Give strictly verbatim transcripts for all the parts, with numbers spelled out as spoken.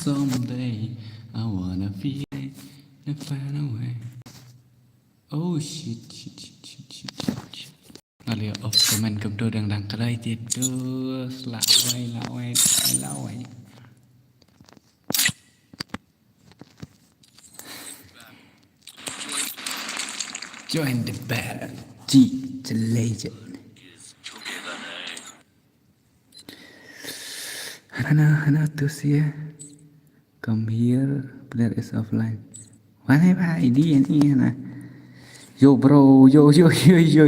Someday I wanna feel it, I find a way. Oh shit, shit, shit, shit, shit, shit, shit. Nga la off comment kumto dang dang kloi te to. Lawei, lawei, lawei. Join the battle. Ji, the legend. Hana, hana, Tusia. Come here, player is offline. Wan hai ba, ini, ini, hana. Yo, bro, yo, yo, yo.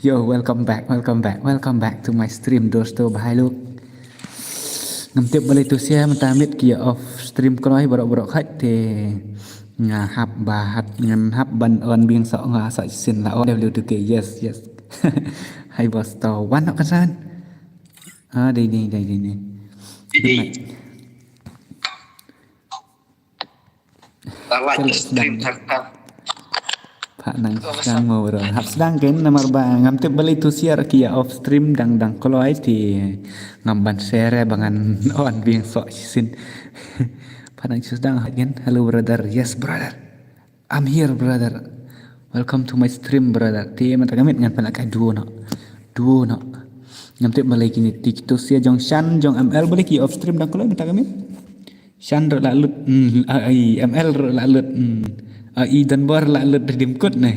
Yo, welcome back, welcome back, welcome back to my stream, dosto, bhai lok. Ngam tip balei Tusia mynta miet ki off stream kloi, baroh baroh khat te nga hap ba hap, ngam hap ban on biang soh, nga soh shisien la on W two K, yes, yes. Hai bos to, wan nok kan san. Ah, dei, dei, dei, dei, dei. Good night. Like, stream, tap, tap. Phah nang sdang mo bro. Hap sdang ken namar ba ngam tip balei Tusia ki off stream dang dang kloi te ngam ban share ba ngan on biang soh shisien. Phah nang sdang ha ken. Hello brother. Yes brother. I'm here brother. Welcome to my stream brother. Te mynta ka miet ngan pynlehkai duo noh. Duo noh. Ngam tip balei kine te Tusia jong Shan jong M L balei ki off stream dang kloi mynta ka miet. Shan ruh la lut, hmm, ai, M L ruh la lut, hmm. Ai, Donbor la lut dim kut ne.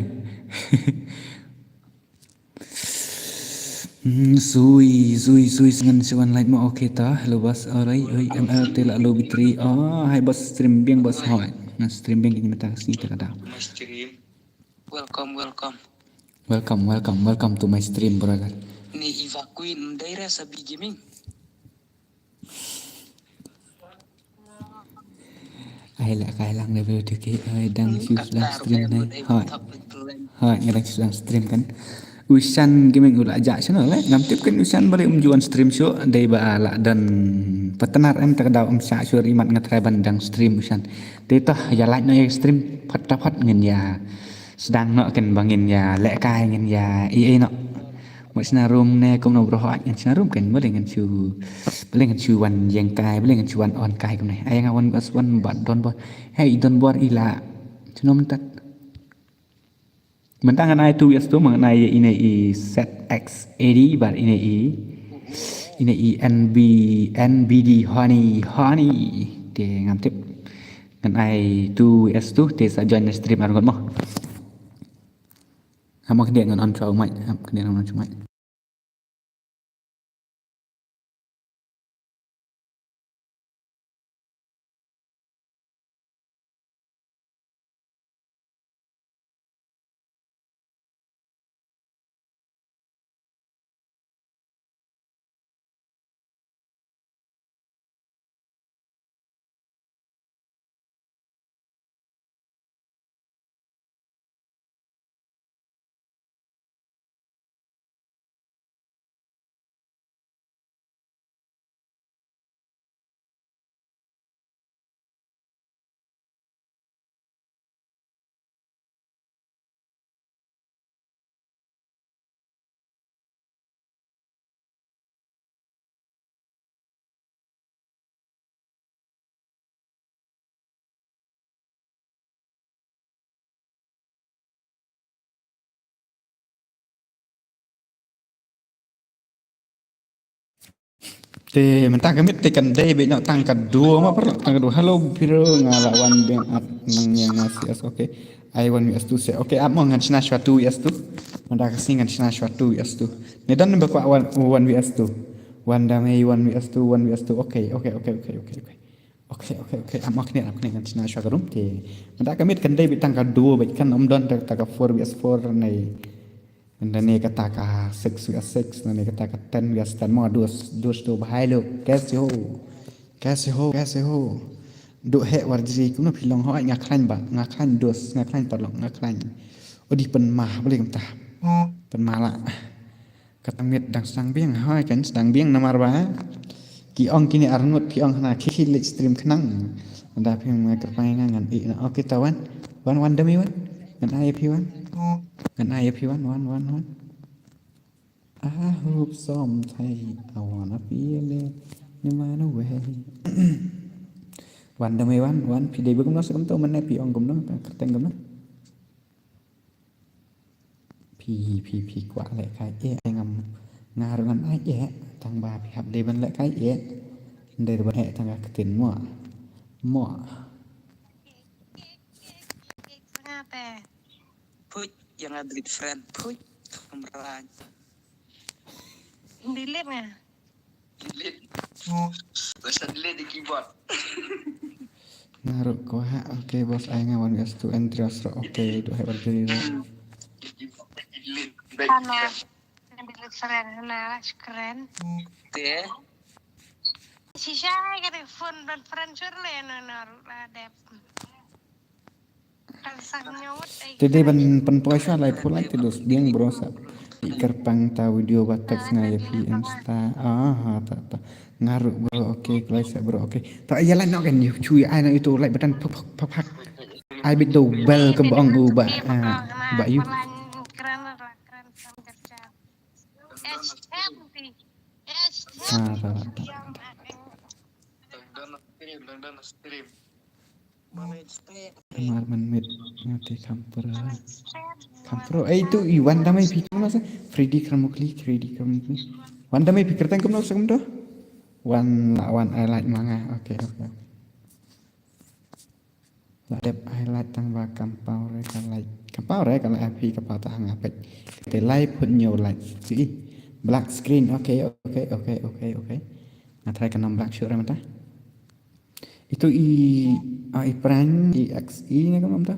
Hmm, sui, sui, sui, ngan shu wan like mo, okay ta. Hello bos, alright, oi, M L te la low battery. Oh, hai bos, stream biang bos, hoi. Ngan stream biang kine mynta ka sngi te ka daw. My stream. Welcome, welcome. Welcome, welcome, welcome to my stream, brother. Ni Eva Queen, dei re sa B Gaming. Ai la kai lang W two K, ai dang shu sdang stream ne. Hoi. Hoi, nga dang shu sdang stream kan. U Shan Gaming u la jah shano le. Ngam tip kan u Shan balei um ju on stream shuh, dei ba la don partner em, ta ka daw um shah shuh, imat nga try ban dang stream u Shan. Te toh ïa like noh ïa stream phataphot ngin ïa sdang noh ken ba ngin ïa lehkai, ngin ïa ei ei noh. Mo shna room ne kumno bro, hoi ngan shna room ken, balei ngan shu, balei ngan shu wan ïeng kai, balei ngan shu wan on kai kumne. Ai nga wan bas wan bad Donbor. Hei Donbor i la. Shano mynta? Mynta ngan ai two V S two, ngan ai ine i Z X eighty bad ine i, ine i N B, N B D Honey, Honey. Te ngam tip. Ngan ai two V S two te sa join na stream ar ngot mo. Hamo khndiat ngan on chwa u mic, hamo khndiat ngan on chwa u mic. Te mynta ka miet te kan dei beit noh tang ka duo ma, paralok, tang ka duo. Hello bro, nga la wan beng ap nang ïa nga C S, okay. Ai one V S two se. Okay, ap mo, ngan shna shwa two V S two. Mynta ka sngi ngan shna shwa two V S two. Ne don ba kwah one, one V S two. Wan da mei one V S two, one V S two. Okay, okay, okay, okay, okay, okay. Okay, okay, okay. Ap mo khniat, ap khniat, ngan shna shwa ka room te. Mynta ka miet kan dei beit tang ka duo beit, kan ym don ta, ta ka four V S four ne. Nane kata ka six V S six, nane kata ka ten V S ten mo, dost, dost to bhai lok, kaise ho? Kaise ho? Kaise ho? Duh heh Warjri, kumno phi long? Hooid nga khlaiñ bah, nga khlaiñ dost, nga khlaiñ paralok, nga khlaiñ. Odi pynmah, balei kumta? Pynmah lah. Kata miet dang sdang biang, hooid kan sdang biang namar ba ki ong kine arngut, phi ong hana khie khie leit stream khnang. Nda phi ma kyrpang ïa nga ngan ïeh noh. Okay ta wan. Wan, wan da mei wan. Ngan ai ïa phi wan. Ngan ai ïa phi wan, wan, wan, wan. I hope someday I wanna feel it. Ni ma na wei. Wan da mei wan, wan phi dei ba kumno sa kumto, mynne phi ong kumno, ka kyrteng kumno. Phi, phi, phi kwah leh kai eh, ai ngam, nga ruh ngan ai eh, tang ba phi hap dei ban leh kai eh. Dei ban eh tang ka ktien mo. Mo. Nga te. Phuit, ïa nga delete friend. Phuit, kamra. Delete nga. Delete. Basa delete di keyboard. Nga ruh ko ha, okay boss, ai nga one versus two and three versus, okay, duh heh bar juri ruh. Delete. Ana, delete friend, ana, shukran. Te. Shisha, ka dei phone ban friend shur le, no, no, ruh la dep. Te dei ban pynpoi shuwa lai phew lai te dos biang bro sa. Kyrpang ta video ba text nga ïa phi Insta. Ah, ha, ta, ta. Nga ruh bro, okay, kloi sa bro, okay. Ta ïa lai nok kan ïa chui ai na itu lai button phak phak phak phak. Ai bit do bell kum ba ong u ba, ah, ba ïu. Ah, ta, ta, ta. Mar man mit ngate kham pro. Kham pro. Eh, itu i wan da mei phi kumno sa? Freddy Kramukli, Freddy Kramukli. Wan da mei phi kyrteng kumno sa kumto? Wan la wan ai like ma nga. Okay, okay. La dep ai like tang ba kam paw re ka like. Kam paw re ka like phi ka paw ta ha nga peit. Te lai phut hynñiew like. Chi. Black screen. Okay, okay, okay, okay, okay. Nga try ka nam black shuh re mynta. Itu i, ah, i Prime, i X E ne ka mam ta?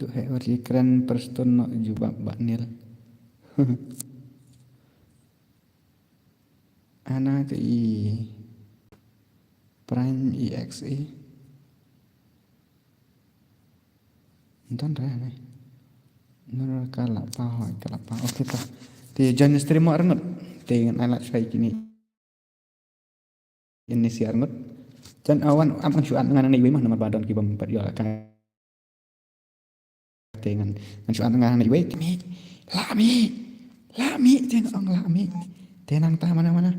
Duh heh bar jikren Preston noh jubab ba nil. Ana ka i Prime E X E. Don re ne. Nora ka la pa hoi ka la pa. Okay ta. Te join stream mo arngut. Te ngan ai la shai kini. Ini si arngut. Jan awan am ngan shuan ngan nang iwei mah namar ba don ki bam pat ïoh ka. Te ngan, ngan shuan ngan nang iwei. Te mi. La mi. La mi te ngan ong la mi. Te nang ta mana mana.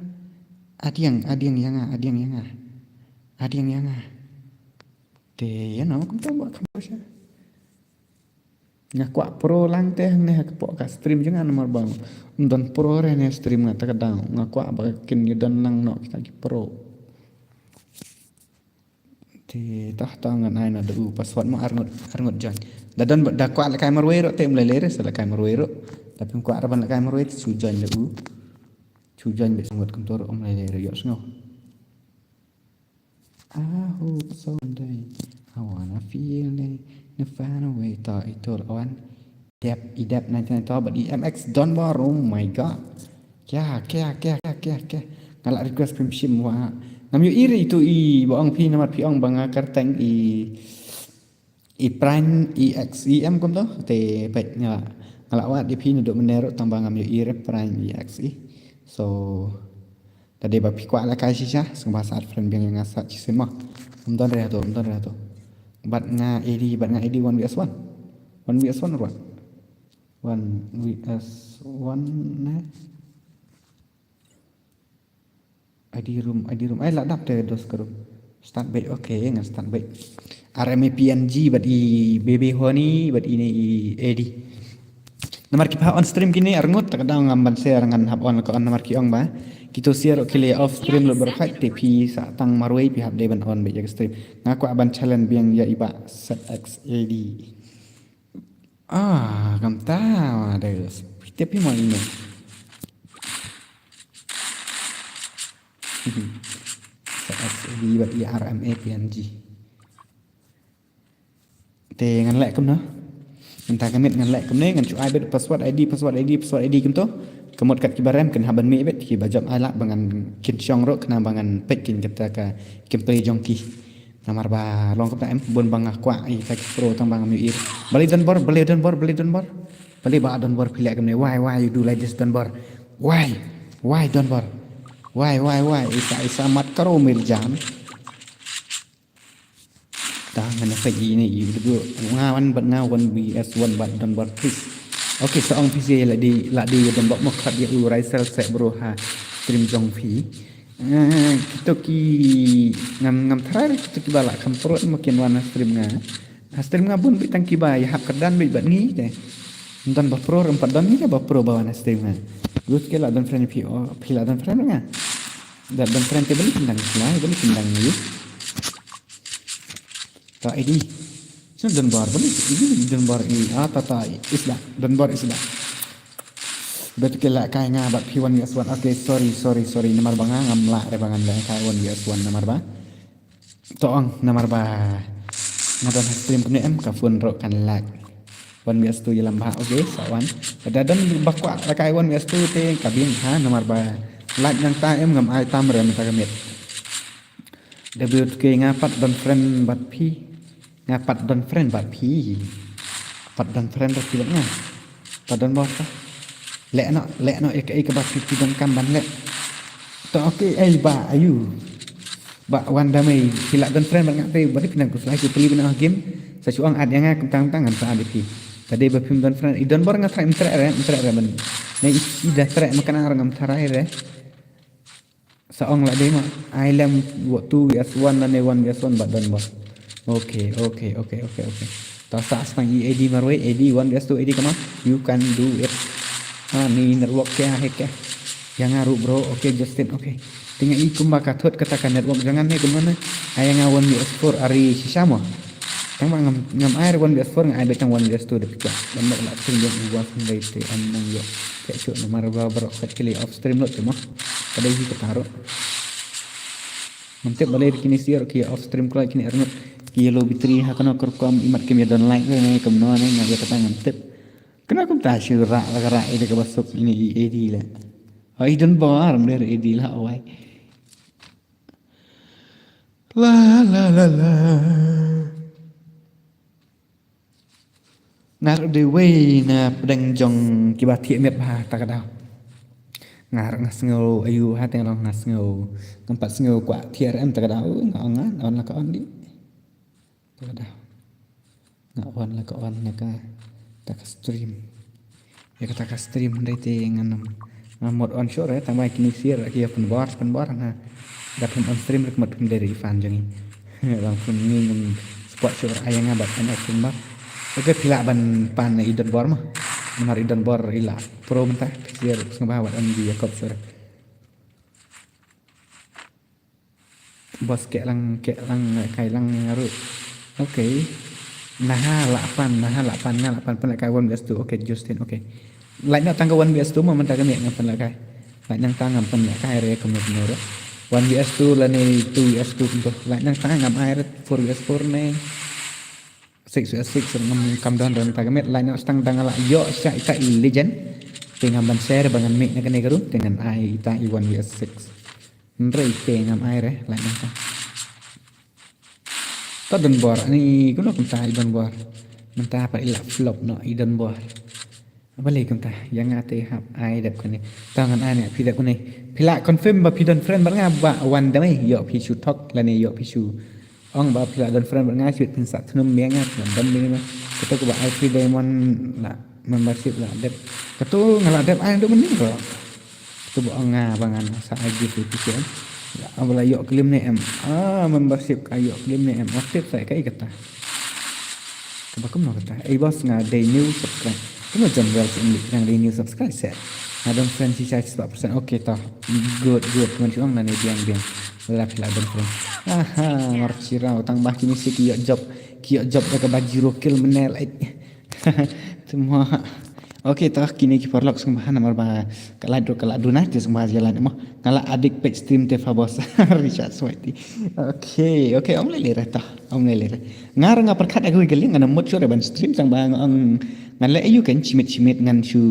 Adiang, adiang ïa nga, adiang ïa nga. Adiang ïa nga. Te ïa no kumta ba kam sha. Nga kwah pro lang te hangne ha ka pok ka stream jong nga namar ba ym don pro re ne stream nga ta ka daw. Nga kwah ba kin ïa don lang noh kita ki pro. Te tah tah ngan ai na da u password mo arngut, arngut join. Da don ba, da kwah la kai marwei ruh te ym lei lei re sa la kai marwei ruh. Tapi ym kwah ra ban la kai marwei te shu join da u. Shu join bad sangut kumto ruh ym lei lei re ïoh sngew. I hope someday I wanna feel it, na find a way to it all on. Dep, i dep nangne to bad i M X Donbor, oh my god. Kya, kya, kya, kya, kya, kya. Nga la request phim shim wa. Ngam ïohi re itu i ba ong phi namar phi ong ba nga kyrteng i I Prime E X E em kumto, te peit nga la, nga la wad ïa phi naduh mynne ruh tang ba ngam ïohi re Prime E X E. So, lada ba phi kwah la kai shisha, sngewbha sa add friend biang ïa nga sa shisien mo. Ym don re hato, ym don re hato. Bad nga A D, bad nga A D one V S one. One V S one ruh. One V S one ne? I D room, I D room. Ai la dap te dos ka room. Start bait, okay, ngan start bait. R M A P N G bad i Baby Honey bad ine i A D. Namar ki pha on stream kine arngut ta ka daw ngam ban share ngan hap on ka on namar ki ong ba. Kito share ki leh off stream lut bad khat te phi sa tang marwei phi hap dei ban on bad ïa ka stream. Nga kwah ban challenge biang ïa i ba set X A D. Ah, kam ta wa da. Phi te phi mo ine. Sa S D bad i R M A P N G. Te ngan leh kumno? Mynta ka miet ngan leh kumne, ngan shu ai bad password I D, password I D, password I D kumto. Ka mut kat kiba rem kin hap ban mih bad kiba jop ai lad ba ngan kin shong ruh khnang ba ngan peit kin kata ka gameplay jong ki. Namar ba long kumta em bun ba nga kwah ïa ki pro tang ba ngam ïohi. Balei Donbor, balei Donbor, balei Donbor. Balei ba Donbor phi leh kumne, why, why you do like this Donbor? Why? Why Donbor? Why, why, why? Isa, isa mat karo Mirjan. Ta ngan peit ine i video nga wan bad nga one V S one bad Donbor please. Okay, sa ong phi la dei, la dei ïa don bok mo, khot ïa u Raisel seh bro ha stream jong phi. Eh, kito ki ngam, ngam tharai kito kiba la kham pro mo kin wan ha stream nga. Ha stream nga bun beit tang kiba ïahap kyrdan beit bad ngi te. Ym don ba pro, ym pat don hi ba pro ba wan ha stream nga. Lut ki la don friend phi, oh, phi la don friend nga. Da don friend te bali kyndang slai, bali kyndang ïa. Ta edi. Shu don bor bali, edi don bor i, ah, ta, ta, Isda, don bor Isda. Bad ki la kai nga bad phi one V S one. Okay, sorry, sorry, sorry. Namar ba nga ngam lah re ba ngan leh kai one V S one namar ba. To ong namar ba nga don ha stream kumne em ka phone ruh kan lag. One V S two ïalam bha, okay, sa wan. Lada don ba kwah leh kai one V S two te ka biang ha namar ba lag nangta em, ngam ai tam re mynta ka miet. W two K nga pat don friend bad phi. Nga pat don friend bad phi. Pat don friend bad phi leh nga. Pat don bor ta. Leh noh, leh noh ïa kaei kaba phi, phi donkam ban leh. To okay, ei ba ayu. Ba wan da mei phi la don friend bad nga te, ba dei phi nang khuslai shu plie beit na game. Sa shu ong add ïa nga kumta kumta ngan sa add ïa phi. Ta dei ba phim don friend. I don bor nga tharai ym treh re, ym treh re ban. Ne i, i da treh ma kane ruh ngam tharai re. Sa ong la dei ma, ai lem two V S one lane one V S one bad don bor. Okay, okay, okay, okay, okay. Ta sa sdang i A D marwei, A D one V S two, A D come on. You can do it. Ah, ni network kya hai kya? Ïa nga ruh bro, okay Justin, okay. Te nga i kumba ka thut kata ka network jong nga ne kumno ne. Ai ïa nga one V S four ari shisha mo. Tang ba ngam, ngam ai re one V S four, nga ai beit tang one V S two da phi kwah. Ban leh la stream jong u Bos Hynrei te ym nang ïoh. Te shu namar ba baroh kat ki lei off stream lut te mo. Ka dei hi kata ruh. Ngam tip balei kine sir ki off stream kloi kine arngut. Ki low battery ha kano ka rukom, imat kim ïa don light ne kumno ne, nga ïa kata ngam tip. Kano kumta shu rah la ka rah ïa kaba suk ine i A D la. Ai don bor ym dei A D la wai. La la la la. Nga ruh dei wei na pdeng jong kiba thiah miet bha ta ka daw. Nga ruh nga sngew ayu ha, te nga ruh nga sngew, ngam pat sngew kwah thiah re em ta ka daw. Nga ong nga on la ka on dih. Ta ka daw. Nga on la ka on na kata ka stream. Ïa kata ka stream hynrei te ngan ym, ngam mut on shuh re, tang ba kine sir ki ïa pynbor pynbor na. Da phin on stream re ka mut phin dei re i fan jong ngi. Ba phin ngi ngam support shuh re, ai ïa nga bad phin action bor. Okay, phi lah ban pan i don bor mo. Namar i don bor i la pro mynta, phi sir sngewbha bad on di ïa kop shuh re. Bos keh lang, keh lang, kai lang ruh. Okay. Naha lah pan, naha lah pan, nga lah pan, pan lah kai one V S two. Okay, Justin, okay. Lah noh tang ka one V S two mo mynta ka miet ngam pan lah kai. Lah nang tang ngam pan lah kai re kumno kumno ruh. One V S two lane two V S two kumto. Lah nang tang ngam ai re four V S four ne. Six V S six ngam kam don re mynta ka miet, lah noh tang dang lah ïoh sha ita i legend. Te ngam ban share ba ngan mih na kane ka room, te ngan ai ita i one V S six. Hynrei te ngam ai re, lah noh tang. Ta don bor, ani kumno kumta i don bor. Mynta pat i la flop noh i don bor. Balei kumta, ïa nga te hap ai dep kane. Ta ngan ai ne phi dep kane. Phi lah confirm ba phi don friend bad nga ba wan da mei, ïoh phi shu thok lane ïoh phi shu ong ba phi lah don friend bad nga, shu phin sah thnum biang nga, phin don biang nga. Kato kaba ai free diamond la membership la dep. Kato nga la dep ai naduh mynnin ruh. Kato ba ong nga ba ngan sa ai gift ïa phi em. La, ba la ïoh klim ne em. Ah, membership ka ïoh klim ne em. Ong tip sa kaei kata. Kaba kumno kata. Ei bos, nga dei new subscribe. Kumno John Wells English, nga dei new subscribe se. Nga don friend shisha shispah percent. Okay ta. Good, good. Kumno shu ong lane biang biang. Lada phi lah don friend. Aha, mar chiraw tang ba kine shi ki ïoh job. Ki ïoh job da kaba zero kill mynne lait. Tuma. Okay, ta kine ki paralok sngewbha namar ba ka lait ruh ka la duna te sngewbha ïa lait mo. Nga la adik peit stream te fa bos. Richard Swaiti. Okay, okay, ym lei lei re ta. Ym lei lei re. Nga ruh nga pyrkhat ïa kawei ka link, ngan mut shuh re ban stream tang ba nga ong ngan leh aïu kan shimit shimit ngan shu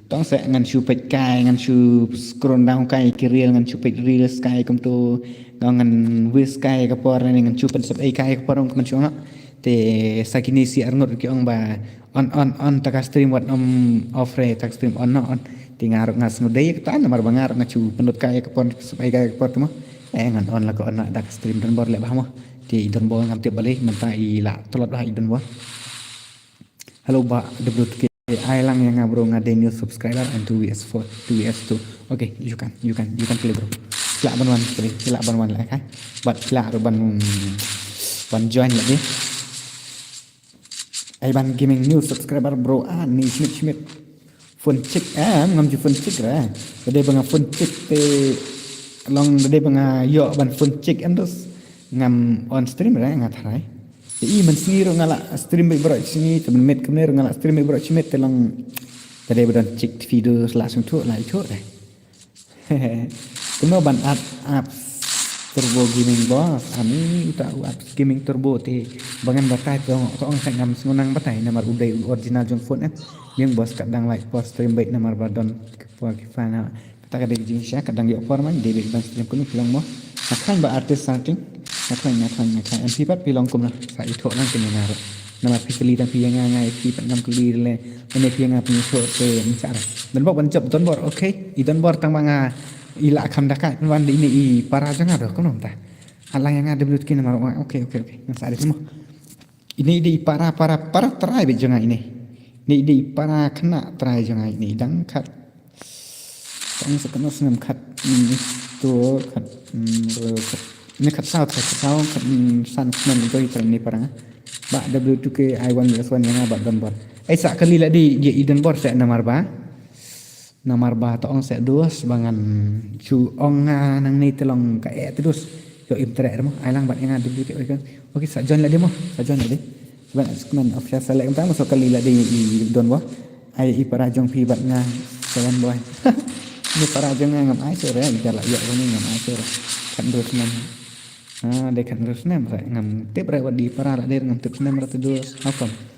tong se ngan shu peit kai, ngan shu scroll down kai ki reel, ngan shu peit reels kai kumto, nga ong ngan wish kai ka por ne ngan shu pynsep ei kai ka por kumno shu ong. Te sa kine shi arngut ki ong ba on on on ta ka stream wat ym off re, ta ka stream on noh on. Te nga ruh nga sngewdei kata namar ba nga ruh nga shu pynlut kai ka por, pynsep ei kai ka por te mo. Eh, ngan on la ka on na da ka stream don bor leh bha mo. Te i don bor ngam tip balei mynta i la tlot bha i don bor. Hello ba W two K. Ai lang ïa nga bro, nga dei new subscriber and two vs four, two vs two. Okay, you can, you can, you can play bro. Phi lah ban wan play, phi lah ban wan lah, okay? Bad phi lah ruh ban, ban join lagi. Ai ban gaming new subscriber bro, ah, ni Schmidt Schmidt. Phone chick, eh, ngam ju phone chick re. Lada ba nga phone chick te long lada ba nga ïoh ban phone chick em dus. Ngam on stream re nga tharai. Te i mynsngi ruh nga lah stream bad baroh shi sngi, te mynmiet kumne ruh nga lah stream bad baroh shi miet te long lada ba don chick te phi dus lah sngewthuh lah ithuh re. Kumno ban add apps Turbo Gaming Boss? Ani uta u apps Gaming Turbo te ba ngan batai to, to ong sa ngam sngewbha batai namar u dei u original jong phone eh. Biang boss, kat dang lait por stream beit namar ba don ki por ki fan ha. Kata ka dei jingshisha, kat dang ïoh por man dei beit ban stream kumno phi long mo. Nga khlaiñ ba artist starting. Nga khlaiñ, nga khlaiñ, nga khlaiñ. Em phi pat phi long kumno? Sa ithuh lang kine nga ruh. Namar phi kylli tang phi ïa nga, nga ïa phi pat ngam kylli le. Ane phi ïa nga phi ithuh te mynta re. Don bor ban jop, don bor, okay. I don bor tang ba nga i la kham da kai pynban da ine i para jong nga doh kumno mynta. Alang ïa nga W T K namar, okay, okay, okay. Ngan sa dei mo. Ine i dei i para, para, para trai beit jong nga ine. Ine i dei i para khynnah trai jong nga ine, i dang khat. Tang sa khynnah snem khat, mm, to khat, mm, re, khat. Ine khat saw, khat saw, khat, mm, san snem to i trai ine para nga. Ba W two K I one S one ïa nga ba don bor. Ai sa kali la di, di i don bor sa namar ba. Namar ba to ong seh dus ba ngan shu ong nga nangne te long ka eh te dus. Ïoh im treh re mo, ai lang bad ïa nga dei te oi kan. Okay, sa join la dei mo, sa join la dei. Ban sukmen of ya select entah masuk kali la dei i don bo. Ai i para jong phi bad nga seven boy. Ni para jong nga ngam ai sure, i da la ïoh ni ngam ai sure. Kan dus nem. Ah, dei kan dus nem re ngam tip re wat di para la dei ngam tip nem re te dus. How come?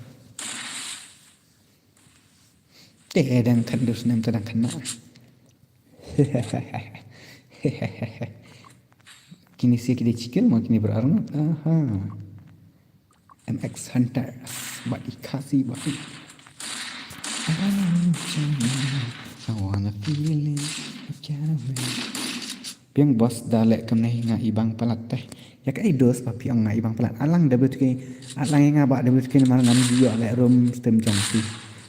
Te dang khat dus nem te dang khat na. Kini si kini chikil ma kini berarngut. Aha. M X Hunter. Bad i Khasi bad i. I wanna feel it. I can't wait. Biang boss da leh kumne nga i bang palat te. Ïa kaei dos ba phi ong nga i bang palat. Alang W T K, alang ïa nga ba W T K namar ngam ju ïoh leh room stream jong phi.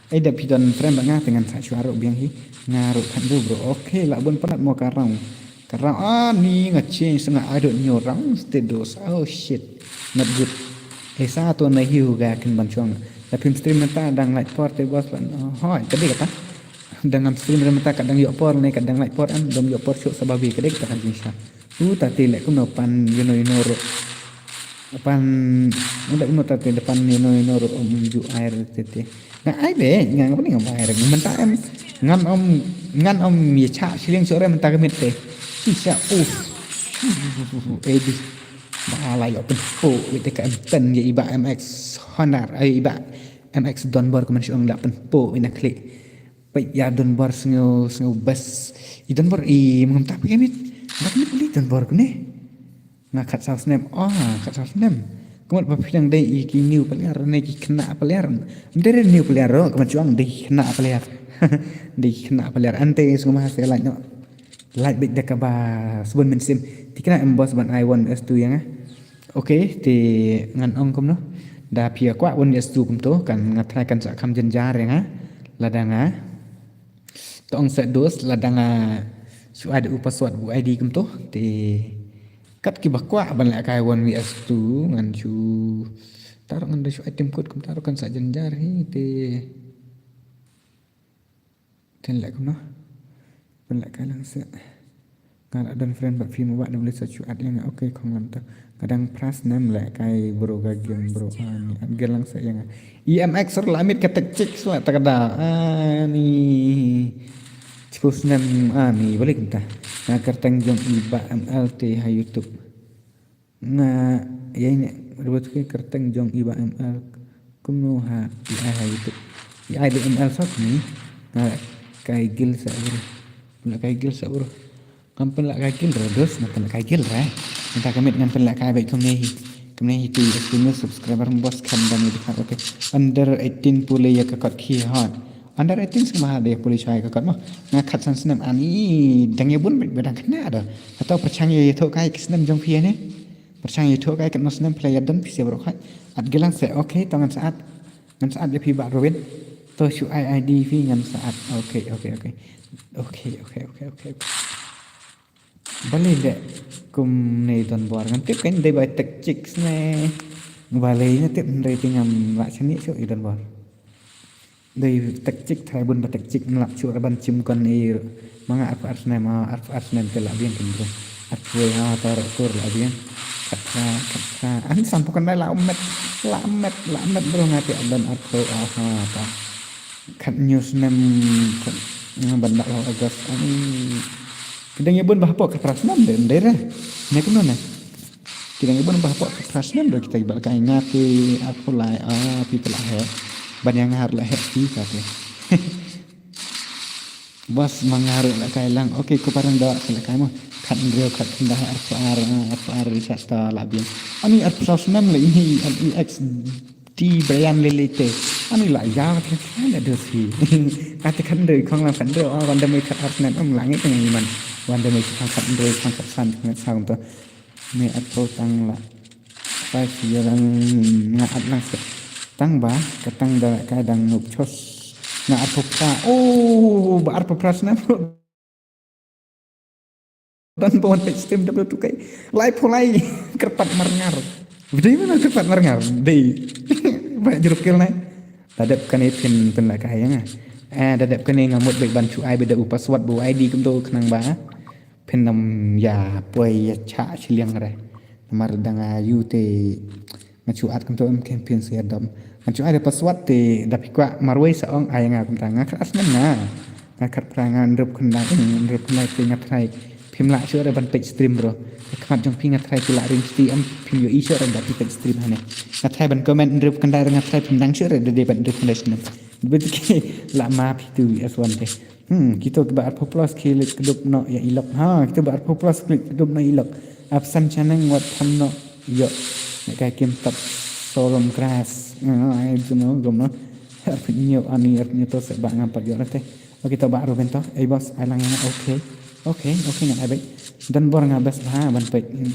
Ai da phi don friend ba nga te ngan sa shuwa ruh biang hi. Nga ruh khan ruh bro. Okay, lah bun palat mo ka round. Ka round ani nga change nga I don't know round te dos. Oh shit. Not good. Esa to na hi hu ga kin ban chuang. Da phim stream mynta dang lait por te boss ban. Hoi, ka dei kata. Dang ngam stream re mynta kat dang ïoh por ne kat dang lait por em dang ïoh por shuh sa babe ka dei kata ka jingshisha. U ta te leh kumno pan ïano ïano ruh. Pan u leh kumno ta te pan ïano ïano ruh um ju ai re te te. Nga ai be nga nga pynlong ngam ai re mynta em ngan ym ngan ym ïa chah shiliang shuh re mynta ka miet te. Shisha uf. Eh di. Ba la ïoh pynpoh ïa te ka em ten ïa i Bah M X Honda ai i Bah M X Donbor kumne shu ong la pynpoh ïa na khlieh. Peit ïa Donbor sngew, sngew best. I Donbor i mengam ta phi mit. Bak mit li Donbor kune. Nga khat saw snem. Oh, khat saw snem. Kumut ba phi dang dei i ki new player ne ki khynnah player. Ym dei re new player ro, kumut shu ong dei khynnah player. Dei khynnah player. Ante sngewbha sa like noh. Like beit da kaba sbun mynsiem. Thikna em boss ban ai one S two ïa nga. Okay, te ngan ong kumno. Da phi ïa kwah one S two kumto kan nga try kan sa kham jynjar ïa nga. Lada nga. To ong seh dos lada nga shu ai da u password u I D kumto. Te kat kiba kwah ban lehkai one V S two ngan shu. Taro ngan da shu ai tim code kumta ro kan sa jynjar hi te. Ten leh kumno. Pynlehkai lang seh. Nga la don friend bad phi mo ba da beli sa shu add ïa nga. Okay, khong lam to. Nga dang phra snem lehkai bro ka game bro. Ani add gel lang seh ïa nga. E M X ruh la mit ka tech chick shuwa ta ka da. Ani. Chiphew snem ani balik mynta. Nga kyrteng jong i Bah M L te ha YouTube. Nga ïa ine ruh ki kyrteng jong i Bah M L kumno ha i ai ha YouTube. I ai Bah M L sat ni. Nga kai gil sa ur. Nga kai gil sa ur. Ngam pynlehkai gil re dos, ngam pynlehkai gil re. Mynta ka miet ngam pynlehkai beit kumne hi. Kumne hi te ïa subscriber boss kham dang ïa dikhat, okay. Under eighteen pule ïa ka kot ki hot. Under eighteen sngewbha de pule shwa ïa ka kot mo. Nga khat san snem ani dang ïa bun beit ba dang khynnah da. Hato pyrshang ïa ïathuh kai ki snem jong phi ne. Pyrshang ïathuh kai katno snem phi la ïa don phi sha baroh khat. Add gil lang seh, okay, to ngan sa add. Ngan sa add ïa phi Bah Robin. To shu ai ID phi ngan sa add. Okay, okay, okay. Okay, okay, okay, okay. Balei leh kumne don bor, ngam tip, kan dei ba tek chik sne. Balei nga tip, hynrei te ngam lah shane shuh i don bor. Dei tek chik, trai bun ba tek chik, ngam lah shuh ban chim kon i. Ma nga arphew ar snem, ah, arphew ar snem te lah biang kin bro. Arphew, ah, ta ruh kur lah biang. Khat phra, khat phra. An sam pokon dai lah met, lah met, lah met bro, nga te don arphew, ah, ha, ta. Khat hynñiew snem, khat, ah, ban dak lah August. Ai. Ki dang ïa bun ba hapoh khat phra snem de, de re. Ne kumno ne? Ki dang ïa bun ba hapoh khat phra snem de kita ba lehkai, nga te arphew lai, ah, phi te lah heh. Ban ïa nga ruh lah heh phi ka te. Bos, ma nga ruh lehkai lang. Okay, ko parang da lehkai mo. Khat hynriew, khat khyndai, arphew ar, ah, arphew ar, ri sat ta lah biang. Ani arphew saw snem leh ini, ani ex T Brian Lily te. Ani lah ïa ka khlem la dos hi. Ka te khat hynriew khong lang khat hynriew, oh, wan da mei khat ar snem, em, lang i teng i man. Wan da mei khat khat hynriew khong khat san khat saw to. Me arphew tang lah. Five year lang nga at lang se. Tang ba, ka tang da ka dang nup chos. Nga arphew phra. Oh, ba arphew phra snem. Don bun peit stream da blu tukai. Lai phu lai. Kyrpad marngar. Bdei mana kyrpad marngar. Dei. Ba jruk kil nai. Da dep kane phin pynlehkai ïa nga. Eh, da dep kane nga mut beit ban shu ai beit da u password ba u ID kumto khnang ba phin ym ïa poi ïa chah shiliang re. Namar dang ïa u te Nga shu at kumto em, kem phin sa ïa dom. Nga shu ai da password te da phi kwah marwei sa ong ai nga kumta, nga khat ar snem nga. Nga khat phra, nga hynriew khyndai, eh, hynriew khyndai te nga try. Phim lah shuh re ban peit stream bro. Ka khmat jong phi nga try phi lah ring kti em, phim ïohi shuh re da phi peit stream hane. Nga try ban comment hynriew khyndai re, nga try phim dang shuh re da dei ban hynriew khyndai snem. Bit ki lah ma phi tu as one te. Hmm, kito kiba arphew plus ki leit kdup noh ïa i lok. Ha, kito ba arphew plus ki leit kdup noh ïa i lok. Absent chaneng wat tham noh ïoh. Nek kai kim tap solom grass. Ah, ai tu no, gom no. Arphew hynñiew ani, arphew hynñiew to se ba ngam pat ïoh rete. Okay, to ba Ruben to. Ei bos, ai lang ïa nga. Okay. Okay, okay, ngan ai beit. Don bor nga best ba ban peit. Hmm.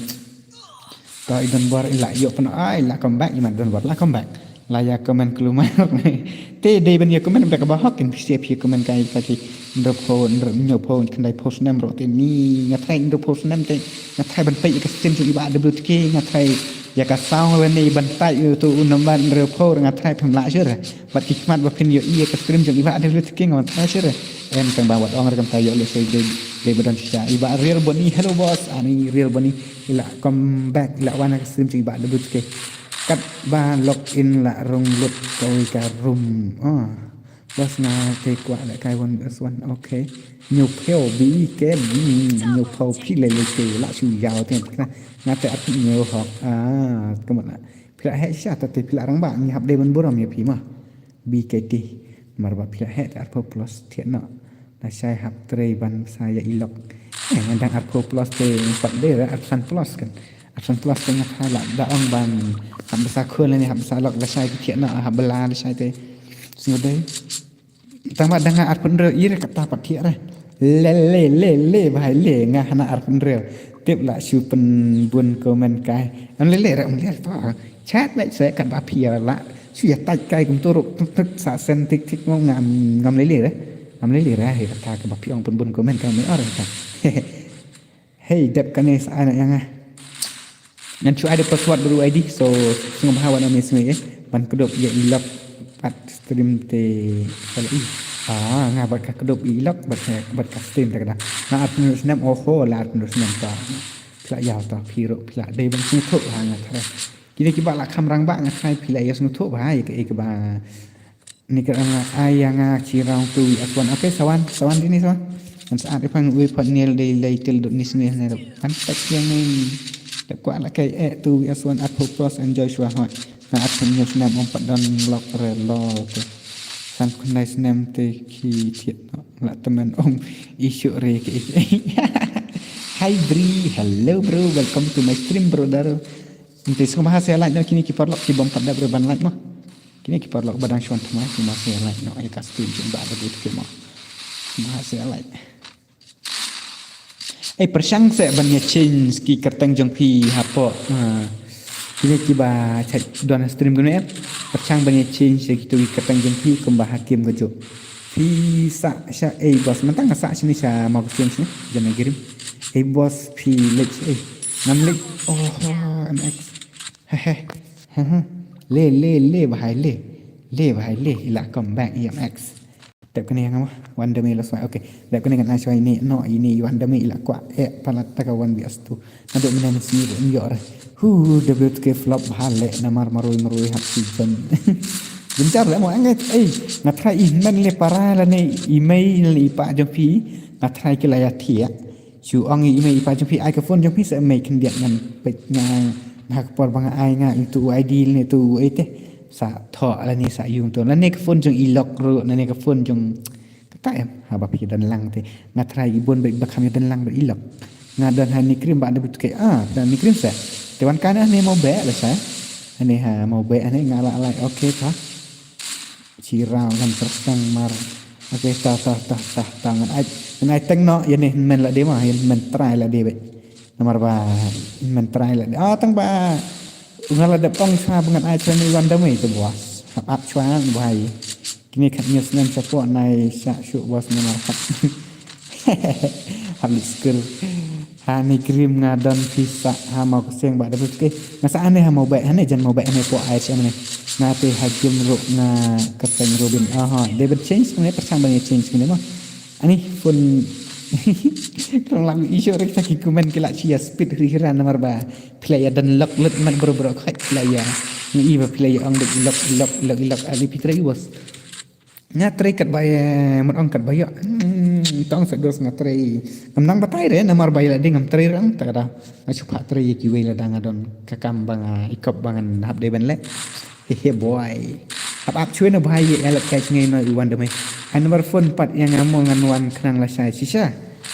Ko i don bor i la ïoh pynai, i la come back, i mat don bor la come back. La ïa comment klumar. Te dei ban ïa comment ba ka ba hok, kin phi sia phi comment kai ka ki hynriewphew, hynriew, hynñiewphew, khyndai phew snem ruh te ni, nga try hynriewphew snem te, nga try ban peit ïa ka stream jong i Bah W T K, nga try ïa ka sound lane ban peit ïa uto u number hynriewphew, nga try phim lah shuh re. Bad ki khmat ba phin ïohi ïa ka stream jong i Bah W T K nga wan try shuh re. Em tang ba wat ong re kumta ïoh lehse dei, dei ba don shisha. I Bah Real Bonnie, hello boss. Ani Real Bonnie. I la come back, i la wan ha ka stream jong i Bah W T K. Katba log in la rung lut kawei ka room. Ah. Boss nga te kwah lehkai one versus one. Okay. Hynñiewphew B K, hmm, hynñiewphew phi lei lei te la shu ïaw te. Nga te arphew hynñiew hok. Ah, kumno la. Phi la heh shisha te phi la rangbah, ngi hap dei ban burom ïa phi ma. B K T. Namar ba phi la heh te arphew plus thiah noh. Lashai hap trei ban bsa ïa i lok. Eh, nga dang arphew plus te pat dei re arphew san plus kan. Arphew san plus te nga tharai la da ong ban hap bsa khun lane hap bsa lok, lashai ki thiah noh, hap bla lashai te. Sngewdei. Tang ba dang nga arphew hynriew i re kata pat thiah re. Le, le, le, le, bhai le, nga hana arphew hynriew. Tip la shu pynbun comment kai. Am le, le, re, am le, to. Chat beit se katba phi ïa la. Shu ïa type kai kumto ruh, tuk, tuk, sa sen tik, tik, ngam, ngam, ngam le, le, re. Ngam le, le, re, he, kata kaba phi ong pynbun comment kai me or, kata. Hei, dep kane sa ai na ïa nga. Ngan shu ai da password baroh I D, so sngewbha wat nym sngew eh. Ban kdup ïa i lok pat stream te sa la i. Ah, nga bad ka kdup i lok bad ka, bad ka stream te ka dang. Nga arphew snem, oho, la arphew snem ta. Phi la ïaw ta, phi ruh phi la dei ban sngewthuh ha nga tharai. Kine kiba la kham rangbah nga tharai phi la ïa sngewthuh bha ïa ka, ïa kaba Ni ka, ah, ai ïa nga chi round two versus one. Okay, sa wan, sa wan dini sa wan. Ngan sa at ïa pha, nga ui pat niel dei lei til dut ni sngewbha ne ruh. Pan tak ïa nga. Dep kwah la kai eh two versus one, arphew plus, enjoy shuwa hoi. Nga arphew hynñiew snem ym pat don lok re lol te. Sanphew khyndai snem te ki thiah noh. La tymmen ong i shuh re ki. Hi Bri, hello bro, welcome to my stream brother. Nte sngewbha sa ïa like noh kine ki paralok ki bym pat dep re ban like noh. Kine ki paralok ba dang shu wan thymmai, sngewbha sa ïa like noh ïa ka stream jong i Bah W T K mo. Sngewbha sa ïa like. Ei, pyrshang seh ban ïa change ki kyrteng jong phi hapoh. Ha. Kine kiba check don ha stream kine. Pyrshang ban ïa change ïa kito ki kyrteng jong phi kumba ha game ka jong. Phi sah sha ei boss, mynta nga sah shane sha Mawkasiang shane, jan ïa ki rim. Ei boss phi leit ei. Ngam leit. Oh, M X. Hehe. Hehe. Le le le bahai le. Le bahai le ila come back M X. Tep kane nga ma wan da me la swai. Okay. Tep kane ngan ai swai ni no ini wan da me ila kwah eh palat ta ka wan bias tu. Nado mena ni sini ro nyo re. Hu W T K flop bha le namar maroi maroi hap si jon. Jynjar le mo angai ei nga try i men le para la ne i mei le i pa jong phi nga try ki la ya thiak. Shu ong i mei i pa jong phi ai ka phone jong phi sa mei khyndiat ngan peit nga ha ka por ba nga ai nga itu I D ne tu ei te. Sa tho la ne sa yung tu la ne ka phone jong i lok ru la ne ka phone jong kata em ha ba phi don lang te nga try i bun ba ba kham don lang ba i lok nga don ha ni krim ba da but ke a da ni krim sa te wan kana ne mau be la sa ne ha mau be ne nga la lai okay ta chi rau ngan tersang mar okay ta ta ta ta ta ngan ai ngan ai teng no ya ne men la de ma ya men try la de be namar ba men try la de ah tang ba nga la dep ong sa ba ngan ai chwa ni wan da me te bos hap ap chwa ngan bai kini khat nyes ngan sa po nai sa shu bos namar hap hap ni skur ha ni krim nga don pisa ha mau keseng ba da ke nga sa ane ha mau bai ane jan mau bai ane po ai sa ane nga te ha jum ru nga keseng rubin aha David change ne persang bani change ne mo Ani phone. Kong lang issue rek sa ki comment ki la chia speed ri hira namar ba phi la ya dan lok lut mat bro bro khaj phi la ya. Ngi i ba phi la ya ong dek lok lok lok lok ali phi trei was. Nga trei kat ba ya mat ong kat ba ya. Tong sa dos nga trei. Ngam nang batai re namar ba ya la ding ngam trei rang ta kada. Nga chupa trei ya ki wei la dang adon kakam ba nga ikop ba ngan hap dei ben le. Hehe boy. Ap ap chwe na bhai ye elak kai chngai no i wan dame. Ai number phone pat yang amo ngan wan khnang la shai shisha.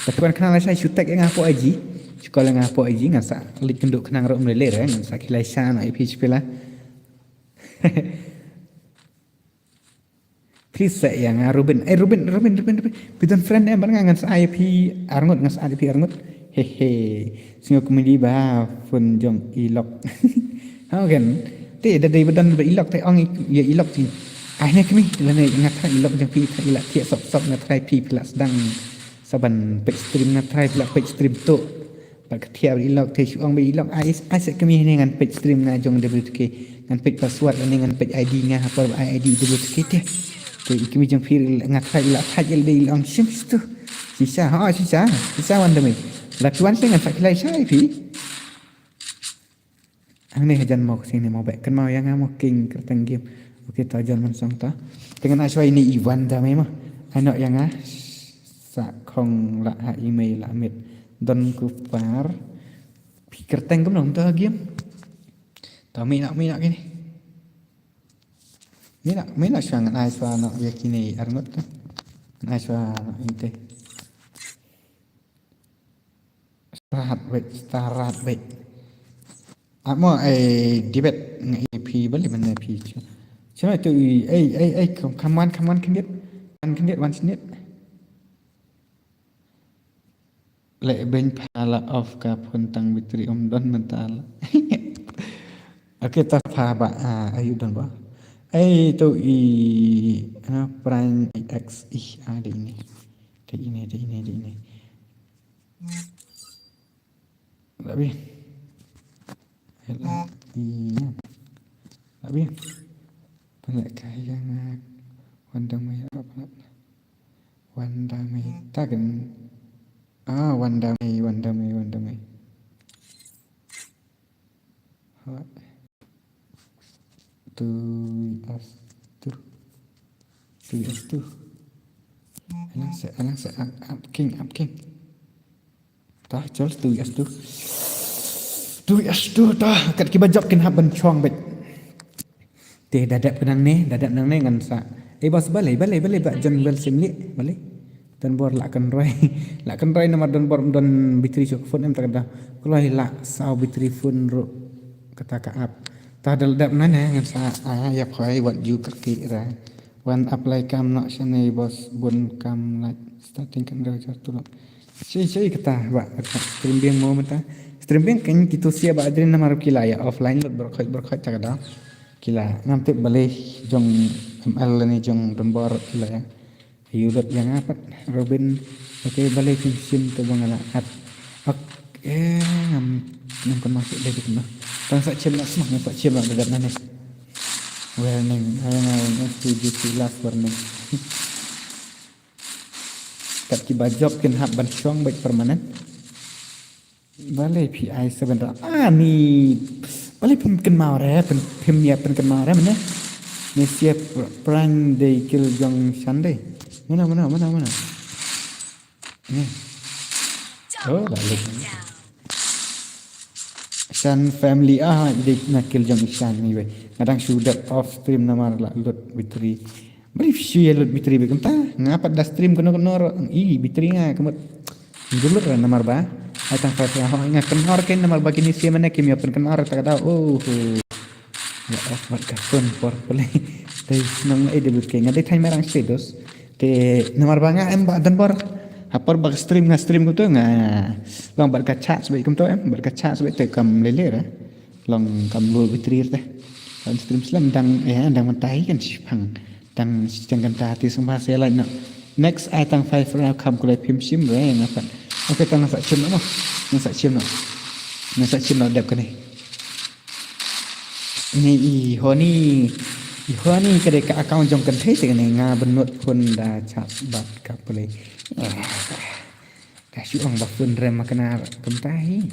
Pat wan khnang la shai shutek yang apo aji. Chukol yang apo aji ngan sa lik kenduk khnang ro mlele re ngan sa kilai sha no i phi chpila. Please sa yang ah Ruben. Eh Ruben Ruben Ruben Ruben. Pidon friend em ban ngan sa ai phi arngut ngan sa ai phi arngut. Hehe. Singo komedi ba phone jong ilok. Hau kan. Te da dei badan ba ilok te ong ya ilok ti. Ai ne kemi la ne nga try ilok jong pi ta ila tiak sop sop nga try pi pila sedang saban page stream nga try pila page stream tu. Ba ka tiak ilok te shu ong ba ilok ai ai se kemi ne ngan page stream nga jong W T K ngan page password ne ngan page I D nga hapor ba I D W T K te. Te kemi jong pi nga try ila thaj il dei ilok shim stu. Sisa ha sisa sisa wan demi. La tuan se ngan sa kilai sai pi. Ang ne hajan mo sing ne mo bek kan mo yang mo king kerteng game. Okay ta jan man song ta. Tengan aswai ni Iwan da me mo. Ano yang ah sa khong la ha email la mit don ku par. Pi kerteng gum nong ta game. Ta mi nak mi nak kini. Mi nak mi nak swa ngan ai swa nak ya kini arngut ta. Ngan ai swa nak inte. Start wait, start wait. Amo ai dibet ngai phi bali mana phi. Chuma tu ai ai ai come on come on kendit. One kendit one kendit. Le ben phala off ka phone tang bitri om don mental. Okay ta pha ba ayu don ba. Ai tu i ana prime x i ada ini. Ada ini ada ini ada ini. Labi. Hello. Iya. Labi. Pala kaya ngak. Wanda mai apa pala? Wanda mai tagen. Ah, wanda mai, wanda mai, wanda mai. Hot. Tui astu. Tui astu. Alang se, alang se, up, up king, up king. Tah, chol tui astu. Tui astu tah, kat kiba jop kin hap ban chong bet. Te dadap kenang ne, dadap nang ne ngan sa. Eh bos balai, balai, balai ba jon bel simli, balai. Don bor la kan roi. La kan roi namar don bor don bitri chok phone em takda. Kloi la sao bitri phone ro kata ka app. Ta dal dap na ne ngan sa a ya phoi wat ju kerki ra. Wan apply kam nok shane bos bun kam like starting kan ga jar tulok. Shei shei kata ba kata stream biang mo mata. Stream biang kan kitu sia ba adrin namar kila ya offline lot berkhoi berkhoi takda. Ki la ngam tip balei jong M L lane jong Donbor ki la ïa lut ïa nga pat Robin. Okay, balei phim shim to ba nga la at. Okay, ngam ngam kynmaw shuh dei kumno. Tang sa shim la sma, ngam sa shim la da dep na ne. Warning, I know, it's too juicy, last warning. Kat ki ba job kin hap ban shong beit permanent. Balei phi ai seven ra? Ah, ni. Balei phin kynmaw re, phin, phin ïa phin kynmaw re mane. Ni sia pr-, prank dei kill jong Shan dei. Mana, mana, mana, mana. Ni. Oh, balei. Shan family ah, dei na kill jong Shan ni wei. Nga dang shu dep off stream namar la lut battery. Bri shu ïa lut battery bad kumta. Nga pat da stream kano kano ruh. I battery nga ka mut. Nga lut ruh namar ba ai tang five ra ho nga kynhor kein namar ba kine sia mane kim ïa pynkynhor ta ka daw. Oh. Ïa off bad ka phone por pule. Dei nang ai dei lut kein nga dei thaiñ Mairang state dos. Te namar ba nga em ba Donbor. Ha por ba ka stream nga stream kumto nga long bad ka charge bad kumto em bad ka charge bad te kam lele ra. Long kam low battery te. Kan stream slem dang eh dang mynta hi kan shipang. Dang shipang kan ta ti sumba se lai no. Next ai tang five ra kam kulai phim shim re nga pat. Okay, tang sa shim no. Nga sa shim no. Nga sa shim no dep kane. Ni i Honi. I Honi ka dei ka account jong kan thei te kane nga benut phone da chat bad ka pule. Eh. Ka shu ong ba phone rem ma kane kumta hi.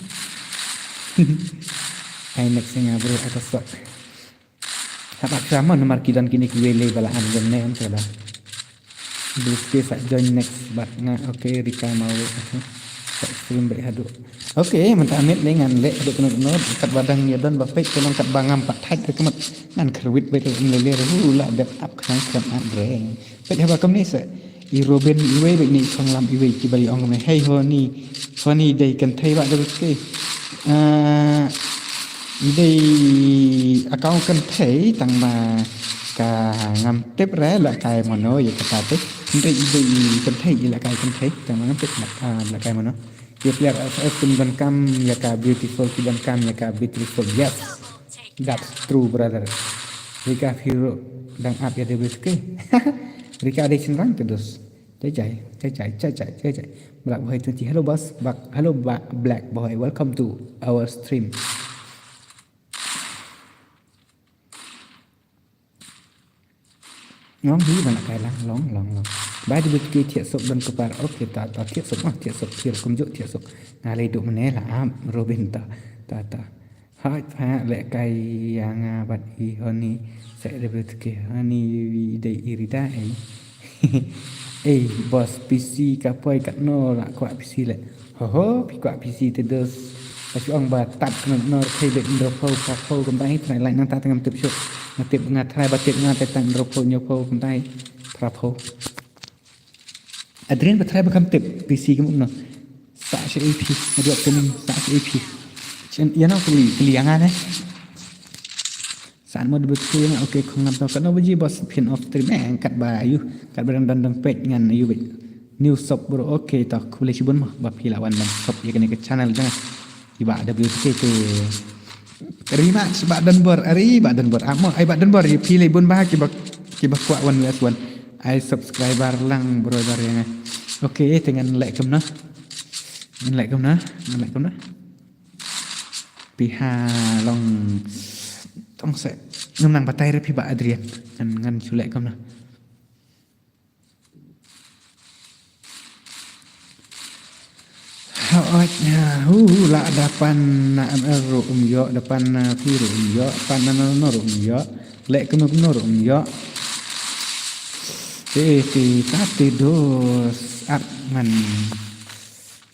Ai next nga bro ata sok. Hap ak sama namar ki don kine ki wei lei ba la an jong ne em ka da. Bluesky sa join next bad nga. Okay, Rika Mawe. Okay. Sa stream bad haduh. Okay, mynta amit ne ngan leh haduh kano kano kat ba dang ïa don ba peit ka long kat ba ngam pat thait ka mat ngan kyrwit bad ka lele hu la dep ap khang kyrwit ap re. Peit haba kumne sa i Robin iwei bad ni i Thonglam iwei ki ba ïa ong kumne hei Honi, Honi dei kynthei ba dei kynthei. Ah, i dei account kynthei tang ba ka ngam tip re la kai mono ïa kata te. Hynrei i dei i kynthei i la kai kynthei tang ba ngam tip la, ah, la kai mono. Ïa player F F kin donkam ïa ka beautiful ki donkam ïa ka beautiful. Yes. That's true, brother. Rika Hero dang ap ïa dei bes ke. Rika dei shynrang te dos. Jai jai, jai jai, jai jai, jai jai. Black Boy twenty. Hello boss. Bak, hello ba, Black Boy. Welcome to our stream. Ngam hi ban la kai lang long long long. Bai dei bit ki thiah suk don kepar. Okay, ta ta thiah suk ah thiah suk thiah kum juk thiah suk. Nga lei duk mene la am Robin ta ta ta. Hai pha leh kai ïa nga bad i Honi. Sa dei bit ki Honi dei i Rida ei. Ei boss P C ka poi katno la kwah P C leh. Ho ho phi kwah P C te dos. Ka shu ong ba tat kano kano thei bad hynriew phew phra phew kumta hi trai lai nangta te ngam tip shuh. Nga tip nga trai ba tip nga te tang hynriew phew hynñiew phew kumta hi phra phew. Adrian ba trai ba kam tip P C kumno. Sa sha A P. Adrian kum sa sha A P. Chen ïa no kli kli ïa nga ne. San mo debut ke nga okay khong lam to kano baji boss phin off stream eh kat ba ayu kat ba dang dang pet ngan ayu bet. New sub bro okay to khublei shibun mo ba phi la wan ban sub ïa kane ka channel jong i ba W T K te. Rematch ba Donbor ari ba Donbor amo ai ba Donbor ïa phi lei bun ba ki ba ki ba kwah wan wes wan ai subscriber lang brother ïa nga. Okay te ngan leh kumno ngan leh kumno ngan leh kumno. Phi ha long tong se ngam nang batai re phi ba Adrian ngan ngan shu leh kumno. Ha oi ha hu la da pan na M L ru um yo da pan na phi ru um yo pan na no ru um yo leh kumno kumno ru um yo. Te te ta te dos ap ngan.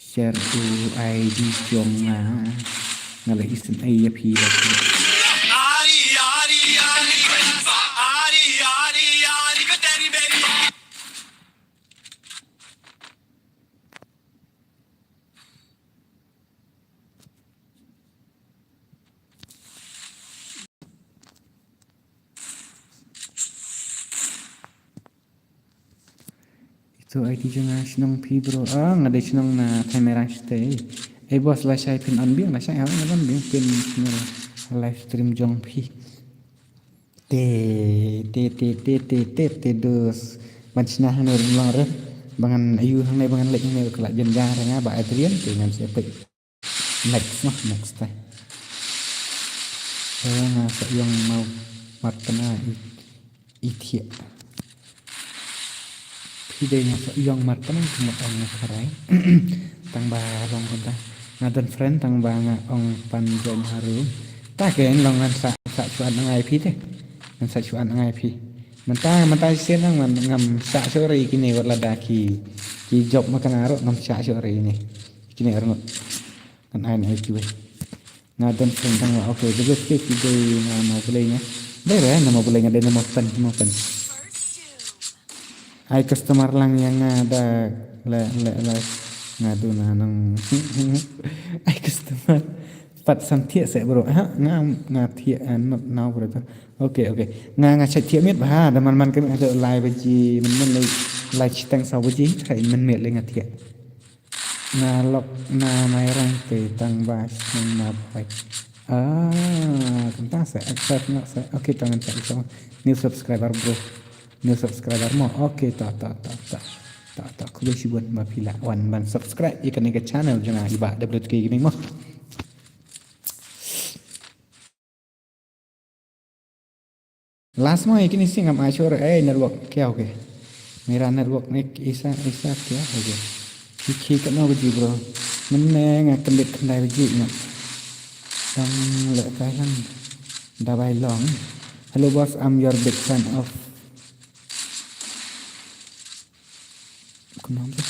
Share u I D jong nga. Nga la isen ai ïa phi ïa phi. Ito I D jong nga shnong phi bro. Ah, nga dei shnong na Thaimerang state. Eh boss lashai phin on biang lashai ha nga on biang phin shnong live stream jong phi. Te te te te te te te dos. Ban shna hangne ruh long re. Ba ngan ayu hangne ba ngan leit hangne ka la jan ja re nga ba Adrian te ngan sa peit. Next noh, next te. Te nga sa ïong mau mat tana i i thiah. Phi dei nga sa ïong mat tana kumta ong nga kharai. Tang ba long kumta. Nga don friend tang ba nga ong pan jom harum. Ta ken long ngan sa sa shuan ngai phi te. Ngan sa shuan ngai phi. Mynta mynta shisien nang man ngam sa shori kine wat lada ki ki jop ma kana ruh ngam sa shori ne. Kine ruh. Ngan ai na ai kiwei. Nga don friend tang wa okay. Debes ke ki dei na mo belai nga. Dei re na mo belai nga dei na mo pen mo pen. Ai customer lang yang nga da le le le nga du na nang. Ai customer. Pat san thiah se bro. Ha nga nga thiah not now bro. Okay okay. Nga nga check thiah miet ba ha da man man kami ada lai baji men men lai lai chitang sa baji. Hai men miet lai nga thiah. Nga lok na Mairang te tang ba shnong na Bhoi. Ah, kumta sa accept nga sa. Okay, tang sa sa. New subscriber bro. New subscriber mo. Okay, ta ta ta ta. Ta ta khublei shibun ba phi la wan ban subscribe ïa kane ka channel jong nga i Bah W T K Gaming mo. Last mo ïa kine sing am ai sure eh network kya okay. Mera network ne isa isa kya okay. Ki ki ka no ji bro. Mynne nga kembit kendai baji nga. Tang le kai lang. Da bai long. Hello boss, I'm your big fan of Kumno ba?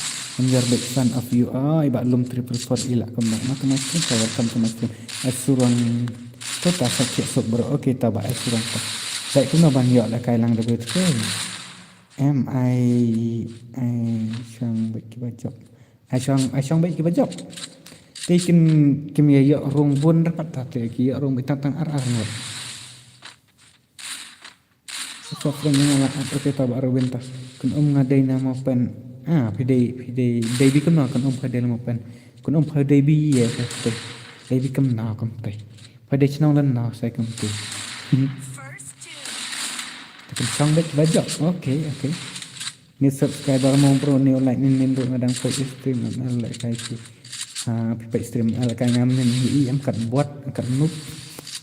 I'm your big fan of you. Ah, i Bah Lum triple four i la kumno. Ma kumno stream ka welcome to my stream. Ai surang. To ta sa kiak sok bro. Okay, ta ba ai surang ta. Sai kumno ban ïoh la kai lang da bro. Em ai ai shong bait ki ba jop. Ai shong ai shong bait ki ba jop. Te kim kim ïa ïoh rung bun rapat ta te ki ïoh rung bait tang tang ar ar ngut. Sa friend nga la at okay ta ba Arwin ta. Kun um nga dei na mo pen. Ah, phi dei phi dei dei bi kumno kun um phi dei na mo pen. Kun um phi dei bi ye sa te. Dei bi kumno kum te. Phi dei chnong lan no sa kum te. Kun chong dei ba jop. Okay, okay. Ni subscriber mo bro ni like ni ni bro nga dang phi stream nga like kai ki. Ah, phi phi stream ala kai ngam nen i em kat bot kat nup.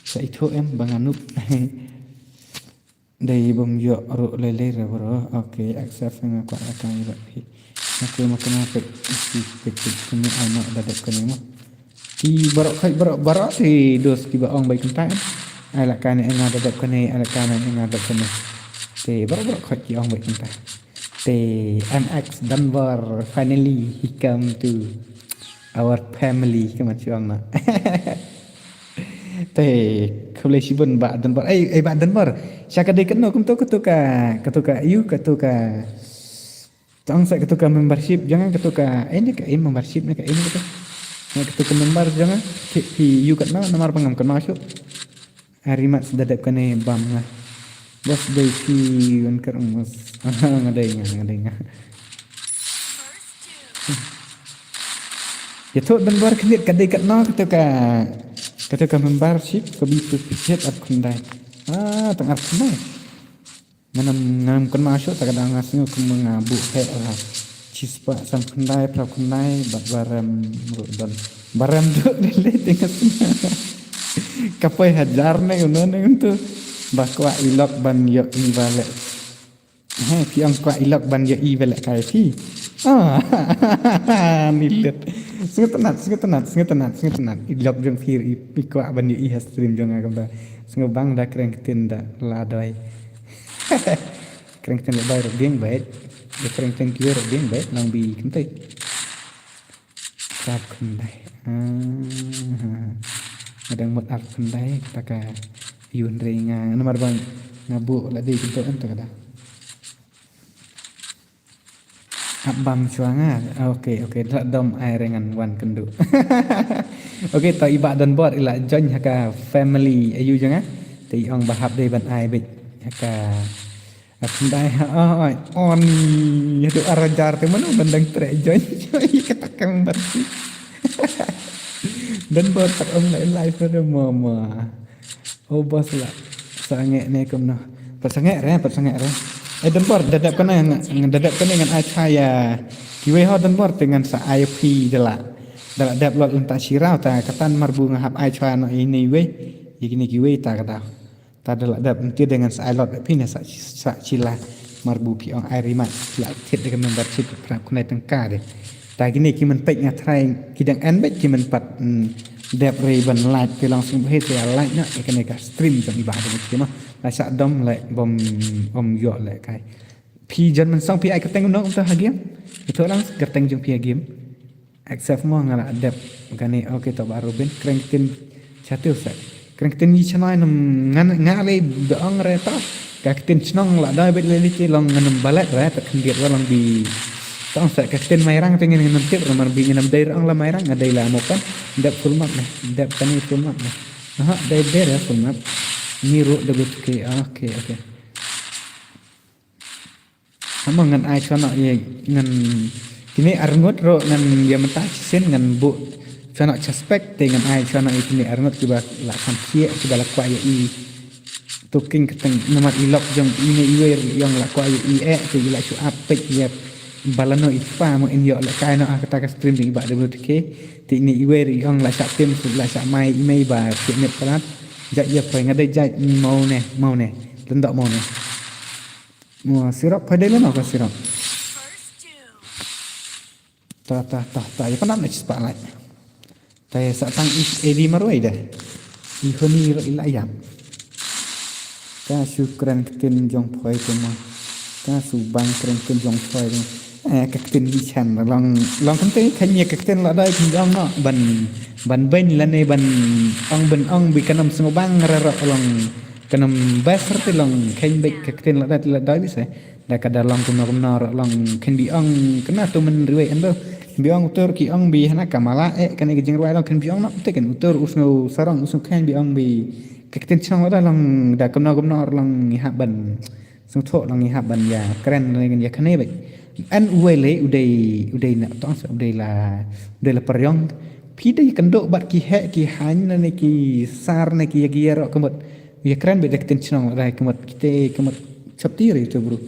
Sa itu em bang anup. Dei bym ïoh ruh lei lei re bro. Okay, accept nga kwah la kai bad phi. Okay, ma kane peit peit peit peit kane ai noh da dep kane mo. Ki baroh khoit baroh baroh te dos kiba ong bad kumta. Ai la kai ne nga da dep kane, ai la kai ne nga da dep kane. Te baroh baroh khoit ki ong bad kumta. Te M X Dunbar finally he come to our family kumta shu ong noh. Te khublei shibun Bah Dunbar. Ei ei Bah Dunbar. Sha ka dei katno kumto kato ka kato ka ayu kato ka. Tang sa kato ka membership jong nga kato ka ei ne ka ei membership ne ka ei ne kato. Nga kato ka member jong nga ki phi ayu katno namar ba ngam katno shu. Ari mat da dep kane bam nga. Bos dei phi wan kar mus. Nga dei nga nga dei nga. Ïathuh Dunbar khyndiat ka dei katno kato ka kato ka membership ka bi phi phi ap khyndai. Ah, tang ap khyndai. Nganam nganam kynmaw shuh ta ka dang nga sngew kumba nga buh heh la. Chispah san khyndai phra khyndai bad barem ruh don. Barem ruh dei lei te nga sngew. Ka poi hajar ne uno ne untu. Ba kwah i lok ban ïoh i ba leh. He phi ong kwah i lok ban ïoh i ba leh kai phi. Ah, ni lut. Sngewtynnat sngewtynnat sngewtynnat sngewtynnat. I lok jong phi i kwah ban ïoh i ha stream jong nga kumta. Sngewbang da kreng ktien da la doi. Kreng ktien la doi ruh biang beit. Da kreng ktien kiwei ruh biang beit nang bi kynthei. Arphew khyndai. Ah. Nga dang mut arphew khyndai kata ka ïu hynrei nga namar ba nga buh la dei kyntoh kata ka da. Ap bam shuwa nga. Okay okay da dom ai re ngan wan kynduh. Okay to i Bah Donbor i la join ha ka family aïu jong nga. Te i ong ba hap dei ban ai beit ha ka Ar khyndai ha ai on. Haduh ar hajar te mano ban dang treh join. Join kata ka membership. Donbor tak ong lai live pada mama. Oh bos la. Sangeh ne kumno. Pat sangeh re, pat sangeh re. Eh, don bor, da dep kane, da dep kane ngan ai cha ïa kiwei ho, don bor te ngan sa ai phi da la. Da la dep lot lynta shi raw, ta katan mar bu nga hap ai cha noh ine iwei. Ïa kine kiwei ta ka daw. Ta da la dep nti de ngan sa ai lot phi ne sa, sa chi la. Mar bu phi ong ai rimat la thied de ka membership, phrap khnai tyngka de. Ta kine ki men peit nga tharai ki dang en beit ki men pat, mm, dep re ban like, phi long sngewbha te like noh ïa kane ka stream jong i Bah Debit ki ma. La shah dom leh bym, bym ïoh leh kai. Phi John Mynsong phi ai kyrteng u nong um ta ha game. Ito lang kyrteng jong phi ha game. Accept mo, nga la dep kane. Ok, to Bah Robin, kren ktien Chatiu seh. Kren ktien ngi Chnong ngan, nga lei da ong re to. Ka ktien Chnong la dei beit lei te long ngan ym balet re, ta khyndiat wa long bi. Tang seh, ka ktien Mairang te ngin ngin ym tip re, mar bi ngin ym dei re ong la Mairang, nga dei la Mopan. Dep full map ne, dep kane full map ne. Aha, dei dei re full map. Ni ru W T K. Ok, ok. Hamo ngan ai cha noh ïa ngan, kine arngut ruh ngan ïa mynta shisien ngan buh cha noh cha spec te ngan ai cha noh ïa kine arngut kiba la kham thiah, kiba la kwah ïa i. To king kyrteng namar i lok jong ine iwei ruh i ong la kwah ïa i eh, te i la shu ap peit ïa ba lano i kpa mo, in ïoh leh kai noh ha kata ka stream jong i Bah W T K. Te ine iwei ruh i ong la shah tim, la shah mai i mei ba shah miet palat. Jait ïa poi, nga dei jait mo ne, mo ne. Lyndok mo ne. Mo sirok, poi dei lano ka sirok. Ta, ta, ta, ta, ïa panam na chi spotlight. Ta ïa sa tang i A D marwei de. I honi ro ila yam. Ka shu kren ktien jong phoi te mo. Ka shu bang kren ktien jong phoi te mo. Eh, ka ktien i chan long, long kan te kan ïa ka ktien la dai kan jong no ban, ban ben lane ban ong, ban ong bi kanam sngewbang ra ro long kanam bes ra te long kan bek ka ktien la dai, la dai bi se. Da ka da long kumno kumno ruh long khin bi ong kane to men riwei endo. Khin bi ong utur ki ong bi hana ka mala eh kane ka jingrwai long khin bi ong noh te khin utur u sngew sarong u sngew khin bi ong bi ka ktien Chnong la da long da kumno kumno ruh long ngi hap ban sngewthuh long ngi hap ban ïa kren ne ngi ïa kane beit. An uwei le u dei u dei na tong sa u dei la u dei la pariong. Phi dei kynduh bad ki heh ki haiñ ne ki sar ne ki ïa ki ïa ruh ka mut. Ïa kren beit da ka ktien Chnong la dei ka mut kite ka mut chap ti re tu bro.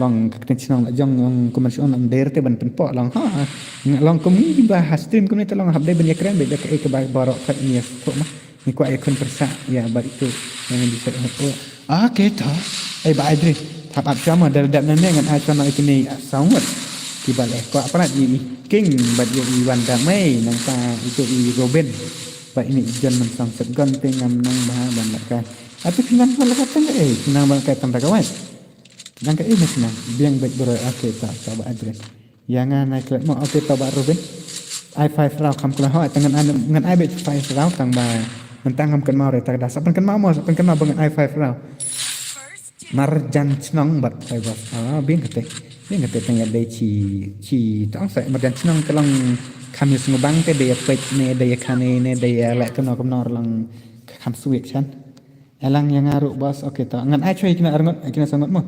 Long ka ktien Chnong la jong long ka mut shu on der te ban pynpoh long ha. Nga long kum ngi ba ha stream kum ni te long hap dei ban ïa kren beit da ka ei ka ba baroh pat ngi ïa suk ma. Ngi kwah ïa khun pyrsa ïa bad itu. Ngi di sek hok. Ah, ke ta. Ei ba ai dri. Thap ap chama dal dap nane ngan ai chama ikini sawat. Ki bad eh kwah prat ïa i King bad ïa i Wan Damai nangta itu i Robin. Ba ini ijan man sang set gon te ngam nang ba ban laka. Atu kinang ban laka tang eh kinang ban laka tang da kawai. Nang ka eh na kinang biang bek bro ake ta ta ba adre. Ya nga nai klet mo ake ta ba Robin. Ai five round kam kula ho tang ngan ngan ai bek five round tang ba ngan tang ngam kan mau re ta da sapan kan mau mo sapan kan mau ba ngan ai five round. Marjan Chnong bad phai bas. Ah, biang kate. Biang kate tang ïa dei chi, chi tong sa Marjan Chnong ka long kham ïa sngewbang te dei ïa peit ne, dei ïa kane ne, dei ïa leh kumno kumno lang kham sweet chan. Elang ïa nga ruh bas. Okay, to. Ngan ai choi kina arngot, kina sangot mo.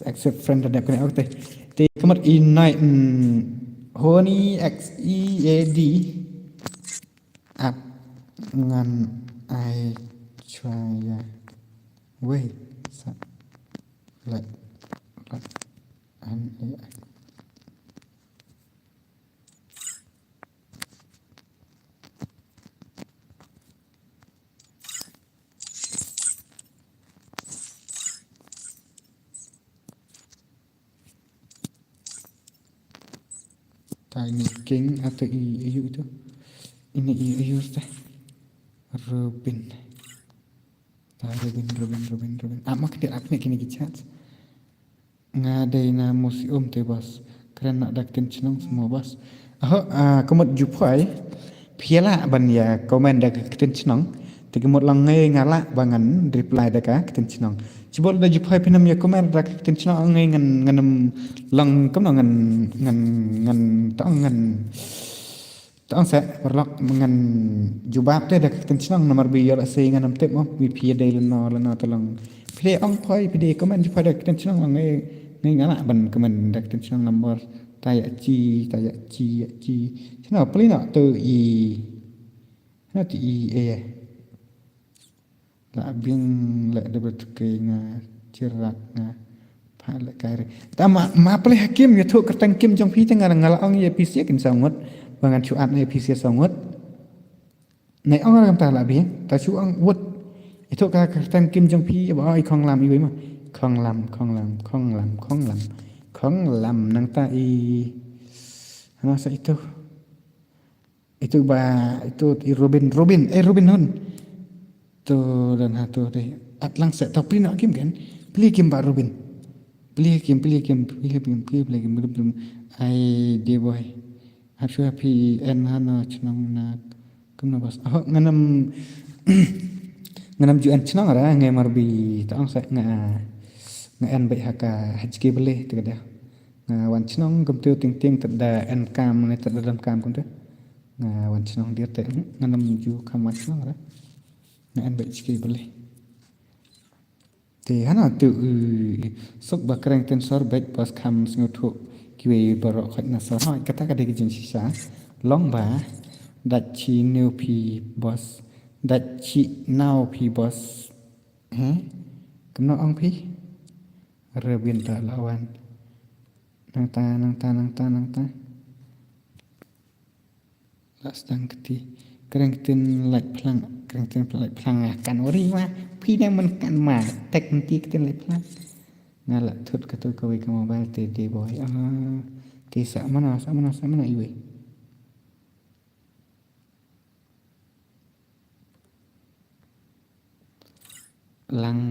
Accept friend da kane okay. Te kamot i nai, mm, Honi X E A D. Ap ngan ai chwa ïa. Wei sa. Let, let an ai. Ta ini King atau i ayu itu. Ini i ayu ta. Robin. Ta Robin, Robin, Robin, Robin. Ah, mak dia aku ni kini kichat. Nga dei na museum te bas. Kren na da ktien Chnong semua bas. Aho, ah, kamut jupai. Phi lah ban ïa comment da ka ktien Chnong. Te kamut lang ngai nga lah ba ngan reply da ka ktien Chnong. Chibol da jupai phi nam ïa comment da ka ktien Chnong ngai ngan ngan em lang kumno ngan ngan ngan tang ngan tang sa parlok ngan jubab te da ka ktien Chnong namar bi ïoh la sei ngan em tip mo bi phi dei lano lano te long. Phi dei ong poi phi dei comment jupai da ka ktien Chnong lang ngai ngai nga lah ban comment da ka ktien Chnong number ta ïa chi ta ïa chi ïa chi. Chnong pli no tu i. Hana ti i eh. La biang la da ba tuke nga chirak nga. Pha la kai re. Ta ma, ma pele ha kim ïathuh kyrteng kim jong phi te nga la, nga la ong ïa phi sha kin saw ngut. Ba ngan shu at na ïa phi sha saw ngut. Nai ong ra kam ta la biang. Ta shu ong wut. Ïathuh ka kyrteng kim jong phi ba oi Khonglam iwei ma. Khonglam, Khonglam, Khonglam, Khonglam. Khonglam nangta i. Hana sa itu. Itu ba, itu i Robin, Robin, eh Robin Hun. Tu dan ha tu dei. At lang sa tau pli na kim kan. Pli kim ba Robin. Pli kim, pli kim, pli kim, pli, pli kim, pli kim. Ai dei boy. Hap shu happy en hano chnong na. Kum na bas. Oh, nganam nganam ju en chnong ra ngai mar bi ta ong sa nga nga en bai ha ka H K bele te ka da. Nga wan chnong kum tu ting ting te da en kam ne te da dam kam kum tu. Nga wan chnong dir te nganam ju kam wan chnong ra. Nga en bai H K bele. Te hana tu u suk ba kreng ten sor bek bos kham sngewthuh kiwei baroh khoit na sor hoi kata ka dei ka jingshisha. Long ba dat chi new phi bos. Dat chi now phi bos. He? Kumno ong phi? Rebin ta lawan. Nangta, nangta, nangta, nangta. La sdang kti. Kreng ktin lait phlang. Kreng ktin lait phlang ah kan uri ma. Phi dang man kan ma. Tek nti ktin lait phlang. Nga la thut katu kawei ka mobile te dei boy. Ah, te sa mano, sa mano, sa mano iwei. Lang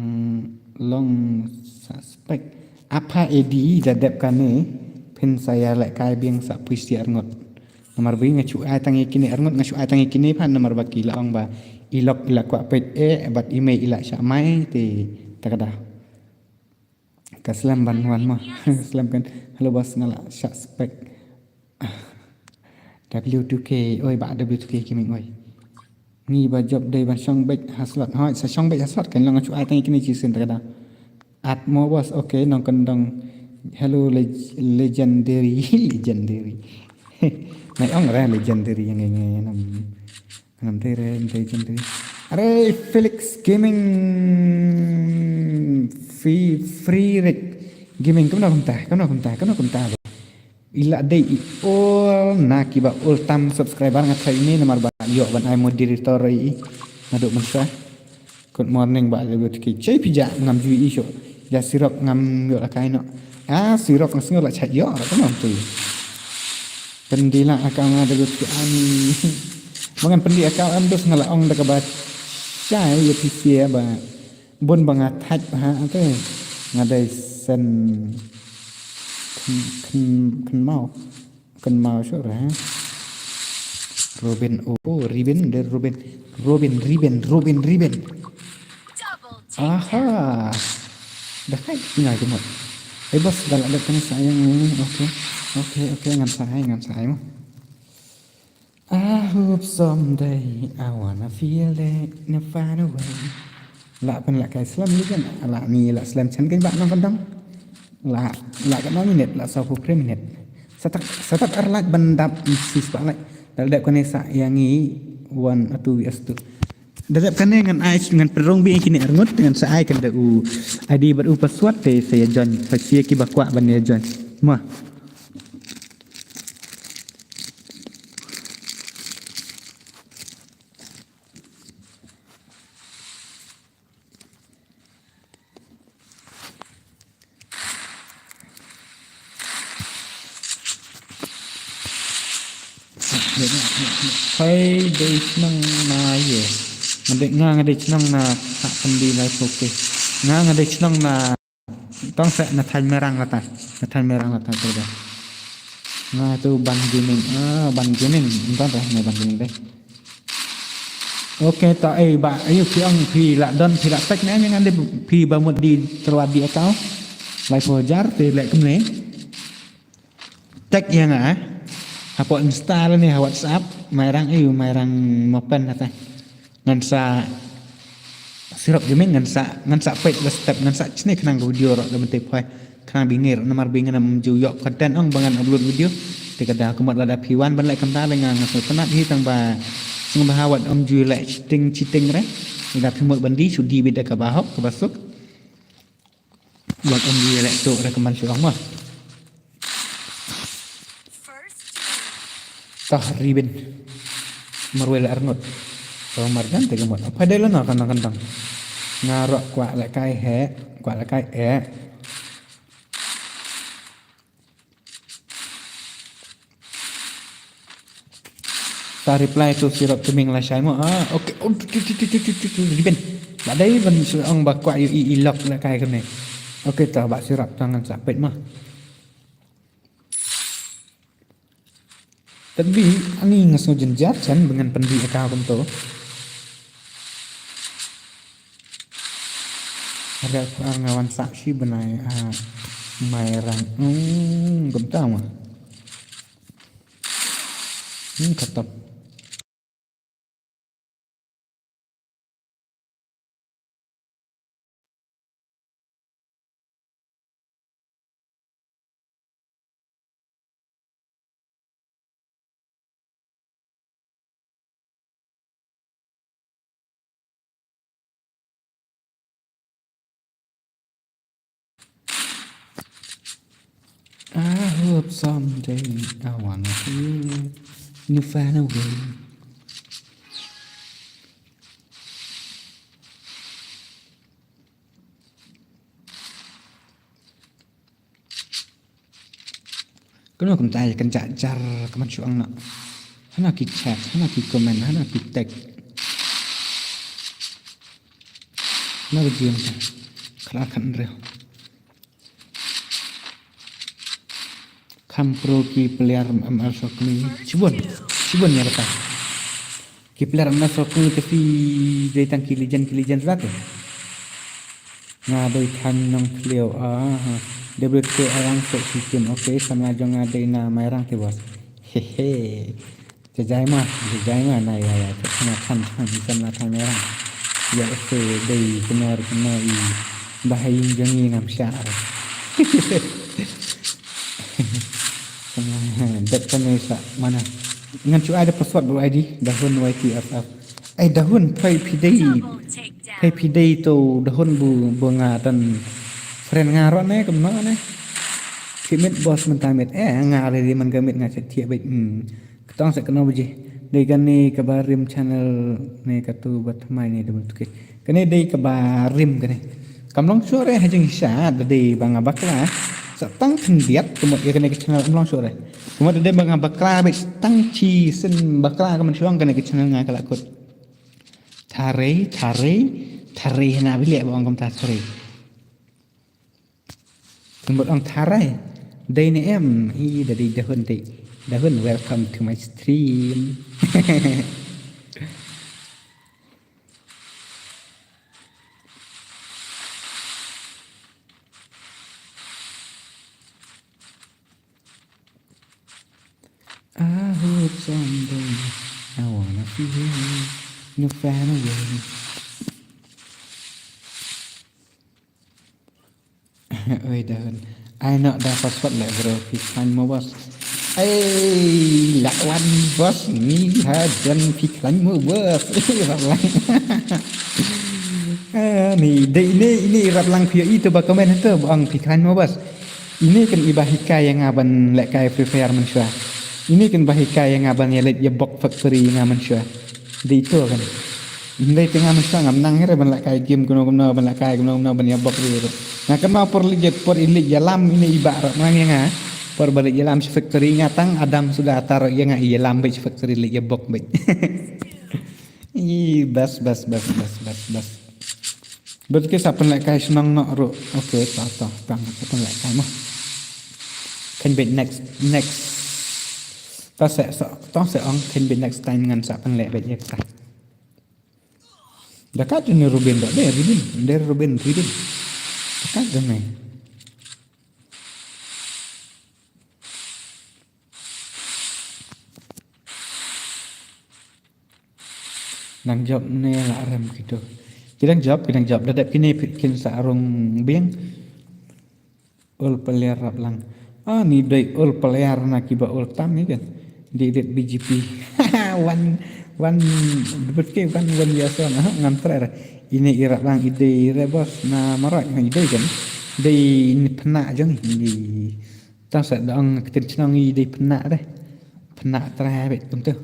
long suspect. Apa edi da dep kane phin sa ïa leh kai biang sa pui sia arngut. Namar ba nga shu ai tang ïa kine arngut nga shu ai tang ïa kine phan namar ba ki la ong ba i lok i la kwah peit eh bad i mei i la shah mai te ta ka da. Ka slem ban wan mo. Slem kan. Hello boss nga la shah spek. W two K, oi ba W two K ki meng oi. Ngi ba job dei ban shong bek ha slot. Hoi sa shong bek ha slot kan long chu ai tang kini chi sen ta ka da. At mo boss, okay nong kan dong. Hello leg- legendary, legendary. Nai ong ra legendary yang ngai ngai nam. Ngam dei re, ngam dei, ngam dei. Are Felix Gaming Free Free Rick Gaming kumno kumta, kumno kumta, kumno kumta. Ila dei i ol na kiba ol tam subscriber nga try ni namar ba ïoh ban ai moderator i. Naduk mensa. Good morning ba le buat ki. Chei pija ngam jui i sho. Ja sirok ngam ïoh la kai no. Ah sirok ngasngo la chai ïoh ra kumno tu. Pendila akau nga da gut ki ani. Mangan pendi akau am dos nga la ong da ka ba chai ya pisia ba bun ba nga thaj ha ate nga dai sen khen khen mau khen mau sure ha. Robin oh Robin de Robin Robin Robin Robin Robin. Aha. Dah kai tinggal jemut. Eh bos dah ada kena sayang ni. Okay. Okay okay ngan sahai ngan sahai mah. I hope someday I wanna feel that no far away. La pen la kai slam ni kan la ni la slam chan kan ba nang kandang. La la kan nang minit la sa hu pre minit. Satak satak ar lak ban dap si spa lak. Dal dap kane sa yang i wan atu wi astu. Dadep kane ngan ai ngan perong bi kini arngut ngan sa ai kan da u I D bad u password te saya join pasi ki ba kwah ban ya join. Ma. Hai dei chnong na ye. Nga dei nga nga dei chnong na ha kandi lai poke. Nga nga dei chnong na tong se na thai merang lata. Na thai merang lata tu da. Nga tu ban gaming. Ah ban gaming. Entah dah na ban gaming deh. Okay ta eh ba ayu phi ong phi la don phi la tek ne ngan de phi ba mut di terwadi akau. Lai phew hajar te lek kumne. Tek ïa nga eh. Hapoh Insta la ne ha WhatsApp mai rang ayu mai rang mopen hata. Ngan sa sirok gaming ngan sa ngan sa peit la step ngan sa chne khnang video rok da mentei phai. Khnang bi ngir namar bi ngan am ju ïoh content ong ba ngan upload video. Te ka da kumut lada phi wan ban leh kumta le nga nga sngewtynnat hi tang ba sngewbha wat ym ju leh cheating cheating re. Ynda phi mut ban die, shu die beit da kaba hok, kaba suk. Wat ym die leh tuh da ka mynshuwa mo. Tah ribin. Marwei la arngut. Tah marjan te ka mut. Apa dei la na kandang kandang. Nga ruh kwah lehkai heh, kwah lehkai eh. Ta reply to sirap tuming la shai mo. Ah, okay. Oh, tu, tu, tu, ribin. Ba dei ban shu ong ba kwah ïohi i lok lehkai kane. Okay, ta ba sirap tangan sa peit mo. Tadbih, ani nga sngew jynjar chan ba ngan pyndih ïa ka kumto. Ada aku nga wan sah shi bnai, ah, Mairang. Hmm, kumta ma. Hmm, khatam. I hope someday I wanna be you. You find a way. Kumno kumta ïa kan jar jar ka mynshuwa na. Hana ki chat, hana ki comment, hana ki tag. Na ka jing ka. Khala kan reh. Kham pro ki player M L Sokni. Shibun, shibun ïa kata. Ki player M L Sokni te phi dei tang ki legend, ki legend rat te. Nga dei Thaiñ Nongthliew, ah, ha. W K Arang Sok Sikim, okay, samla jong nga dei na Mairang te boss. Hehe. Jajai ma, jajai ma, na ïa ïa, kat kena kan kan, kan na kan merah. Ïa, se dei kena kena i, bahayung jong i ngam sha. Kena, dat kena sa mana. Ngan shu ai da password bro I D, Dahun Y T F F. Ai Dahun, phai phi dei, phai phi dei to Dahun bu, bu nga tan friend nga ro ne, kumno ne. Phi mit boss mynta mit, eh, nga re di man ka mit nga chet thiah beit, hmm. Katong sa kano baje. Dei kane kaba rim channel ne katu ba thymmai ne da ban tuke. Kane dei kaba rim kane. Kam long shuh re ha jingshisha da dei ba nga bakla. Sa tang khyndiat ka mut ïa kane ka channel kam long shuh re. Ka mut da dei ba nga bakla beit sa tang shi sien bakla ka mynshuwa kane ka channel nga ka la kut. Tharai, tharai, tharai hana ba leh ba ong kumta tharai. Ka mut ong tharai. Dei ne em, i da dei Dahun dei. Dahun, welcome to my stream. I hope someday I wanna feel you, no fan away. Oi, Dahun. Ai, noh da password leh, bro. Phi khlaiñ mo, boss. Ai, la wan, boss. Ni ha jan phi khlaiñ mo, boss. Ai, rap lang. Ah, ni, dei ine, ine rap lang phi ïohi to ba comment to, ba ong phi khlaiñ mo, boss. Ine kan i ba hikai ïa nga ban lehkai Free Fire mynshuwa. Ine kan ba hikai ïa nga ban ïa leit ïa bok factory ïa nga mynshuwa. Dei to kan. Hynrei te nga mynshuwa ngam nang hi re ban lehkai game kumno kumno, ban lehkai kumno kumno, ban ïa bok ri re. Nga kynmaw por leit ïa, por i leit ïalam ine i bah rap nang ïa nga. Por ba leit ïalam sha factory nga tang Adam suda taro ïa nga ïalam beit sha factory leit ïa bok beit. I bas, bas, bas. Bad ki sa pynlehkai shnong noh ruh. Okay, to, to, tang sa pynlehkai mo. Kan beit next, next. To sa, sa, to sa ong kan beit next time ngan sa pynleh beit ïa ka. Da ka jong ne Ruben da, de Ruben, de Ruben, Ruben. Da ka jong ne. Nang jop ne la rem kito. Ki dang jop, ki dang jop. Da dep kine phi kin sa rung biang. Ul player rap lang. Ah, ni dei ul player na kiba ul tam ni kan. Di dit B G P. Wan, Wan debut ke wan wan ya so na ngam trai ra. Ini ira lang ide rebos na marak na ide kan. Ide ini pena jong ini. Tang sa dang ketin chnong ide pena deh. Pena trai bet kum tu.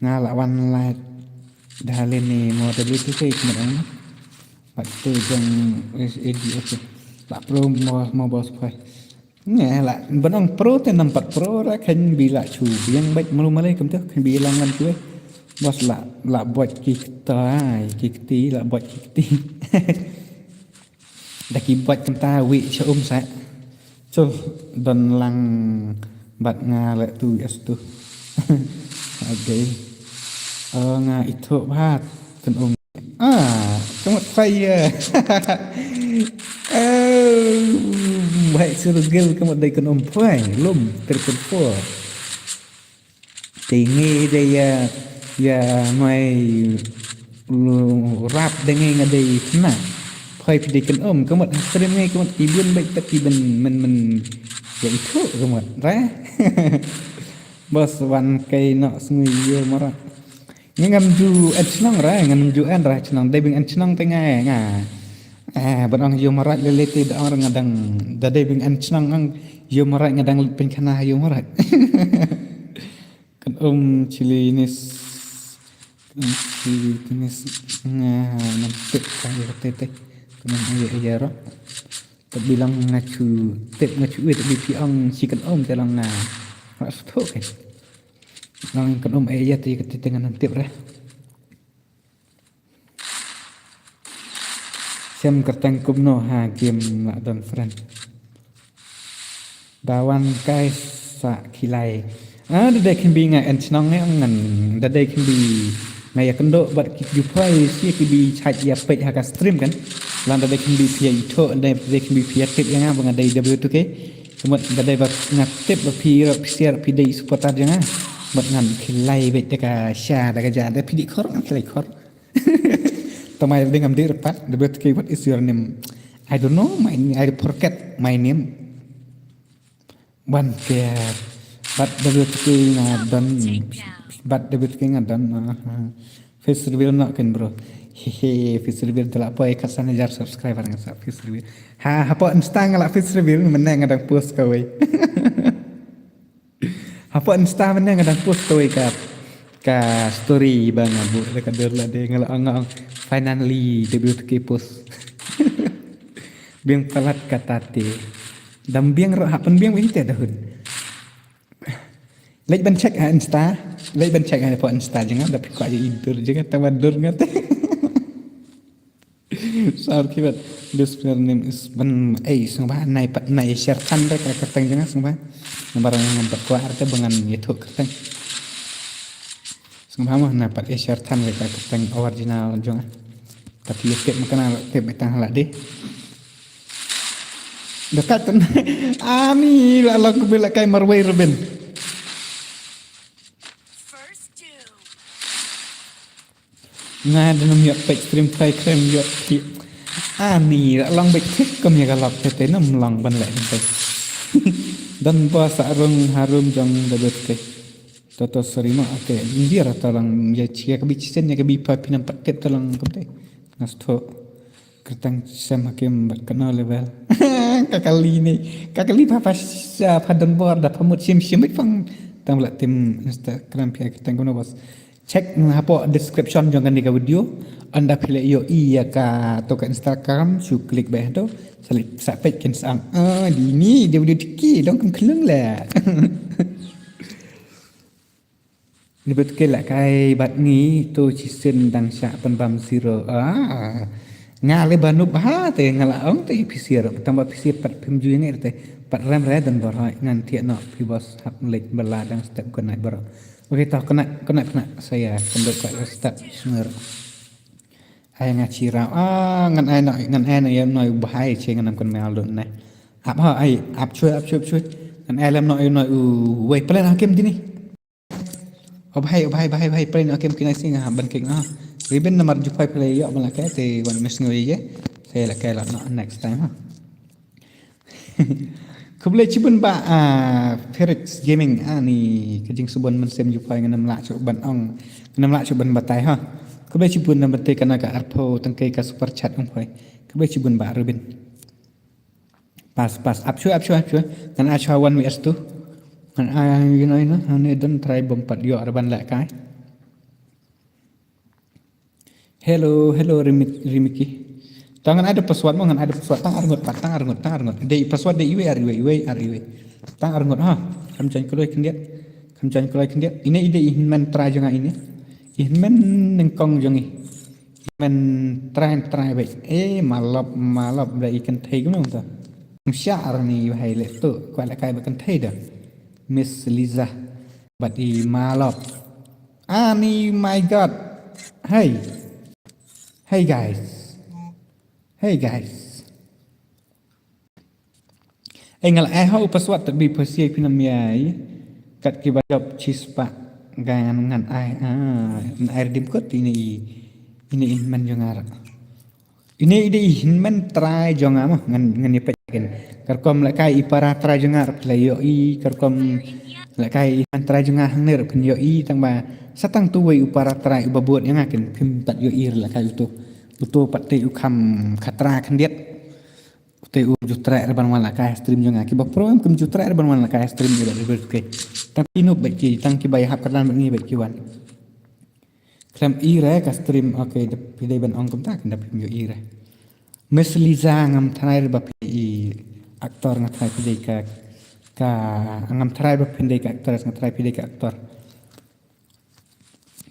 Nga la wan la dalin ni mo da beli tu ke kena dang. Pat tu jong S A D okay. La pro mo mo bos phai. Nge la benong pro te nampat pro ra kan bi la chu biang bait malu malai kum tu kan bi lang lan chu. Bos la la bot ki ktai ki kti la bot ki kti. Da ki bot kynta wi cha um sa. Chu don lang bat nga le tu yes tu. Okay. Nga ithuh bha kan um. Ah, kamat fire. Oh, baik surugil kamat dai kan um phai lum triple four. Te ngi dei ya ya mai rap dei ngi nga dei kena. Phai phi dei kan um kamat stream ngi kamat ki bun baik tak ki ben men men ya itu kamat ra. Bos wan kai nok sngui yo marak. Ngi ngam ju et chnong ra ngam ju en ra chnong dei bing en chnong te ngai nga. Eh, ban ong yo marak lele te da ong nga dang da dei bing en chnong ang yo marak nga dang pin khana yo marak. Kan um chili nis kan um chili nis nga nam tip ka yo te te kan um ayo ayo ro. Tapi lang nga chu tip nga chu wit tapi pi ong si kan um te lang nga. Nga sthok kan. Lang kan um ayo te te te nga nam tip ra. Sem kyrteng kumno ha game la don friend. Da wan kai sa khilai. Ah, da dei khin bi nga en chnong ngai ong ngan. Da dei khin bi nga ya kendo bat ki ju phai si ki bi chait ya peit ha ka stream kan. Lan da dei khin bi phi ya itho da dei khin bi phi ya tip ya nga ba nga dei W two K. Semut da dei ba nga tip ba phi ro phi siar phi dei supporter ya nga. Bat ngan khilai beit da ka sha da ka ja da phi di khor ngan khilai khor. Tamai ding am dir pat, W T K, what is your name? I don't know, my I forget my name. Ban ke, but W T K nga don, but W T K nga don. Face reveal no kan bro. Hehe, face reveal telah poi kat sana jar subscriber nga sa face reveal. Ha, hapo Insta nga la face reveal, menang ada post kawai. Hapoh Insta mynne nga dang post kawei ka, ka story ba nga buh da ka dur lade nga la ong, ong finally W T K post. Biang palat kata te. Dam biang roh hap pynbiang wei te dahun. Leit ban check ha Insta, leit ban check ha hapoh Insta jeng nga da phi kwah ïa i dur jeng nga tang ba dur nga te. Sar kibat. This player name is ban ei sngba nai pat nai share than re ka kyrteng jong nga sngba. Nambar ngan pat kwah re te ba ngan ïathuh kyrteng. Sngba mo na pat share than re ka kyrteng original jong nga. Tapi ïa tip ma kana tip ba tang hala de. Dekat tu. Ani la long kebel la kai marwei Ruben. First doom. Nga da nam yok pek stream fry krem yok ki. Ani la long bek tik kum ya galak tete nam long ban lek nte. Dan ba sa rung harum jong da bet ke. Toto serima ake. India rata lang ya chia ke bi chisen ya ke bi pa pinam paket talang kemte. Ngas tho. Kyrteng Sem Hakim bad kano level. Ka kali ni. Ka kali pa pa sha pa don bor da pa mut shim shim bit pang. Tang bla tim Instagram pia kyrteng kono bos. Check hapoh description jong kane ka video. Ynda phi leh ïohi ïa ka to ka Instagram shu klik beh to. Sa leh sa peit kin sang. Ah, di ni dia video tiki dong kem kelung leh. Ni bet ke leh kai bad ngi to shisien dang shah pynbam zero. Ah. Nga leh ba nup ha te nga la ong te phi sir tang ba phi sir pat phim ju ngi te pat rem re dan bor hoi ngan thiah noh phi bos hap leh bala dang step good night bro. Okay, tau kena kena kena saya kembali kat step snger. Ai nga chirau ah ngan ai na ngan ai na ya noi bahai che ngan am kan mal don ne. Ap ha ai ap chui ap chui ap chui ngan ai lem noi noi u wei plan Hakim dini. O bahai o bahai bahai bahai plan Hakim kinai sing ha ban kek na. Riben namar jupai play yo ban la kai te wan mes ngoi ye. Saya la kai la no next time ha. Khublei chibun ba, ah, Felix Gaming, ah, ni ka jingsibun mynsiem ju poi, ngam lah shuh ban ong, ngam lah shuh ban batai ha. Khublei chibun na bynta kane ka arphew tyngka ka super chat ong poi. Khublei chibun ba Rubin. Pas, pas, ap shuh, ap shuh, ap shuh. Ngan ai shuh one V S two. Ngan ai, you know, you know, hangne don trai bym pat ïoh ruh ban lehkai. Hello, hello, Rimi-, Rimiki. Tang ngan ai da password mo, ngan ai da password. Tang arngut pat, tang arngut, tang arngut. Dei password dei iwei ar iwei, iwei ar iwei. Tang arngut ha. Kham jan kloi khyndiat. Kham jan kloi khyndiat. Ine i dei i hynmen trai jong nga ine. I hynmen nyngkong jong i. I hynmen trai, trai beit. Eh, malop, malop da i kynthei kumno ta. Mshar ni i bahai leh tu. Kwah lehkai bad kynthei da. Miss Liza. Bad i malop. Ani, my God. Hey. Hey, guys. Hey, guys. Ei, nga la ai ha u password, tang ba phi sngewthuh phi nam ïai. Kat kiba jop shispah. Ngan, ngan ai, ah, ngan ai redeem code ine i, ine i hynmen jong nga ruh. Ine i dei i hynmen trai jong nga mo, ngan, ngan ïa peit kin. Katkum lehkai i para trai jong nga ruh phin la ïohi, katkum lehkai i hynmen trai jong nga hangne ruh phin ïohi, tang ba sa tang tu wei u para trai uba bud ïa nga kin, phim pat ïohi ruh lehkai uto. Uto pat te u kham khatra khyndiat. Uto u ju treh ruh ban wan lehkai stream jong nga, kiba pro em kim ju treh ruh ban wan lehkai stream jong nga. Tang ki noob beit ki, tang kiba ïahap kyrdan beit ngi beit ki wan. Khlem i re ka stream, okay, da phi dei ban ong kumta, kan da phim ïohi re. Miss Liza, ngam tharai re ba phi i actor, nga tharai phi dei ka, ka, ngam tharai ba phi dei ka actress, nga tharai phi dei ka actor.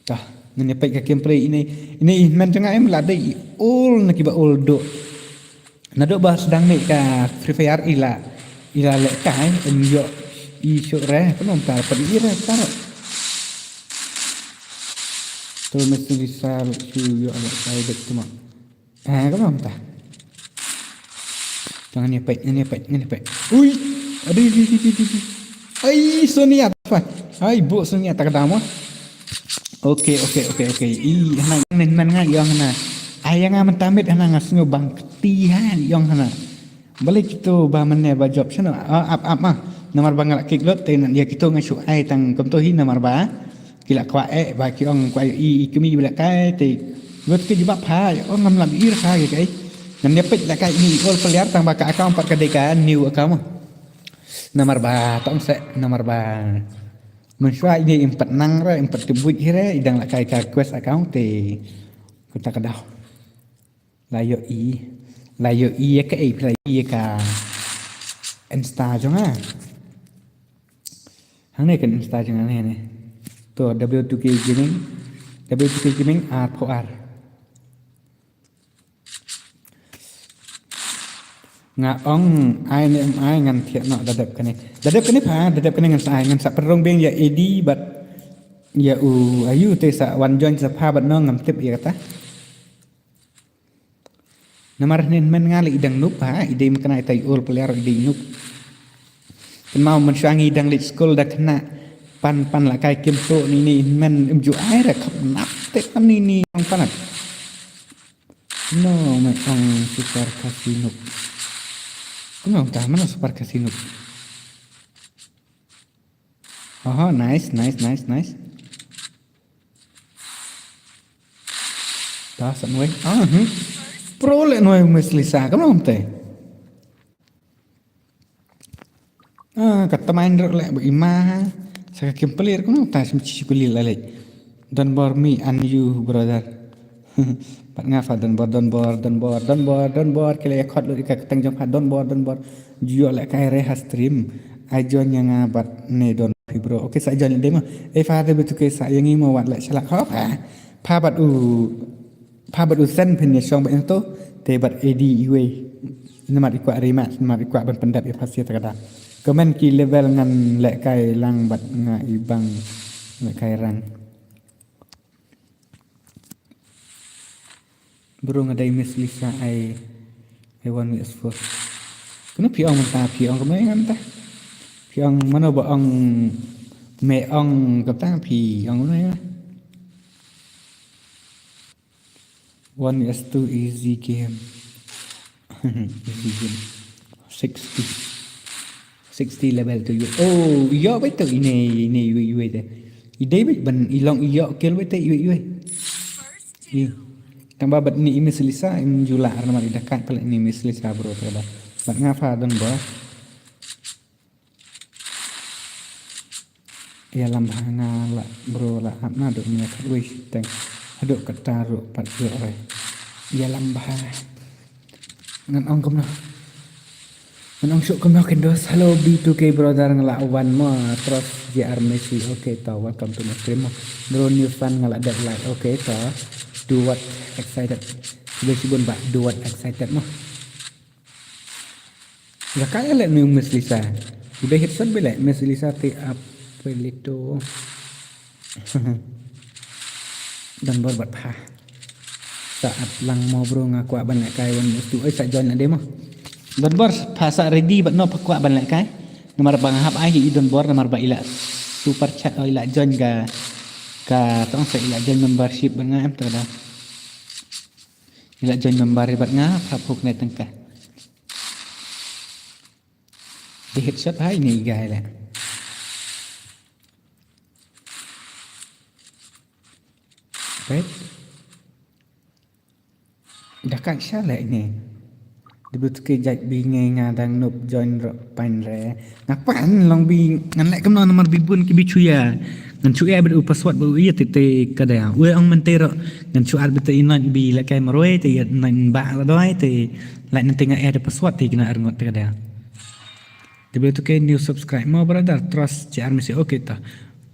Ka, ngan ïa peit ka gameplay ine, ine i hynmen jong nga em la dei i ul na kiba ul duh. Naduh ba sdang ne ka Free Fire i la, i la lehkai, em ïoh i shuh re, kumno mynta pat i re, ta. Tu mesti bisa shu ïoh lehkai beit tu mo. Eh, kumno mynta. Ngan ïa peit, ngan ïa peit, ngan ïa peit. Ui, aduh, aduh, aduh, aduh, aduh. Ai, Sonia, apa? Ai, bu Sonia tak ada mo. Okay, okay, okay, okay. I, hana, hana, hana, nga ïong hana. Ai, nga mynta miet hana nga sngew bang kti ha, ïong hana. Balei kito ba mynne ba jop shano? Ah, ap, ap, ah. Namar ba nga la kick lut, te nan ïa kito nga shu ai tang kumto hi namar ba ki la kwah eh, ba ki ong kwah i, i kmie ba lehkai, te. Lut ki jubab ha, ïa ong ngam lam i re ha, ïa kai. Ngan ïa peit lehkai i ol player tang ba ka account pat ka dei ka new account. Namar ba, tong se, namar ba. Mynshuwa ine im pat nang re, im pat tip buit hi re, i dang lehkai ka quest account te. Kata ka daw. La ïohi, la ïohi ïa ka, eh, la ïohi ïa ka Insta jong nga. Hangne ka Insta jong nga ne, ne. To W two K Gaming, W two K Gaming R four R. Nga ong ai ne em ai ngan thiah noh da dep kane. Da dep kane pha, da dep kane ngan sa ai, ngan sa pynrung biang ïa A D bad ïa u Ayu te sa wan join sa pha bad no ngam tip ïa kata. Namar hynmen nga leh i dang noob ha, i dei mynta i tai ol player i dei noob. Kynmaw mynshuwa ngi dang leit skul da khynnah pan pan lehkai kim tuh ni ni hynmen im ju ai re khap nap te pan ni ni ong panat. No, me ong super casino. Kumno ta mano super casino. Aha, nice, nice, nice, nice. Ta sa noi. Ah, hmm. Pro le noi mes Lisa, kumno te. Ah, ka tamain ro le ba ima. Sa ka kim pelir kumno ta sim chi peli la le. Don bor me and you, brother. Pat nga fa don bor, don bor, don bor, don bor, don bor. Kele ya khot lo ika keteng jong fa don bor, don bor. Ju ïoh lehkai re ha stream. Ai join ïa nga bad ne don phi bro. Okay, sa join dei ma. Eh, fa de betu ke sa ïa ngi mo wat leh shalak. Ho fa. Fa bad u, fa bad u sen phin ïa shong bad ïa to. Te bad A D iwei. Namar i kwah rimat, namar i kwah ban pyndep ïa phasia ta ka da. Comment ki level ngan lehkai lang bad nga i bang lehkai rang. Bro nga dei Miss Lisa ai, ai one V S four. Kano phi ong mynta, phi ong kumno ïa nga mynta? Phi ong mano ba ong me ong kata phi ong kumno ïa nga? One V S two easy game. Easy game. Sixty. Sixty level tu ïoh. Oh, ïoh beit tu ine, ine ïoh, ïoh te. I dei beit ban i long ïoh kill beit te ïoh, ïoh. I. Tang ba bad ni i Miss Lisa im jula ar namar i da kat pala ni Miss Lisa bro te ba. Bad nga pha don ba. Ïalam bha nga la bro la ap na dok nia khat wei teng. Hadok kata ro pat ro re. Ïalam bha. Ngan ong kumno. Ngan ong suk kumno kendos. Hello B two K brother nga la wan mo. Trust J R Messi. Okay to welcome to my stream mo. Bro new fan nga la dep like. Okay to. Do what excited. Sudah sibun ba do what excited mo. Ïa ka ïa leh ngi Miss Lisa. Udah headshot bele Miss Lisa te apelito. Don bor bad pha. Sa at lang mo bro nga kwah ban leh kai wan tu oi sa join ade mo. Don bor pha sa ready bad no pha kwah ban leh kai. Namar ba nga hap ai hi i don bor namar ba ila super chat o ila join ka ka tong sa ila join membership ban nga em tada. Ila join member bad nga pha phuk ne tengka. Di headshot hai ni gai le. Right. Dah kak sha le ni. Di betul ke jat bi ngai nga dang nup join ro pan re. Nga pan long bi ngan leh kumno namar bi bun ki bi chuya. Ngan chuya bad u password bad u iya te te kada ya. Ue ong mente ro ngan chuya bad te inan bi leh kai maroi te ya nan ba la doi te leh nante nga add password te kena arngot te kada ya. Dia boleh tukar new subscribe mo brother trust J R mesti okay ta.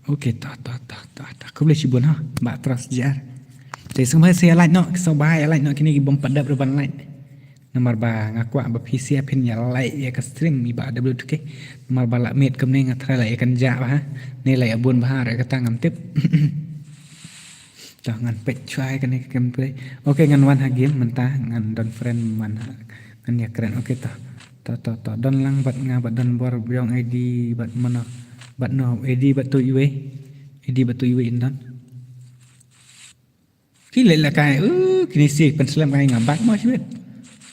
Okay ta ta ta ta ta. Kau boleh sibun ha ba trust J R. Te sembah saya like no, sembah ya like no kini bom padap reban like. Namar ba nga kwah ba phi sia phin ïa like ïa ka stream i ba W two K. Namar ba la miet kumne nga try la ïa kan ja ba ha. Ne la ïa bun ba ha re kata ngam tip. Tah ngan peit chwa ïa kane ka gameplay. Okay ngan wan ha game mynta ngan don friend man ha ngan ïa kren. Okay tah. Tah tah tah don lang bad nga bad don bor biong A D bad mano bad no A D bad tu iwe. A D bad tu iwe in don. Phi leh la kai, uh, kini si pen slem kai nga bak mo shibit.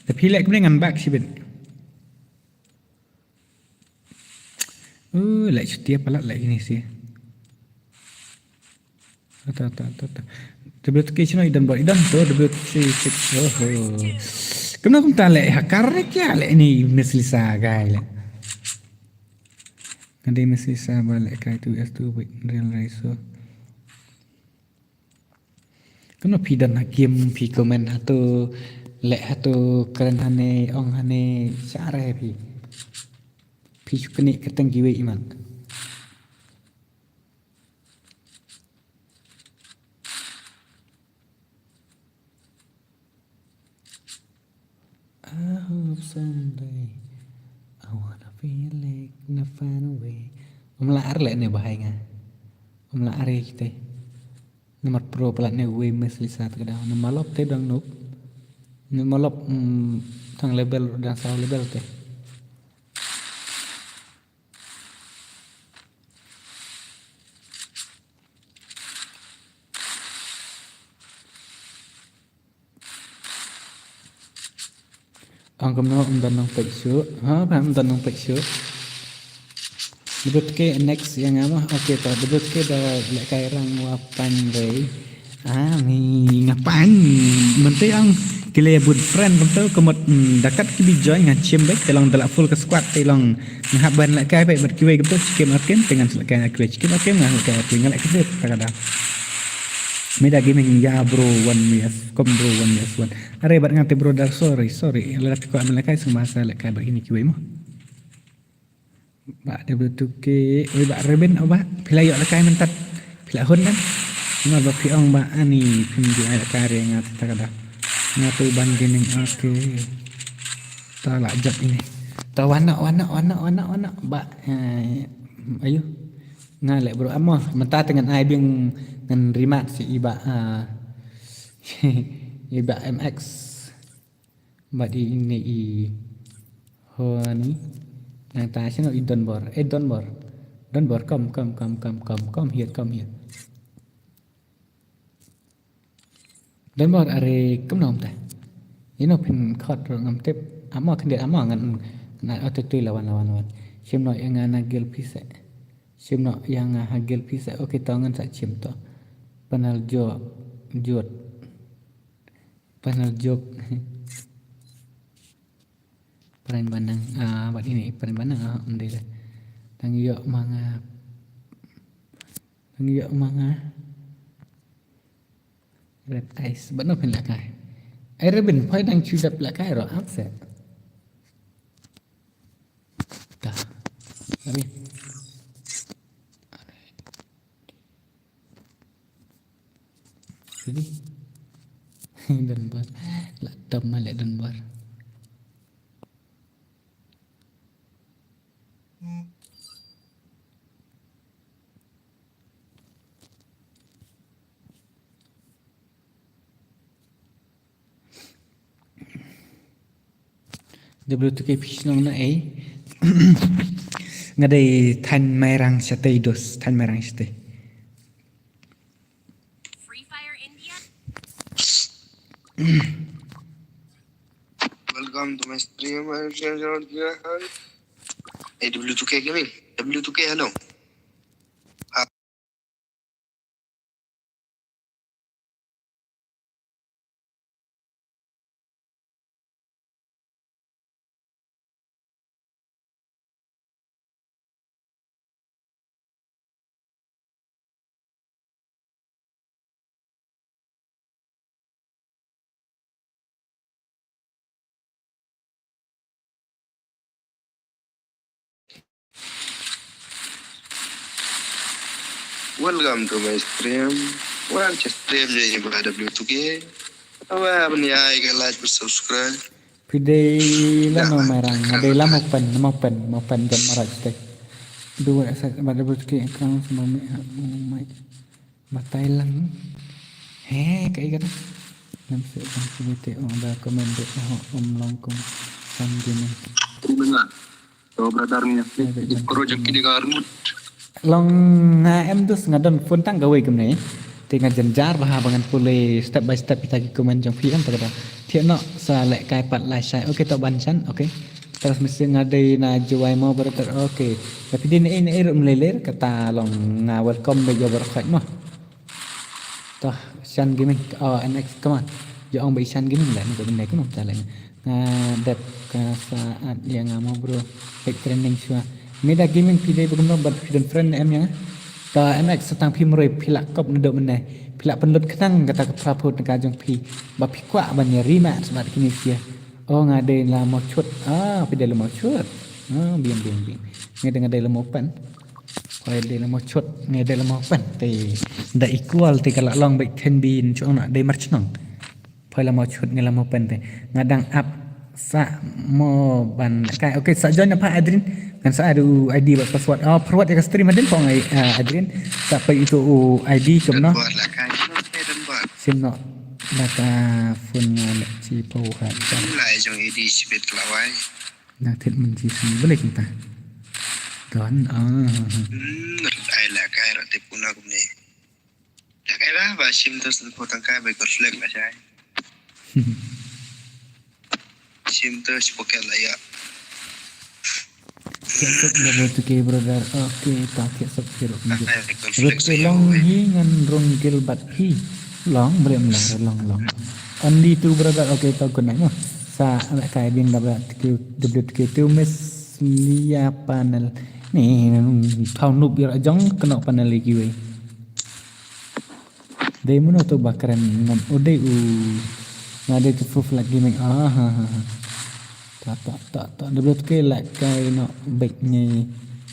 Tapi leh kumne ngan bak shibit. Uh, leh chutia palat leh kini si. Ta ta ta ta. W T K sino idan bor idan to W T K six. Oh, oh. Kumno kumta leh hakar kya leh ni Miss Lisa gai leh. Ngadi Miss Lisa ba leh kai tu S two wait real raiso. Kano phi don ha game phi comment ha tu leh ha tu kren ha ne ong ha ne share phi. Phi shu kene ka tang kiwei iman. I hope someday I wanna feel like na far away. Um la ar le ne bahai nga. Um la ar kita. Namar pro palat ne wei Miss Lisa te ka dau. Namar lop te dang nup. Namar lop, mm, tang level dang saw level te. Ang kumno um don nong pek shu. Ha, ba um don nong pek shu. Debut ke next yang ama. Okay, ta debut ke da leh kai rang wa pan rei. Ah, mi ngapan. Mentei ang kile bud friend kumto kemot, mm, dakat ki bi join nga chim bek te long da la full ka squad te long nga hap ban leh kai bek mat kiwei kumto chikim akim te ngan leh kai na kiwei chikim akim ngan leh kai akim ngan leh kai ta kada. Meda gaming ya bro one yes kom bro one yes one. Are bat ngan te bro dar sorry sorry. Lada piko amal leh kai semasa leh kai bek ini kiwei mo. Ba W two K, oi ba Reben o ba, phi la ïoh lehkai mynta. Phi la hun kan. Nga ba phi ong ba ani phim ju ai lehkai re nga ta kada. Nga tu ban gaming okay. Ta la jap ini. Ta wana wana wana wana wana ba. Eh, ayo. Nga leh bro amo mynta te ngan ai biang ngan rimat si i ba, ah, i ba M X. Bad i ne i ho ni nang ta sino i donbor, eh, donbor. Donbor, come, come, come, come, come, come here, come here. Donbor, are, come nom ta. Ino phin khot ro ngam tip. Amo khyndiat amo ngan, ngan auto tui lawan, lawan, lawan. Shim noh ïa nga na guild phi seh. Shim noh ïa nga ha guild phi seh. Okay, to ngan sa shim to. Panel jok, jot. Panel jok. Pran banang, ah, bad ini pran banang, ah, ym dei leh. Tang ïoh ma nga. Tang ïoh ma nga. Red eyes. Bad no phin lehkai. Ai Rebin, poi dang shu dep lehkai ruh, ap seh. Ta. Rebin. Sini. Don bar. La tam ma leh don bar. W two K phi shnong na ei. Nga dei thaiñ Mairang shatei dos, thaiñ Mairang shatei. Welcome to my stream. Hey, W two K Gaming. W two K, hello. Welcome to my stream. Wan sha stream jong i Bah W two K. Wan ban ai ka like, ban subscribe. Phi dei lano Mairang? Nga dei Lamau Pen, Lamau Pen, Lamau Pen jan marai shatei. Dua sa Bah W two K kang sama mi ha mai. Batai lang. He, kaei kata? Nam se bang sini te ong da comment de ho um long kum sam gini. Kumna. To brother ni. Koro jong kini ka armut. Long nga em dus nga don phone tang kawei kumne. Te nga jynjar bha ba ngan pule step by step kita ki comment jong phi em ta kata. Thiah noh sa lehkai pat lai shai. Okay, to ban chan. Okay. Terus mesti nga dei na Jowai mo brother. Okay. Tapi dei na ei na ei ruh mleler kata long nga welcome ba jawab khait mo. Toh, Shan Gaming, oh, N X, come on. Ïa ong ba i Shan Gaming leh, ni ka bynta kumno ta leh. Nga dep ka sa at ïa nga mo bro. Peit trending shuwa. Meda Gaming phi dei ba kumno bad phi don friend ne em ïa nga. Ka N X sa tang phi mroi phi lah kop naduh mynne. Phi lah pynlut khnang kata ka phra phut na ka jong phi. Ba phi kwah ban ïa rematch bad kine sia. Oh, nga dei la Mawchut. Ah, phi dei la Mawchut. Ah, biang, biang, biang. Nga dei, nga dei la Mawpen. Poi dei la Mawchut, nga dei la Mawpen. Te da equal te ka la long beit ten bin chuh na dei marchnong. Poi la Mawchut nga la Mawpen te. Nga dang ap sa mo ban kai. Okay, sa join na pha Adrian. Ngan sa adu I D bad password. Oh, password ïa ka stream hadien pong ai, ah, Adrian. Sa poi itu u I D kumno. Sim no. Naka phone nga leh chi pau ha. Lai jong I D sibit lawai. Nang thied mynji sngewbha leh kita. Don, ah. Hmm, rit ai la kai rat te puna kumne. La kai ba, ba shim to sngewbha tang kai ba kor flek la shai. Shim to shi poket la ya. Kiak suk da bro tu ke brother. Okay, ta kiak suk kiro. Rit te long hi ngan rung gil bat hi. Long, bri em long, long, long. Only two brother, okay, to good night mo. Sa, anak kai bing da bro tu ke, da bro tu ke tu miss Lia panel. Ni, thau nup ira jong kena panel lagi wei. Dei mano tu ba kren ngam u dei u. Nga dei tu full flag gaming. Ah, ha, ha, ha. Ta, ta, ta, ta. Da bro tu ke la kai no bek ngi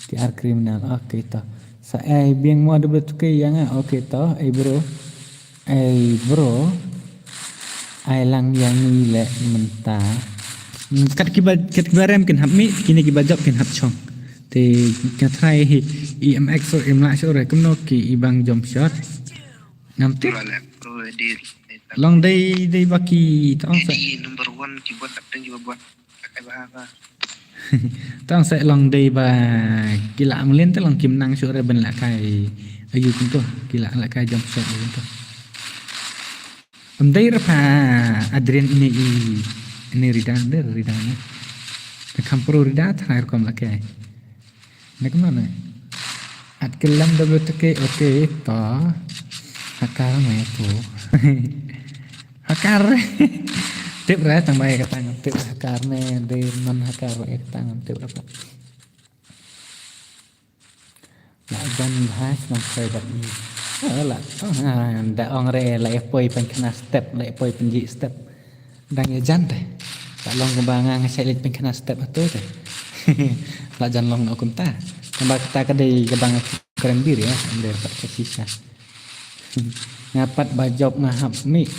ti ar criminal. Okay, ta. Sa ai biang mo da bro tu ke ïa nga. Okay, ta. Ai bro. Ai bro. Ai lang ïa ngi leh mynta. Hmm, kat kiba, kat kiba rem kin hap mih, kine kiba jop kin hap chong. Te nga try hi, E M X o im lah shuh re kumno ki i bang jump shot. Ngam tip. Long dei, dei ba ki tong sa. Number one ki buat tak dei ba buat. Tang sa long dei ba ki la mlien te long kim nang shuh re ban la kai ayu kumto ki la la kai jump shot ayu kumto. Em dei ra pha Adrian ini i ini Rida, dei Rida ni. Te kam pro Rida trai rukom la kai. Ne kumno ne? At kyllem da blutuke, okay, to. Hakar me tu. Hakar. Tip re tang ba e ka tang tip hakar ne de man hakar e ka tang tip re. La jan bha shnong poi bad i. Oh, la, oh, ah, da ong re la e poi pynkhana step, la e poi pynji step. Dang ïa jan te. La long kumba nga nga shait leit pynkhana step hato te. La jan long noh kumta. Kumba kata ka dei kaba nga kren bir ïa, ym dei pat ka shisha. Nga pat ba jop nga hap mih.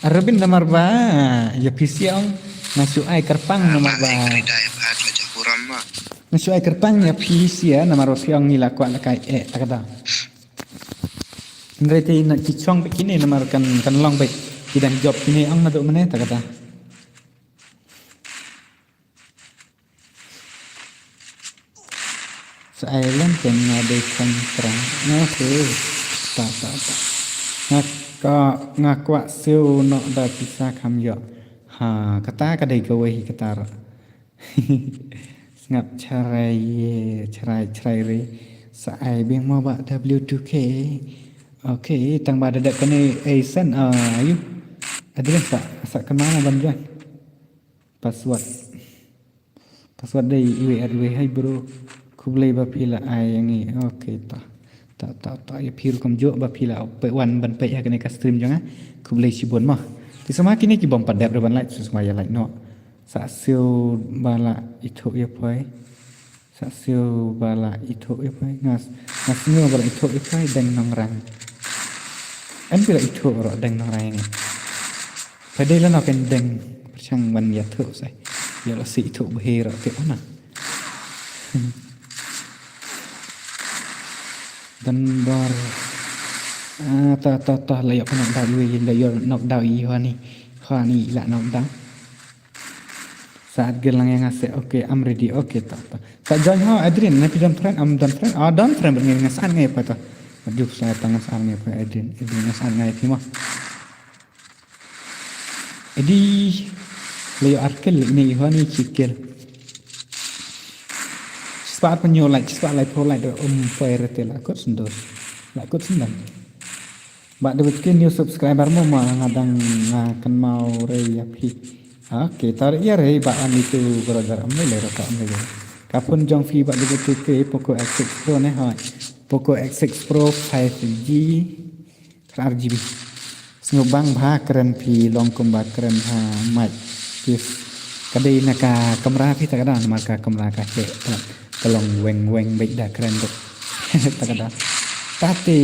Arabin namar ba ïa phi sha ong nga shu ai kyrpang namar ba. Nga shu ai kyrpang ïa phi sha namar ba phi ong ngi la kwah la kai eh ta ka da. Hynrei te na ki chong bad kine namar kan kan long bad ki dang jop kine ong naduh mynne ta kata. Sa ai lem te nga dei khon prang. Nga se ta ta ta. Nga ka nga kwah siew noh da pisa kham ïoh. Ha kata ka dei kawei hi kata ra. Sngap chrai ye, chrai chrai re. Sa ai biang mo ba W two K. Okay, tang ba da dep kane ai sen ayu. Adrian sa sa kemana ban join? Password. Password dei iwei ar iwei hai bro. Khublei ba phi la ai ïa ngi. Okay ta. Ta ta ta ïa phi rukom jok ba phi la peit wan ban peit ha kane ka stream jong nga. Khublei shibun mo. Te sama kine ki bym pat dep re ban like, sa sama ïa like noh. Sa siew ba la ithuh ïa poi. Sa siew ba la ithuh ïa poi. Nga nga siew ba la ithuh ïa poi deng nongrang. Em phi la ithuh ro deng nongrang ïa ngi. Phi dei lano ken deng pyrshang ban ïathuh sa. Ïa la si ithuh bha ro te ona. Don bor. Ah, ta ta ta la ïoh knockdown iwei, la ïoh knockdown i Hani. Hani la knockdown. Sa at gel lang ïa nga se, okay, I'm ready, okay, ta ta. Sa join ho Adrian, na phi don friend, am don friend, ah don friend bad ngi nga saan ngi pa ta. Aduh sa ta nga saan ngi pa Adrian, Adrian nga saan ngi phi mo. Edi la ïoh ar kill, ine i Hani shi kill. Spah pynïoh like, spah lai phew like, um poi rete la kut sendor. La kut sendor. Ba dei bad ki new subscriber mo ma nga dang nga kynmaw re ïa phi. Okay, tar ïa re ba ani tu brother am le re ka am le. Ka phone jong phi ba dei bad ki Poco X six Pro ne ha. Poco X six Pro five G. Khat ar G B. Sngewbang bha kren phi long kumba kren ha mic. Phi ka dei na ka kamra phi ta ka da namar ka kamra ka heh ta ka long weng weng beit da kren beit ta ka da. Ta te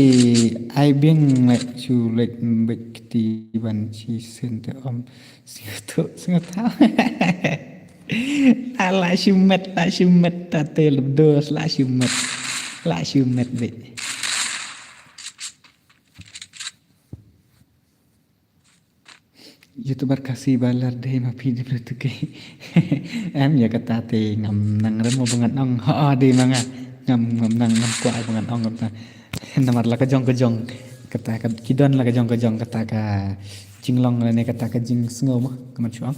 ai biang leh shu leh beit kti ban shi sen te om sngewthuh sngewthuh. La la shimet la shimet ta te lebdos la shimet la shimet beit. YouTuber Khasi ba lar dei ma phi dei blutuke. Em ïa kata te ngam nang rem mo ba ngan ong ho dei ma nga. Ngam ngam nang ngam kwah ba ngan ong kata. Namar la ka jong ka jong kata ka ki don la ka jong ka jong kata ka jinglong lane kata ka jingsngew mo ka man shu ong.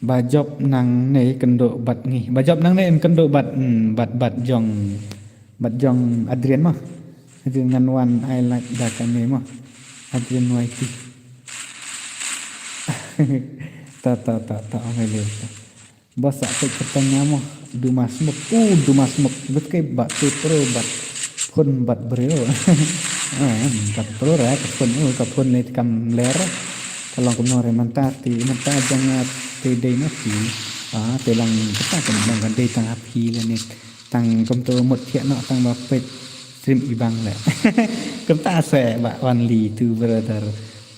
Ba jop nangne kynduh bad ngi. Ba jop nangne kynduh bad, hmm, bad, bad jong, bad jong Adrian mo. Adrian ngan wan ai like da kane mo. Adrian Y T. Ta, ta, ta, ta, ong ai le ta. Ba sa peit kyrteng nga mo. Duma Smoke. Uh, Duma Smoke. Bad kai bad te pro bad phone bad briew. Ah, bad pro ra ka phone, uh, ka phone le kam ler. Ka long kumno re mynta te, mynta jong nga te dei na phi. Ah, te long kata kan long kan dei tang ha phi lane tang kumto mut thiah noh tang ba peit stream i bang le. Kumta se ba only two brother.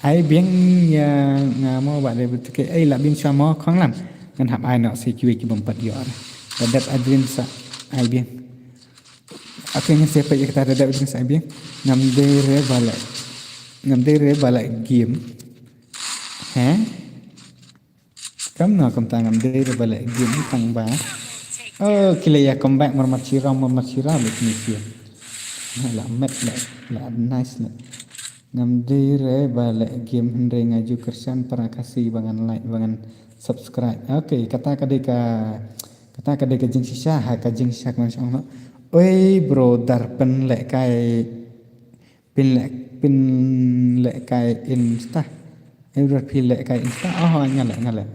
Ai biang ïa nga mo ba dei blutuke ai la biang sha mo khong lam. Ngan hap ai noh se kiwei ki bym pat ïoh re. Ba dep Adrian sa ai biang. Okay, ngan sa peit ïa kata da dep Adrian sa ai biang. Ngam dei re ba leh. Ngam dei re ba leh game. He? Kam na kam ta ngam dei re ba leh game tang ba. Oh, ki la ïa comeback mar mat shira mar mat shira le kine sia. Na la met le la nice le. Ngam dei re ba leh game hynrei nga ju kyrshan para Khasi ba ngan like ba ngan subscribe. Okay, kata ka dei ka kata ka dei ka jingshisha ha ka jingshisha ka man shong no. Oi brother, pynlehkai, pynleh, pynlehkai Insta. Oi brother, pynlehkai Insta. Oh, nga leh, nga leh.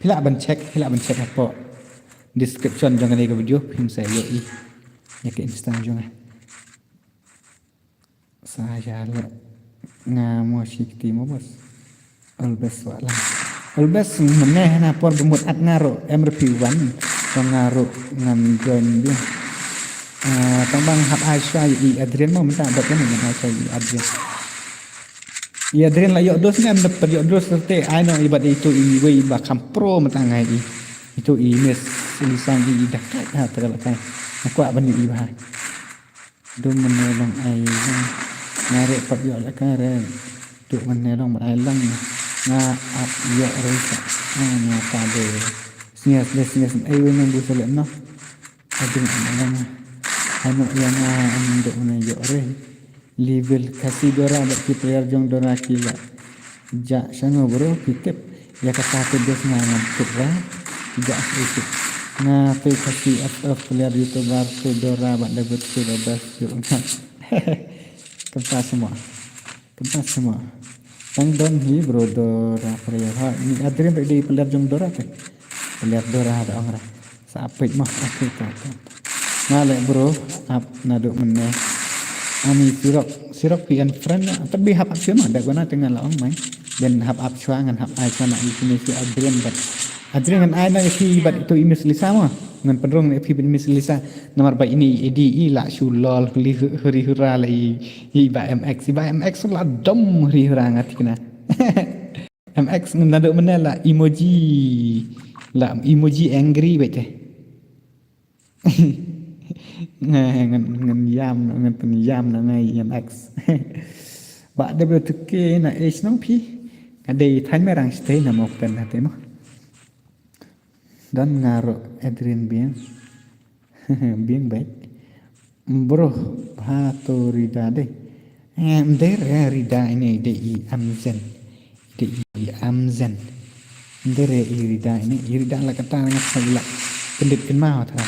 Phi lah ban check, phi lah ban check hapoh description jong kane ka video, phim sa ïohi ïa ka Insta jong nga. Sa ïa leh nga mo shi kti mo bos. Always wah lang. Always mynne hana por ba mut at nga ruh em ruh phi wan. Tang nga ruh ngan join biang. Ah, tang ba nga hap ai shuwa ïa i Adrian mo mynta bad ngan ai shuwa ïa i Adrian. I Adrian la ïoh dos ne em da pynïoh dos te ai no i bad itu iwei ba kham pro mynta nga ïa i. Itu i Miss Lisa i da kai ha te ka la kai. Nga kwah ban ïa i bha. Dum mynne long ai long. Nga ruh pat ïoh lehkai re. Dum mynne long ba ai long. Nga ap ïoh re sa. Nga ta de. Snias de snias ai wei nang bu selek noh. Ading ai long. Ai noh ïa nga am dum mynne ïoh re. Level Khasi Dora bad ki player jong Dora ki la. Ja shango bro ki tip. Ïa kata te bes nga ngam tip ba. Ïa shu tip. Nga te Khasi F F player YouTuber te Dora bad David te the best jong nga. Kemta semua. Kemta semua. Tang don hi bro Dora player ha. Ni Adrian te di player jong Dora te. Player Dora da ong ra. Sa apik mah aku ta ta. Nga leh bro, ap naduh mynne. Ani sirok, sirok pi an friend na. Tapi hap ap shuwa mah, da guna te nga la ong mai. Dan hap ap shuwa ngan hap ai shuwa na i sini si Adrian bad. Adrian ngan ai na i si bad itu i Miss Lisa mah. Ngan pynrung na i phi bad Miss Lisa. Namar ba ini i di i la shu lol huri huri hura la i, i ba M X. I ba M X la dom huri hura ngat kena. M X ngan naduh mynne la emoji. La emoji angry bad te. Ngan, ngan, ngan ïam, ngan pynïam na ngai M X. Ba da bro tuke na age nong phi. Nga dei thain merang stay na mo pen hate mo. Dan nga ruh Adrian biang. Biang bad. Bro, bha to Rida dei. Eh, mder eh, Rida ini dei i Amzen. Dei i Amzen. Mder eh i Rida ini, i Rida la kata nga sa ila. Pendit kin mau ta.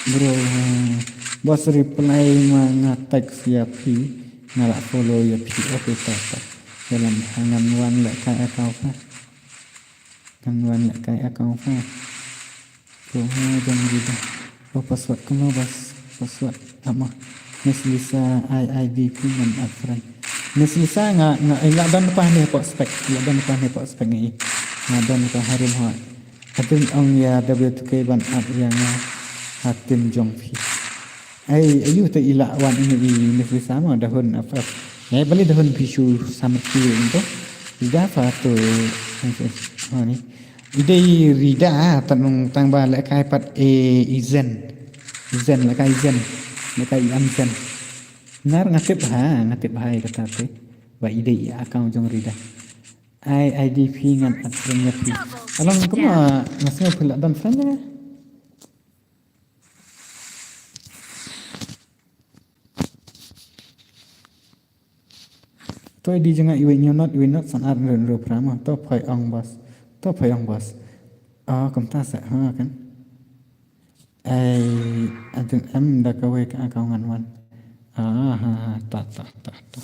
Bro, bos reply ma nga text ïa phi, nga la follow ïa phi. Okay, ta ta. Dalam hangan wan lehkai account ha. Ngan wan lehkai account ha. Ko ha jong Rida. Oh, password kumno bas. Password. Ama. Miss Lisa I I D phi ngan add friend. Miss Lisa nga, nga, eh, nga don pa ne pok spek. Nga don pa ne pok spek ngi. Nga don pa harum ha. Atin ong ïa W two K ban add ïa nga ha team jong phi. Ai, ayu te ila wan ini i Miss Lisa mo dahun apa. Ngai bali dahun phi shu samar ki into. Ida fa tu. Ha ni. Idei Rida, tanung tang ba lehkai pat e i Zen. Zen, lehkai Zen. Lehkai i Amzen. Ngar ngatip ha, ngatip ha i kata te. Ba idei i account jong Rida. Ai, I D phi ngan add friend ïa phi. Along kumno nga sngew phi la don friend ïa nga. To I D jong nga iwei hynñiew not, iwei not san ar hynriew hynriew phra mo. To phai ong bas. To phai ong bas. Ah, kumta sa ha kan. Ai, adun em da kawei ka account ngan wan. Ah, ha, ha, ta, ta, ta, ta.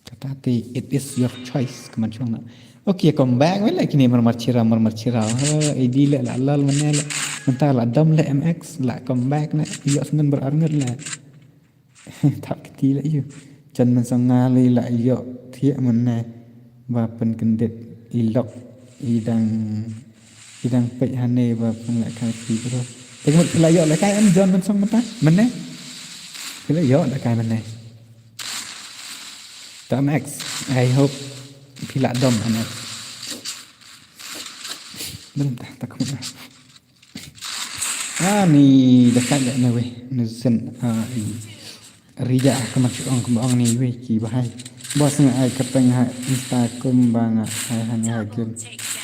Kata te, it is your choice, kaman shong na. Okay, come back, wala kine mar mar chira, mar mar chira. Ha, I D le la lal mane le. Mynta la dom le M X, la come back na. Ïoh sngewbha ber arngut le. Thap kti la ïoh. Jan mynsong nga lei la ïoh thiah mynne ba pynkyndit i lok i dang, i dang peit hane ba pynlehkai phi bro. Te ka mut phi la ïoh lehkai em John mynsong mynta mynne. Phi la ïoh lehkai mynne. To M X, I hope phi la dom M X. Mynta ta ka mut. Ah, ni da ka le na we, na zen, ah, i. Rida, ka mat ong, ka ong ni we, ki bahai. Bos nga ai ka teng ha Insta kumba nga ai ha nga ha game.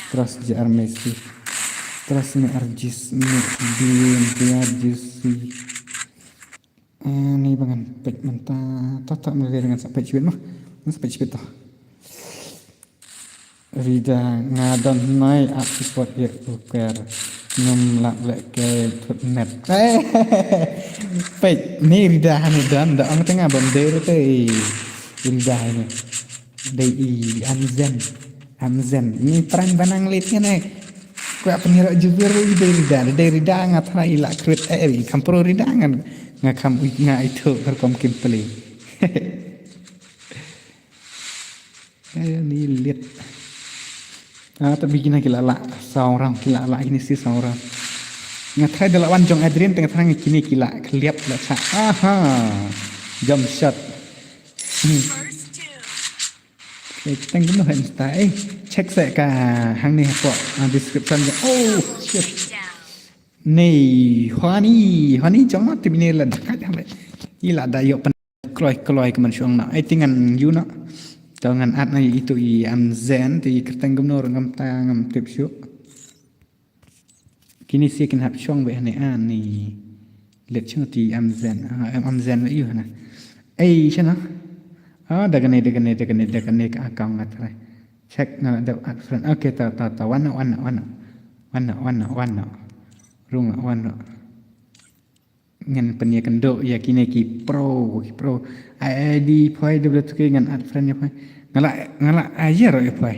Terus J R Messi. Terus ni R G S, ni Bian, J R G C. Ah, ni ba ngan peit mynta, ta ta me le ngan sa peit shibit mo. Ngan sa peit shibit to. Rida nga don hnai ap support ïa u ker. Ngam lah leh ke thut net. Eh, peit, ni Rida hani don, da ong tengah bam dei rute i Rida hani. Dei i Amzen. Amzen. Ni pran banang lit ngane. Kwah pynïaroh jubir i dei Rida, dei Rida nga thra i lah krit eh, i kham pro Rida ngan, nga kham nga itu rukom kim peli. Eh, ni lit. Ah, tapi kine ki la lah saw rang, ki la lah ini si saw rang. Nga try da la wan jong Adrian, tengah terang kine ki la keliap la sa. Aha. Jump shot. Hmm. Eh, tang gunu hai mesta. Eh, check sa ka hangne hapoh, ah, description. Oh, shit. Ni, hani, hani jong ma tip ni la dakat jam. Ila da yok pen kloi kloi ke man shuang na. Ai ti ngan yu na. To ngan at na itu i Amzen, ti kerteng gumno ngam ta ngam tip shu. Kini si kin hap shuang be hani ani. Let shuang ti Amzen. Ah, Amzen be yu na. Ai shana. Ah, da kane, da kane, da kane, da kane ka account nga try. Check na da at friend. Okay, ta, ta, ta. Wan na, wan na, wan na. Wan na, wan na, wan na. Rung na, wan na. Ngan pynïakynduh ïa kine ki pro, ki pro. Ai di phai de bla tuke ngan add friend ïa phai. Nga la, nga la ayer ïa phai.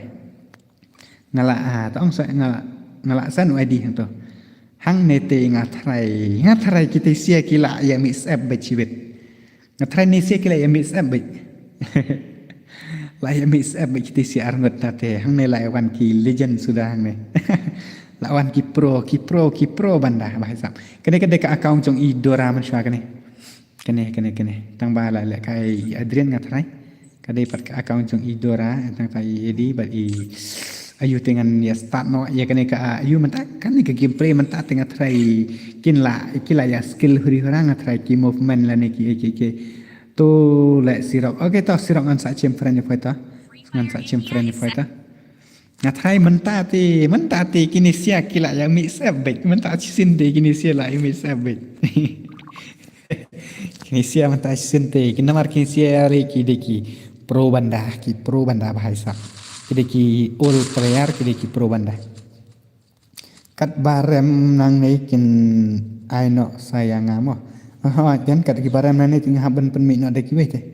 Nga la, ah, tong sa nga la, nga la san ai di hangto. Hangne te nga try, nga try kite sia ki la ïa mix up ba chibit. Nga try ne sia ki la ïa mix up ba. La ïa mix up ba kite sia arngut na te. Hangne la ïa wan ki legend suda hangne. La wan ki pro, ki pro, ki pro banda, ba hisap. Kane ka dei ka account jong i Dora man shwa kane. Kane, kane, kane. Tang ba la leh kai Adrian nga try. Ka dei pat ka account jong i Dora, tang ta i Edi, bad i ayu te ngan ïa start noh, ïa kane ka, ah, ayu mynta, kane ka gameplay mynta te nga try kin la, ki la ïa skill huri hura nga try ki movement lane ki, ki, ki. To leh sirok. Okay, to sirok ngan sa chim friend ïa phai to. Ngan sa chim friend ïa phai to. Nga try mynta te, mynta te kine sia ki la ïa mix up bek. Mynta shisien te kine sia la ïa mix up bek. Kine sia mynta shisien te, ki namar kine sia re ki dei ki pro banda, ki pro banda ba hisap. Ki dei ki old player, ki dei ki pro banda. Kat barem nangne kin ai noh sa ïa nga mo. Aha, jan kat ki barem nangne kin hap ban pynmih noh da kiwei te.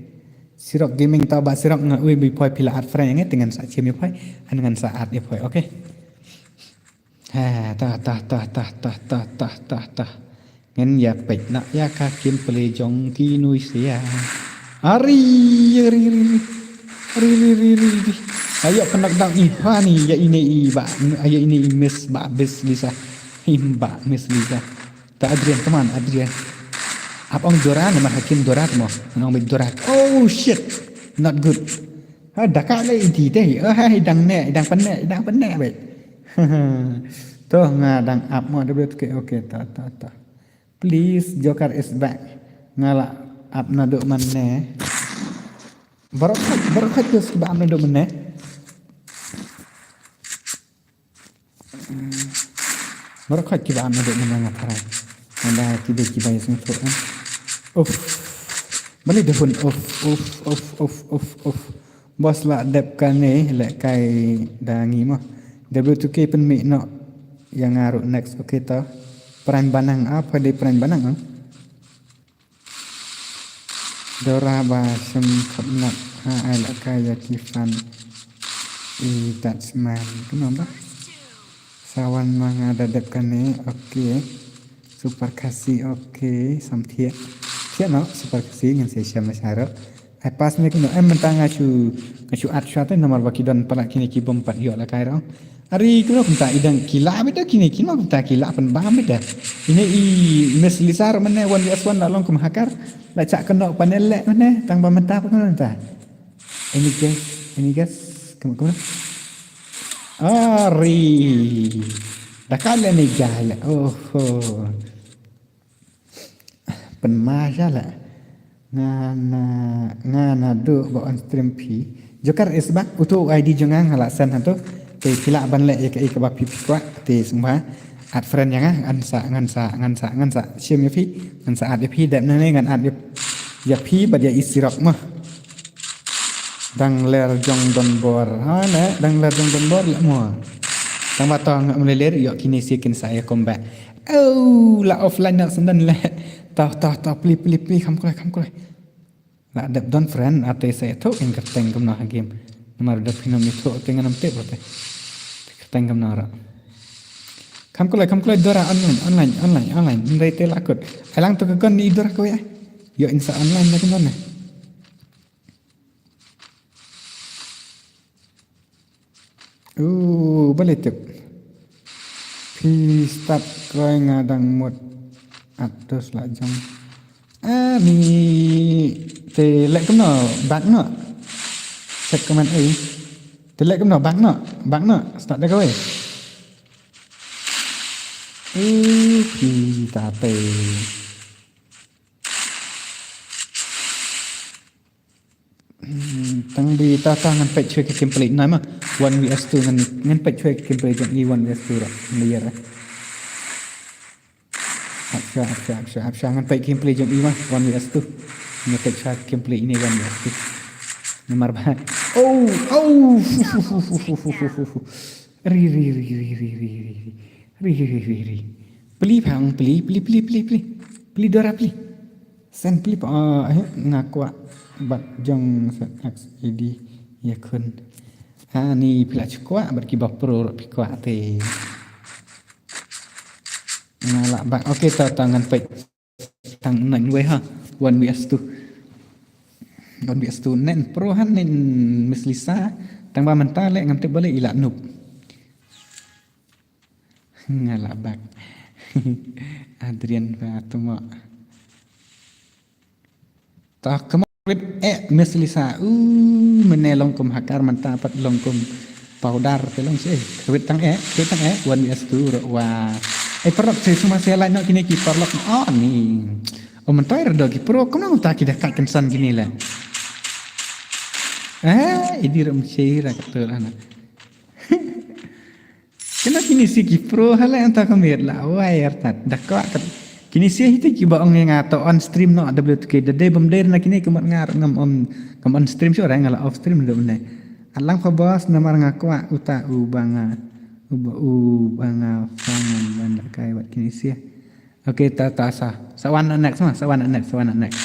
Sirok Gaming ta ba sirok nga ui bi phai phi la add friend nge te ngan sa chim ïa phai. An ngan sa add ïa phai, okay. Ha, ta, ta, ta. Ngan ïa peit na ïa ka gameplay jong ki nui sia. Ari, ari, ari. Ari, ari, ari, ari. Ayo kena dang i hani ïa ine i ba, ïa ine i miss ba bis Lisa. Im ba miss Lisa. Ta Adrian, come on, Adrian. Ap ong Dora, namar hakim Dora mo. Nong bit Dora. Oh shit. Not good. Ha, daka le iti deh. Oh, hai, dang ne, dang penne, dang penne, wait. To nga dang ap mo, okay, okay, ta, ta, ta. Please, Joker is back. Nga la ap naduh mynne. Baroh khat, baroh khat, just ba ap naduh mynne. Baroh khat kiba ap naduh mynne nga tharai. Nanda ki dei kiba ïasngewthuh, eh. Uff. Balei da hun, uff, uff, uff, uff, uff, uff. Boss la dep kane leh kai da ngi mo. W two K pynmih noh ïa nga ruh next, okay to. Pran banang, ah, pha dei pran banang, ah. Dora ba shem khapnap ha ai lehkai ïa ki fan i Dutchman. Kumno ba? Sawan ma nga da dep kane, okay. Super Khasi, okay. Samthiah. Thiah noh, Super Khasi, ngan sa shem ma sharoh. Ai pass ne kumno, em mynta nga shu, nga shu at shwa te namar ba ki don palat kine ki bym pat ïoh lehkai ruh. Ari kumno kumta i dang ki lah beit da kine, kumno kumta ki lah pynbam beit da. Ine i Miss Lisa ruh mynne one V S one la long kum hacker. La chah kynnoh panel leh mynne, tang ba mynta pat kumno mynta. Any guess? Any guess? Kumno kumno? Ari. Da ka leh ni guy leh. Oho. Pynma sha la. Nga na, nga naduh ba on stream phi. Joker is back, uto u I D jong nga nga la send hato. Te phi lah ban leh ïa kaei kaba phi phi kwah. Te sngewbha add friend ïa nga, ngan sa, ngan sa, ngan sa, ngan sa shim ïa phi, ngan sa add ïa phi, dep nangne ngan add ïa, ïa phi bad ïa i Sirok mo. Dang ler jong donbor. Ha ne, dang ler jong donbor leh mo. Tang ba to ngam lele ïoh kine shi kin sa ïa comeback. Oh, la offline na senden le. To, to, to, pli, pli, pli, kham kloi, kham kloi. La dep don friend, ate sa ïathuh kin kyrteng kumno ha game. Namar dep phi nym ïathuh te ngan ym tip te. Kyrteng kumno ra. Kham kloi, kham kloi Dora online, online, online, online. Hynrei te la kut. Ai lang to ka gon ni Dora kawei ai. Ïoh in sa online na kumno ne. Uh, balei tip. Phi start kloi nga dang mut. Atus la jong. Ani te leh kumno bak no. Check comment ai. Te leh kumno bak no. Bak no. Start da kawei. Uh, phi ta te. Hmm, tang bi ta ta ngan peit shuwa ka gameplay na ma. One V S two ngan, ngan peit shuwa ka gameplay jong i one V S two ra. Ngan ïa ra. Hap sha, hap sha, hap sha, hap sha ngan peit gameplay jong i ma. One V S two. Ngan peit shuwa ka gameplay ine one V S two. Namar ba. Oh, oh. Ri, ri, ri. Ri, ri, ri, ri, ri. Pli phang, pli, pli, pli, pli, pli. Pli Dora pli. Sen pli pa, ah, eh, nga kwah bad jong set X E D ïa khun. Ani phi la shu kwah bad kiba pro ruh phi kwah te. Nga lah bak, okay, to, to ngan peit. Tang nine wei ha. One V S two. One V S two nen pro ha nen Miss Lisa. Tang ba mynta le ngam tip balei i la noob. Nga lah bak. Adrian ba tmo. Ta kemo wit eh Miss Lisa. Uh, mene long kum hakar mynta pat long kum powder te long sih. Wit tang eh, wit tang eh, one V S two ruh wa. Eh, paralok sih semua saya like no kini ki paralok. Oh, ni. Oh, mynta ira do ki pro, kumno mynta ki dah kat kensan kini le. Eh, ini ruh mesti ra katur ana. Kena kini si ki pro hala anta ka miet la wai artat. Da kwah kat. Kini si hi te kiba ong ïa nga to on stream no W two K. Da dei bym dei na kini ka mat nga ngam on, ngam on stream shuh, nga la off stream da une. Alang pa bos namar nga kwah uta u ba nga, u ba, u ba nga fan ban da kai wat kini si. Okay, ta, ta sa. Sa wan next ma, sa wan next, sa wan next.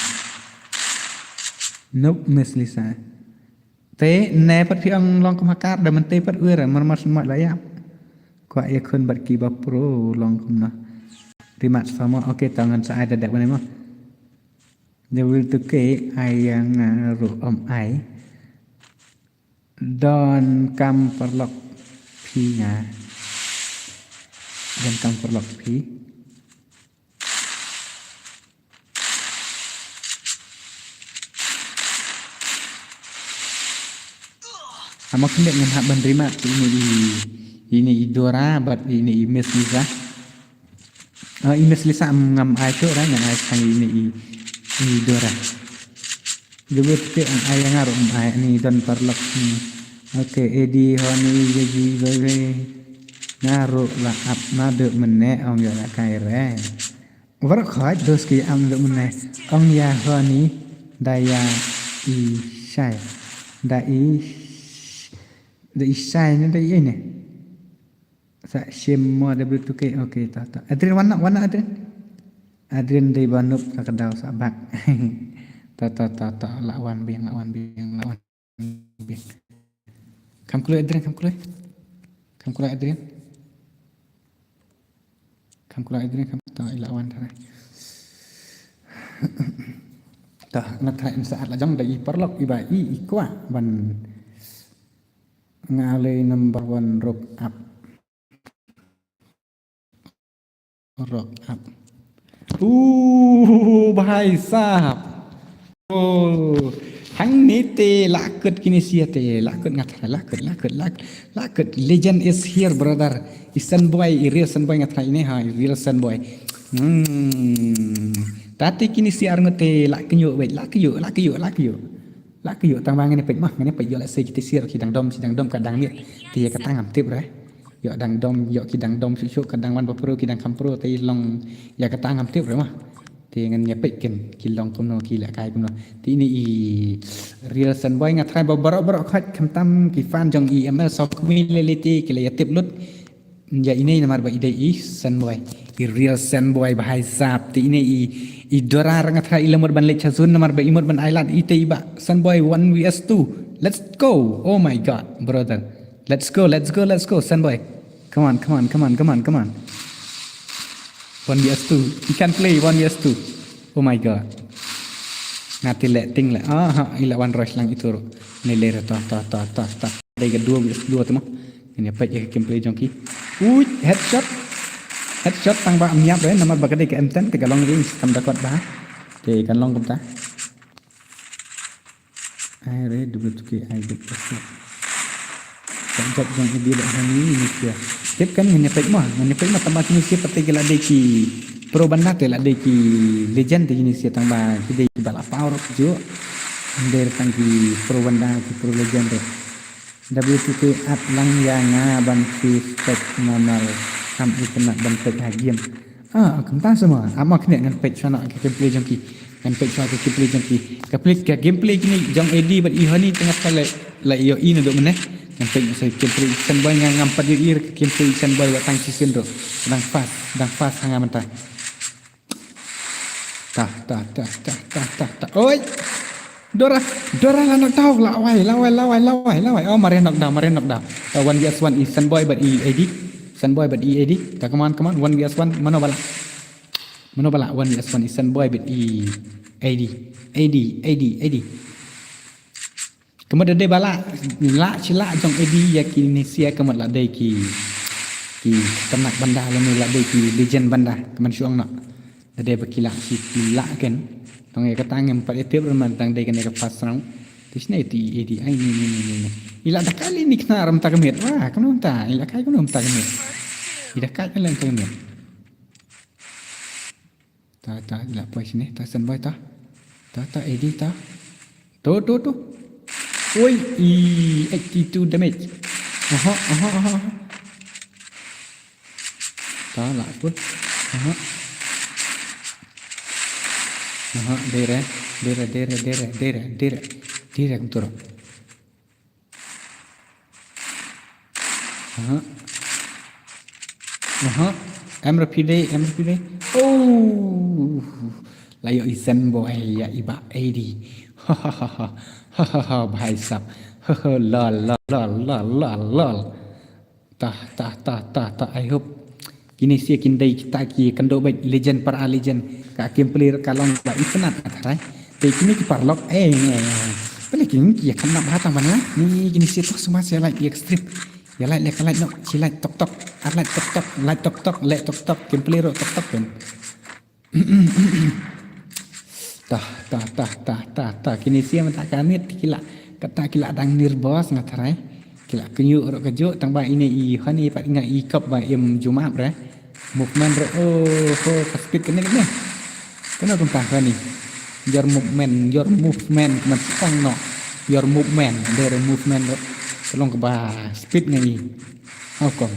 Nope, Miss Lisa. Te ne pat phi ong long kum hakar da mynta pat wir mar mar smat la ïap. Kwah ïa khun bad kiba pro long kumno. Rimat sama, okay, ta ngan sa ai da dep ne mo. They will to ke ai ïa nga ruh ym ai. Don kam paralok phi nga. Don kam paralok phi. Ama khyndiat ngan hap ban rimat ine i, ine i Dora bad ine i Miss Lisa. Ah, i Miss Lisa ngam ai shuh ra, ngan ai sang ine i, i Dora. Jubit ke ang ai nga ruh ai ani don paralok. Hmm. Okay, Eddie Honey Yeji Bebe. Nga ruh la ap na de mene ong ïa la kai re. Baroh khoit dos ki am de mene. Ong ïa Honey da ïa i shai. Da i sh-, da i shai ne da i ne. Sa shim mo da bluetooth ke. Okay, ta ta. Adrian wan na, wan na Adrian. Adrian dei ba noob ka daw sa bak. Ta ta ta ta la wan biang, la wan biang, la wan biang. Kam kloi Adrian, kam kloi. Kam kloi Adrian. Kam kloi Adrian, kam ta ila wan tara. Ta na trai in saat la jong da i paralok iba i i kwah ban nga lei number one rock up. Rock up. Uh, bhai sahab. Oh, hangne te la kut kine sia te, la kut ngat, la kut, la kut, la kut, la kut. Legend is here, brother. I Sunboy, i real Sunboy ngat ine ha, i real Sunboy. Hmm. Tate kine sia arngut te la kynyoh wei, la kynyoh, la kynyoh, la kynyoh. La kynyoh tang ba ngane peit mah, ngane peit ïoh la sei kite sia ki dang dom, si dang dom ka dang miet. Te ïa kata ngam tip re. Ïoh dang dom, ïoh ki dang dom shuh shuh ka dang wan ba pro, ki dang kham pro te long ïa kata ngam tip re mah. Te ngan ïa peit ken ki long kumno ki lehkai kumno. Te ine i real Sunboy nga trai ba baroh baroh khoit khamtam ki fan jong i M L Sokmi lei lei te ki la ïa tip lut. Ïa ine namar ba i dei i Sunboy. I real Sunboy bha i sap te ine i, i Dora nga tharai i la mut ban leit sha zone namar ba i mut ban ai lad i te i ba Sunboy one vs two. Let's go. Oh my god, brother. Let's go, let's go, let's go, Sunboy. Come on, come on, come on, come on, come on. One vs two. He can play one vs two. Oh my god. Nga te leh ting leh. Ah ha, i la wan rush lang itu ruh. Ni leh ta ta ta ta ta. Dei ka dua vs dua tu mo. Ngin ïa peit ïa ka gameplay jong ki. Ui, headshot. Headshot tang ba ym ïap re namar ba ka dei ka M ten te ka long range kam da kot bha. Te kan long kumta. Ai re, dublet tu ki ai dublet. Ka jop jong i dei ba hani ni sia. Tip kan ngin ïa peit mo, ngin ïa peit mo tang ba kine sia pat te ki la dei ki pro banda te la dei ki legend te kine sia tang ba ki dei ki ba la paw ruh ju. Ym dei tang ki pro banda ki pro legend ruh. W two K at lang ïa nga ban suspect namar kam itynnad ban peit ha game. Ah, kumta sama. Ama kne ngan peit shwa na ka gameplay jong ki. Ngan peit shwa ka gameplay jong ki. Ka play ka gameplay kine jong A D bad i Honey tengah pale la ïohi naduh mynne. Ngan peit shwa ka gameplay Sunboy nga ngam pat ïohi ka gameplay Sunboy wat tang shisien ruh. Dang fast, dang fast ha nga mynta. Ta ta ta ta ta ta ta. Oi. Dora, Dora la knockdown, la wai, la wai, la wai, la wai, la wai. Oh, mare knockdown, mare knockdown. Uh, one vs one i Sunboy bad i A D. Sunboy bad i A D. Ta, come on, come on, one vs one. Mano ba lah? Mano ba lah one vs one i Sunboy bad i A D. A D, A D, A D. Ka mut da dei ba lah, lah shi lah jong A D ïa kine sia ka mut la dei ki, ki khynnah banda lane la dei ki legend banda. Ka man shuh noh. Da dei ba ki lah shi ki lah ken. Tang ïa kata ngam pat ïa tip ruh man tang dei kane ka first round. Te shane te i A D ai ni ni ni ni ni. I la da kai lei ni khynnah ruh mynta ka miet. Wah, kumno mynta? I la kai kumno mynta ka miet? I da kai kumno mynta ka miet? Ta ta, i la poi shane, ta Sunboy ta. Ta ta, A D ta. To to to. Oi, i eighty two damage. Aha, aha, aha, aha. Ta la pun. Aha. Aha, dere, dere, dere, dere, dere, dere. Dere kumtu ruh. Aha. Aha. Em ruh phi dei, em ruh phi dei. Oh. La ïoh i Sunboy ïa i Bah A D. Ha ha ha ha. Ha ha ha, bhai sahab. Ha ha, lol, lol, lol, lol, lol, lol. Tah, tah, tah, tah, tah, I hope. Kine sia kin dei kita ki kynduh bad legend para legend. Ka gameplay ka long ba itynnad nga tharai. Te kine ki paralok, eh, eh, eh. Pynlong kine ki ïa kynduh bha tang ban like. Ni kine sia to sngewbha ïa like ïa ka stream. Ïa like, like, like noh, shi like tok tok. Ar like tok tok, like tok tok, like tok tok. Gameplay ruh tok tok kan. Tah, tah, tah, tah, tah, tah. Kine sia mynta ka miet ki la, kata ki la dang nervous nga tharai. Ki la kynjuh ruh kajuh tang ba ine i Honey pat nga i kop ba im jumap re. Movement ruh, oh, oh, ka speed kane kane. Kane kumta Honey. Your movement, your movement, kumne tang noh. Your movement, their movement ruh. Ka long kaba speed nga i. How come?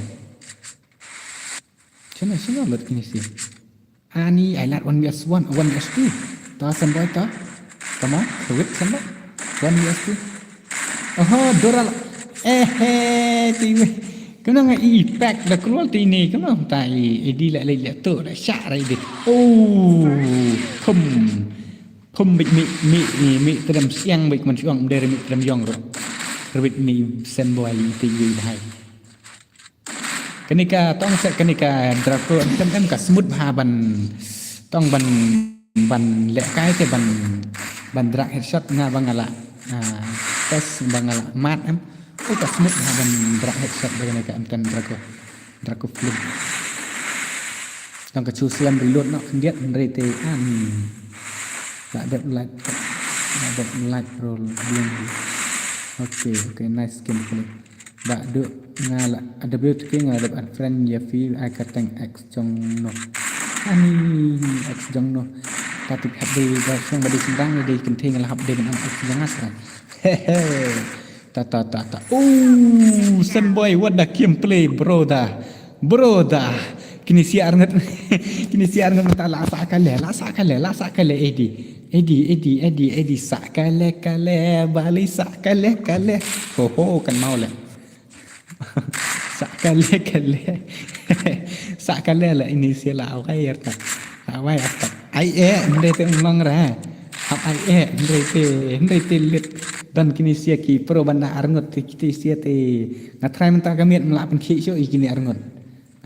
Shano, shano lut kine sia. Ani, ai lad one vs one, one vs two. Ta Sunboy ta. Come on, do it Sunboy. One vs two. Oho, Dora la. Eh, eh, ti weh. Kumno nga i pack da keluar ti ni. Kumno ta i, i di la, la, la tu, la shah rai di. Oh, pum. Pum bit mi, mi, mi, mi tedam siang bit man siang dari mi tedam yong ro. Rebit mi Sunboy ti weh bahai. Kane ka tong set kane ka Draco em em ka smooth bha ban tong ban, ban leh kai te ban, ban drag headshot nga ba nga la, ah, test ba nga la mat em. Oh, ka smooth bha ban drag headshot ba kane ka em ten Draco. Draco Flame. Tong ka chu slam reload noh khyndiat hynrei te an. La dep light. La dep light roll bien. Okay, okay, nice gameplay. Ba duk nga la W two K nga la dep unfriend ïa phi ai kyrteng ex jong no. Ani ex jong no. Ta tip hap dei ba shong ba dei sendang dei kynthei nga la hap dei ban am ex jong nga srai. Hehe. Ta ta ta ta. Oh, Sunboy, what the gameplay, brother. Brother. Kine sia arngut. Kine sia arngut mynta la sa kale, la sa kale, la sa kale, Eddie. Eddie, Eddie, Eddie, Eddie, sa kale, kale, bali sa kale, kale. Ho ho, kan mau le. Sa Kale, kale. Sa kale la ini sila awai arta. Awai arta. Ai eh, hynrei te ong long ra. Hap ai eh, hynrei te, hynrei te lit. Don kine sia ki pro ban da arngut te kine sia te. Nga try mynta ka miet mla pynkhih shuh ïa kine arngut.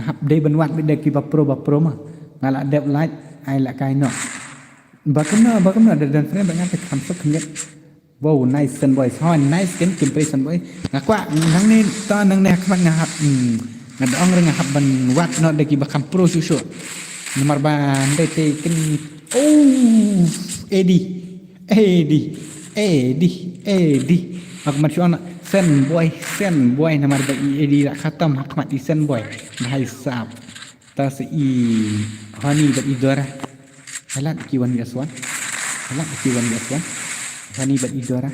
Hap dei ban wad bad ki ba pro ba pro ma. Nga la dep like ai la kai no. Ba kumno, ba kumno da don friend ba nga te kham suk kham lit. Wow, nice Sen Boy. Hoi, nice ken kim pre Sen Boy. Nga kwah nangne ta nangne ha khmat nga hap. Hmm. Nga da ong re nga hap ban wad no da ki ba kham pro shuh shuh. Namar ba ndai te ken. Oh, Eddie. Eddie. Eddie. Eddie. Aku mat shuh na Sen Boy, Sen Boy namar ba i Eddie la khatam ha khmat i Sen Boy. Bhai sab. Ta sa i Honey bad i Dora. Halat ki wan bias wan. Halat ki wan bias wan. Honey bad i Dora.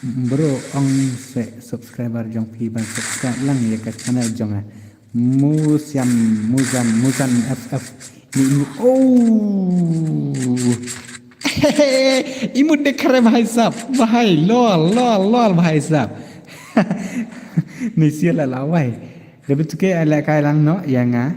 Bro, ong se subscriber jong phi ban subscribe lang ïa ka channel jong nga. Musiam, Muzan, Muzan F F. Ni, ni, oh. Imut de kare bhai sab. Bhai, lol, lol, lol, bhai sab. Ni sia la lawai. Debit tu ke ai lehkai lang noh ïa nga.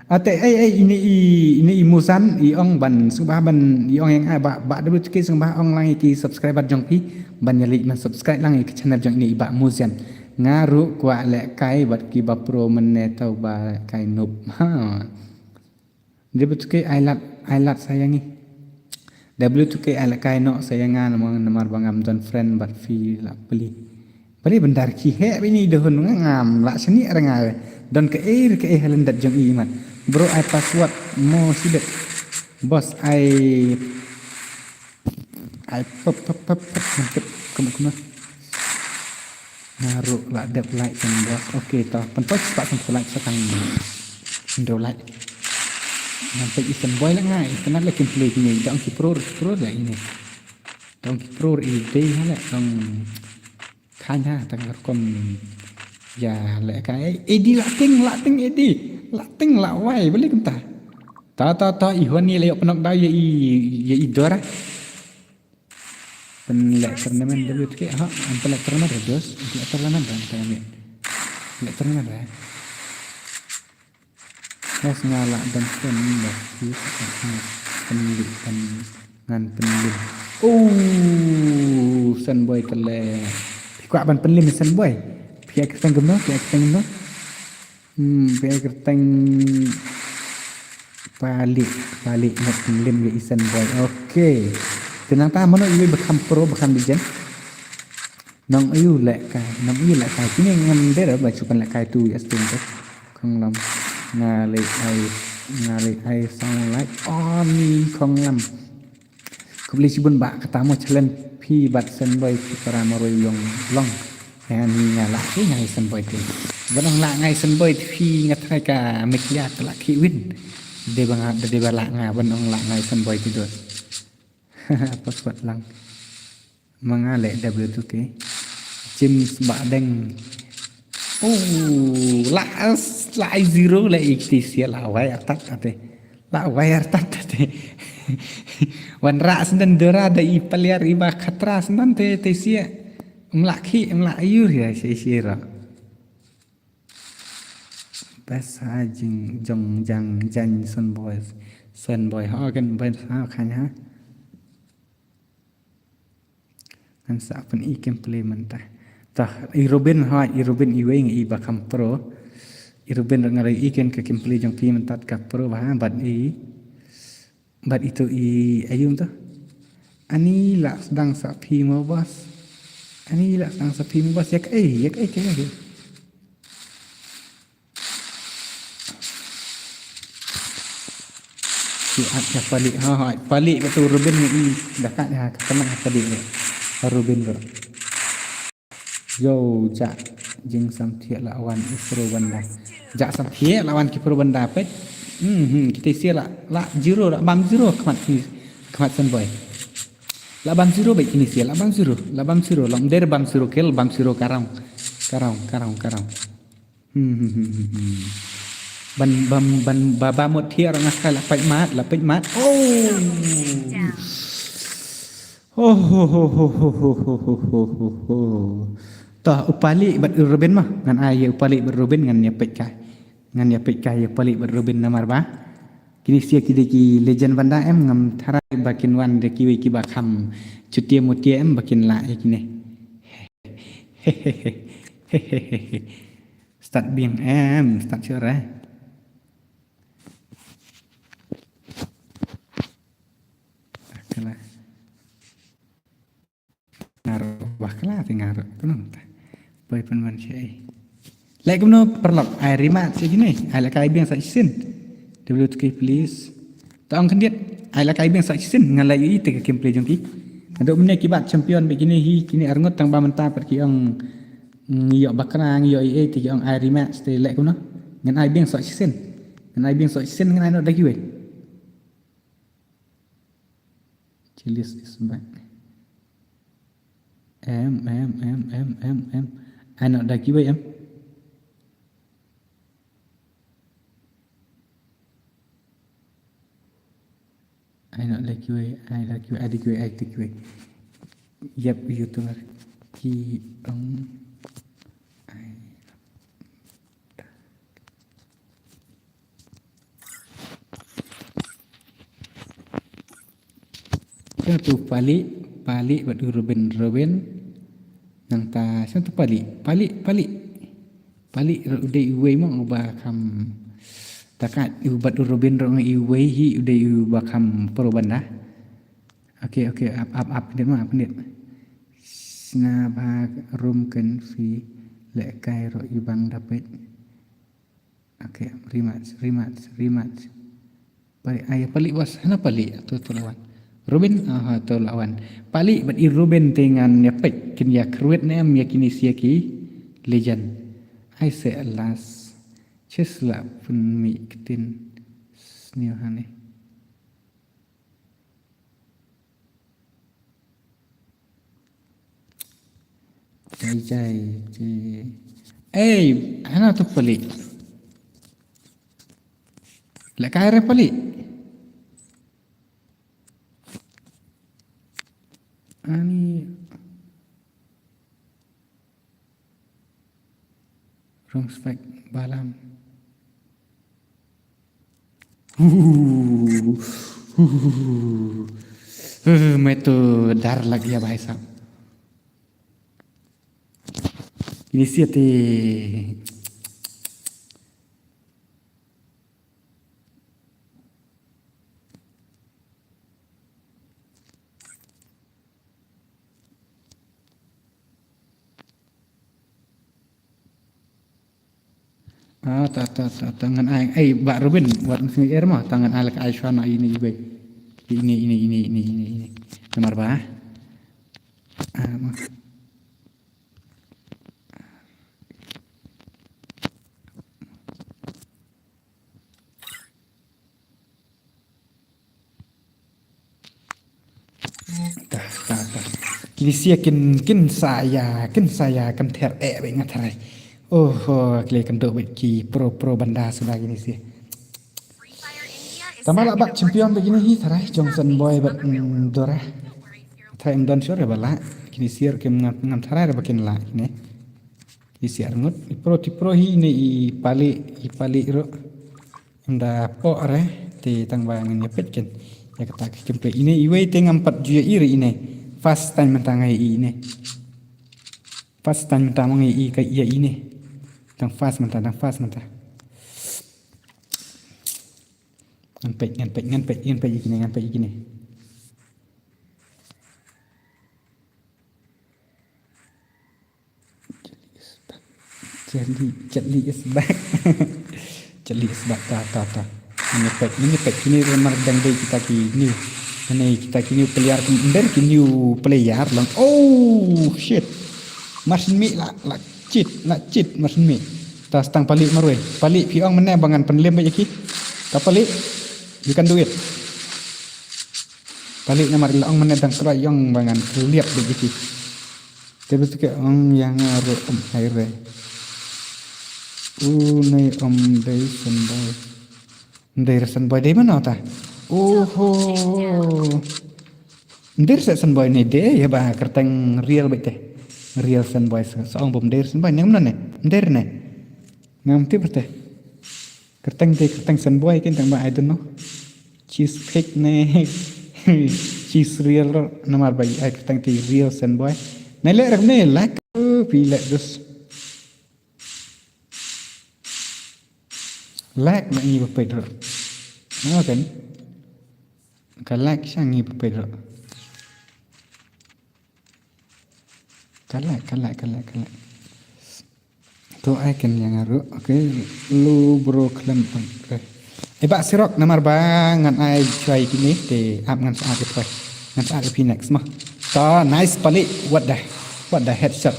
Ate, ei, ei, ini i, ini i Muzan, i ong ban, sngewbha ban, i ong ïa nga, ba, ba debit tu ke sngewbha ong lang ïa ki subscriber jong phi, ban ïa leit ban subscribe lang ïa ki channel jong ini i Bah Muzan. Nga ruh kwah lehkai bad ki ba pro mynne tau ba lehkai noob. Ha. Debit tu ke ai lad, ai lad sa ïa ngi. Debit tu ke ai lehkai noh sa ïa nga namar, namar ba ngam don friend bad phi la pli. Bali bandar ki he bini dehun nga ngam la sini ra nga. Don ke air ke air helen dat jong i mat. Bro ai password mo sidet. Boss ai ai pop pop pop pop mantep kum kum. Nga ruh la dep like kan boss. Okay to. Pynpoi spah kan like sa kan. Ndo like. Nampak i Sen Boy la ngai. Kenal la kim play kini. Dong ki pro pro la ini. Dong ki pro i dei hala dong. Kanya tang rukom ya lehkai. Edi la ting la ting edi. La ting la wai beli kumta. Ta ta ta i Hwan ni la yok penok dau ya i ya i Dora. Pynleh tournament dulu tu ke ha, pynleh tournament dah dos, pynleh tournament dah tournament. Pynleh tournament dah. Yes nga la dan pun dah ki pynleh pyn ngan pynleh. Oh, Sen Boy tele. Phi kwah ban pynleh Sen Boy. Phi kyrteng kumno, phi kyrteng kumno. Hmm, phi kyrteng Palik, Palik ngat lim ya i Sen Boy. Okay. Tenang ta mano iwi ba kham pro ba kham dijen. Nong ayu lehkai, nong ayu lehkai. Kini ngam dera ba chukan lehkai tu ya sting tu. Khonglam. Ngalai ai, ngalai ai sound like oni khonglam. Khublei shibun ba kata mo challenge phi bad Sen Boy phi para marwei yong long. Ani nga la phi ngai Sen Boy te. Ban ong la ngai Sen Boy te phi nga trai ka mekya te la ki win. De ba nga de ba la nga ban ong la ngai Sen Boy te do. Password lang. Ma nga le W two K. James Badeng. Oh, la la zero le ikti sia la wai atat ate. La wai artat te. Wan ra senden dora da i paliar i ba khatra senden te te sia. Mla khi mla ayur ya sia sia ra. Pas ha jing jong jang jan Sen Boy. Sen Boy ha kan ban ha kan ha. Ngan sa pyn i gameplay mynta. Tah, i Robin ha, i Robin i weng i ba kham pro. I Robin nga i ken ka gameplay jong phi mynta ka pro ba ha, bad i, bad itu i ayum tu. Ani la sedang sa phi mo bas. Ani la sedang sa phi mo bas. Yak ai, yak ai, yak ai. Ki at ya palik ha ha palik betul Rubin ni i dakat ya kena palik ni Rubin tu. Yo ja jing sam thiek lawan i pro banda. Ja sam thiek lawan ki pro banda pet. Hmm hmm kita sia la la zero la bam zero khmat ki khmat Sen Boy. La bam zero baik kini sia la bam zero la bam zero long der bam zero kel bam zero karang karang karang karang. Hmm, hmm, hmm, hmm, hmm. Ban bam ban ba ba mot thiar nga kai la pait mat la pait mat. Oh. Oh ho ho ho ho ho ho ho ho ho. To, u Palik bad u Robin mo. Ngan ai ïa u Palik bad Robin, ngan ïa peit kai. Ngan ïa peit kai ïa u Palik bad Robin namar ba kine sia ki dei ki legend banda em, ngam tharai ba kin wan da kiwei kiba kham chutia mutia em ba kin lah ïa kine. Start biang em, start sure. Akala. Nga ruh bakla te nga ruh kumno ta. Poi pynban shaei. Leh kumno paralok, ai rematch ïa kine. Ai lehkai biang sa shisien. W two K please. To ong khyndiat, ai lehkai biang sa shisien. Nga leh ïa ite ka gameplay jong ki. Haduh mynne ki bat champion bad kine hi, kine arngut, tang ba mynta pat ki ong ngi ïoh bakla, ngi ïoh ei ei, te ki ong ai rematch, te leh kumno. Ngan ai biang sa shisien. Ngan ai biang sa shisien, ngan ai noh da kiwei. Chillis is back. Em, em, em, em, em, em. Ai noh da kiwei em. Ai noh da kiwei, ai da kiwei, ai da kiwei, ai da kiwei. Yep, YouTuber. Ki ong ai. Sino tu Palik, Palik bad u Robin, Robin. Nangta sino tu Palik, Palik, Palik. Palik ruh u dei uwei mo uba kham, takat u bad u Robin ruh ngi uwei hi, u dei uba kham pro banda. Okay, okay, ap, ap, ap, khyndiat mo, ap, khyndiat. Sngap ha rum kan phi lehkai ruh i bang da peit. Okay, rematch, rematch, rematch. Palik, ai, Palik was, hana Palik, to, to la wan. Robin, ah, to la wan. Palik bad i Robin te ngan ïa peit kin ïa kyrwit ne em ïa kine sia ki legend. Ai se alas. Chis la pun mi ktin sniew hane. Jai, jai, jai. Ei, hana tu Palik. Lehkai re Palik. Ani. Rung spek balam. Huh, huh, huh. Eh, मैं तो डर लग गया भाई साहब. Ini siate. Ah, ta, ta, ta, ta, ngan ai, ai, Bah Robin, wat ngi er mo, ta ngan ai lehkai shwa na ini iwei. Ini, ini, ini, ini, ini, ini. Namar ba. Ah, mo. Ta, ta, ta. Kine sia kin, kin sa ïa, kin sa ïa, kin ther eh, bad nga tharai. Oh, oh, kine kan dok bad ki pro, pro banda suda kine sia. Tang ba la bat champion bad kine hi tharai, Johnson Boy bad, mm, Dora. Tharai em don sure ba la, kine sia kim ngam, ngam tharai ba kin la, kine. Kine sia arngut, i pro, i pro hi ne i Palik, i Palik ruh. Em da pok re, te tang ba ngan ïa peit ken. Ïa kata ka gameplay ine, iwei te ngam pat ju ïa i re ine. First time mynta nga ïa i ine. First time mynta ma nga ïa i ka ïa ine. Tang first mynta, tang first mynta. Ngan peit, ngan peit, ngan peit, ngan peit ïa kine, ngan peit ïa kine. Charlie, Charlie is back. Charlie is back. Ta, ta, ta. Ngin peit, ngin peit kine mar dang dei kita ki new. Kane kita ki new player, ym dei ki new player lang. Oh shit. Mar shen mih la, la cheat, la cheat mar shen mih. Ta stang Palik marwei. Palik phi ong mynne ba ngan pynlem beit ïa ki. Ta Palik, you can do it. Palik namar la ong mynne dang khlaiñ ong ba ngan khlem beit ïa ki. Te bit ka ong ïa nga ruh ym hai re. U nei ym dei Sunboy. Ym dei re Sunboy, dei mano ta? Oho. Ym dei re Sunboy ne dei ïa ba kyrteng real beit te. Real Senboi sa, sa ong bym dei Senboi ne, ngam ne, dei ne. Ngam tip te. Kyrteng te kyrteng Senboi kin tang ba I don't know. Cheese cake ne. Cheese real ro, namar ba ai kyrteng te real Senboi. Ne le rak ne like. Oh, pi like this. Like na ngi ba peit ro. Okay. Ka like sha ngi ba peit ro. Ka like, ka like, ka like, ka like. To ai ken yang aru. Okay. Lu bro khlem. Okay. Eh, ba sirok namar ba ngan ai chwai kine te ap ngan sa ap chwai. Ngan sa ap pi next ma. To nice pali. What the, what the headshot.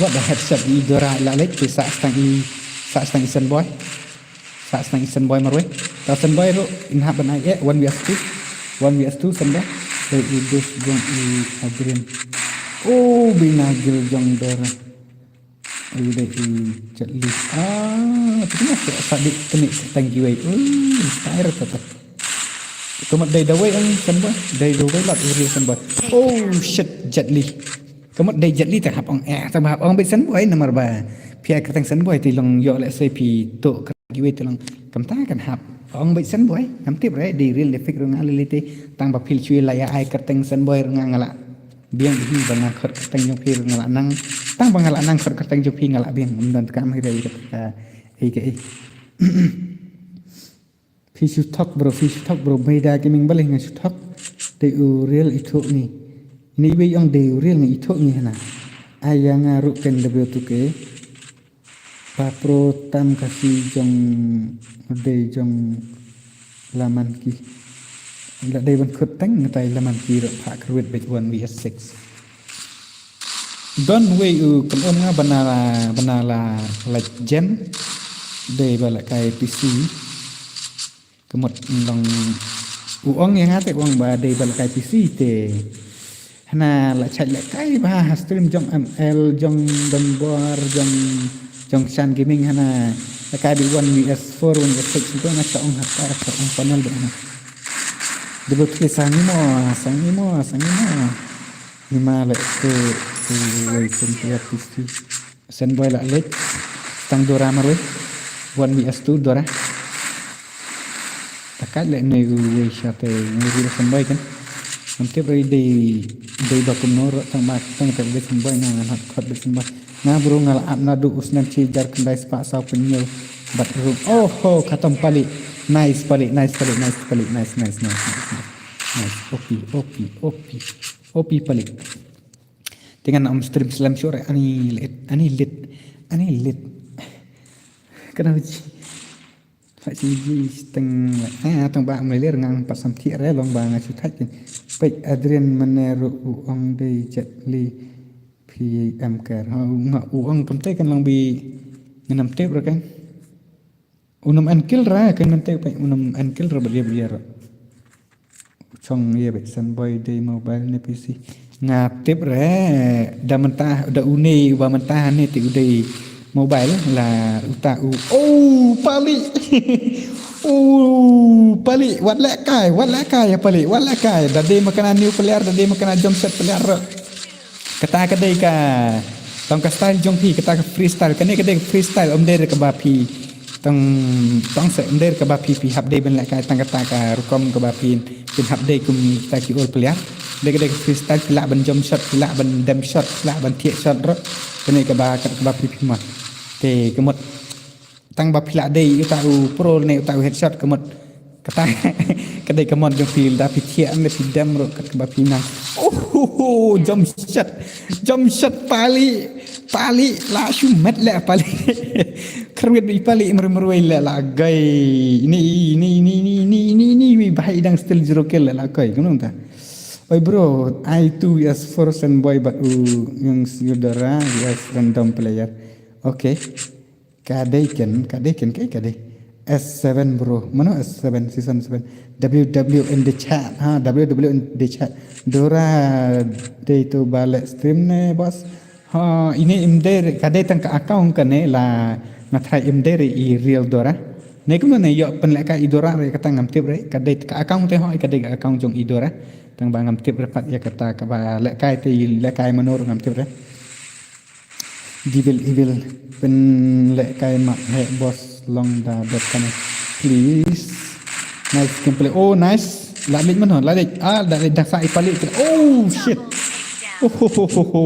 What the headshot i Dora la lek te sa stang i, sa stang i Senboi. Sa stang i Senboi marwei. Ta Senboi ru in hap ban ai eh one vs two. One vs two Senboi. Te i dus gong i Adrian. Oh, bina gil jong Dora. Ai dei i Jet Li. Ah, tu kena sa sa di kena tang giwei. Oh, style ta ta. Kamat dei dawei ang Senboi. Dei dawei lat uri Senboi. Oh shit, Jet Li. Kamat dei Jet Li ta hap ong eh ta hap ong bit Senboi namar ba. Pia kyrteng Senboi ti long yo le se pi to giwei ti long. Kam ta kan hap ong bit Senboi. Kam tip re di real defik rung ali lite. Tang ba pil chui la ya ai kyrteng Senboi rung ngala. Biang hi ba nga khot kyrteng jong phi nga la nang. Tang ba nga la nang khot kyrteng jong phi nga la biang. Mdon kam hi re ka ei ka ei. Phi shu thok bro, phi shu thok bro. Meida gaming balei nga shu thok. Dei u real i thok ni. Ni bei ong dei u real ni i thok ni hana. Ai ya nga ruk ken W two K. Pa pro tam ka si jong dei jong laman ki. La dei ban khut teng ngatai laman ki ro pha kruit bej one vs six. Don wei u kam om nga bana la bana la la jem. Dei ba la kai P C. Kamut long u ong ya nga te ong ba dei ba la kai P C te. Hana la chait la kai ba ha stream jong M L jong Donbor jong jong Shan Gaming hana la kai bi one vs four one vs six tu na sa ong ha ka sa ong panel ba hana. Debo tu sangi mo sangi mo sangi mo. Ni ma le tu tu wei sen tu ya P C. Senboi la lek tang Dora marwei. One vs two Dora. Takat le ne gu wei sha te ne gu Senboi kan. Ngam tip rei dei dei ba kumno ro tang ma tang te bit Senboi nga ngan hot khot bit Senboi. Nga bro nga la ap na du usnan chi jar kendai spa saw pynñiew bat room. Oh ho khatam pali. Nice pali nice pali nice pali nice nice nice nice nice. Nice. Opi opi opi opi pali. Te ngan ym stream slem shuh re ani lit ani lit ani lit. Kana uji. Fa chi ji steng ah tang ba mleler ngang pat sam thik re long ba nga shu thak. Pek Adrian mane ru u ong dei Jet Li P M K. Ha u nga u ong kam te kan long bi ngan ym tip re kan. Unam enkil ra kan man te pa unam enkil ra bria bria ra. Chong ye be Senboi dei mobile ne P C. Nga tip re da menta da une ba menta ne ti u dei mobile la uta u. Oh pali. Oh pali wat le kai wat le kai pali wat le kai da dei makana new player da dei makana jump set player ra. Kata ka dei ka tang ka style jong phi kata ka freestyle kane ka dei ka freestyle um dei re kaba phi tang tang se um dei re kaba phi phi hap dei ban lehkai tang kata ka rukom kaba phi phin hap dei kum kita ki ol player. Dei ka dei ka freestyle phi lah ban jump shot phi lah ban dem shot phi lah ban thiah shot ro kane kaba kat kaba phi phi ma te ka mut. Tang ba phi lah dei uta u pro ne uta u headshot ka mut kata ka dei ka mon jong phi da phi thiah ne phi dem ro kat ba phi nang. Oh jump shot jump shot pali pali la shu met le pali. Kharwit bi pali mru mru le la gai ni ni ni ni ni ni ni wi bahai dang still zero kill le la kai kunung ta. Oi bro, I two as four Senboi but u yang Yudara as random player. Okay. Kadei ken, kadei ken, kai kadei. S seven bro, mano S seven season seven. W W in the chat, ha, W W in the chat. Dora dei tu bale stream ne boss. Ha, ini imder kadei tang ka account kane la ngathai imder i real Dora. Ne kumno ne yo pen leka i Dora re kata ngam tip re kadei ka account te ho kadei ka account jong i Dora. Tang ba ngam tip re pat ya kata ka ba lekai te lekai manor ngam tip re. Devil Evil. Pynlehkai map heh boss long da dot kane. Please. Nice gameplay. Oh, nice. La leit mano, la leit. Ah, la leit da sa i palik. Oh, shit. Oh, ho, ho, ho, ho.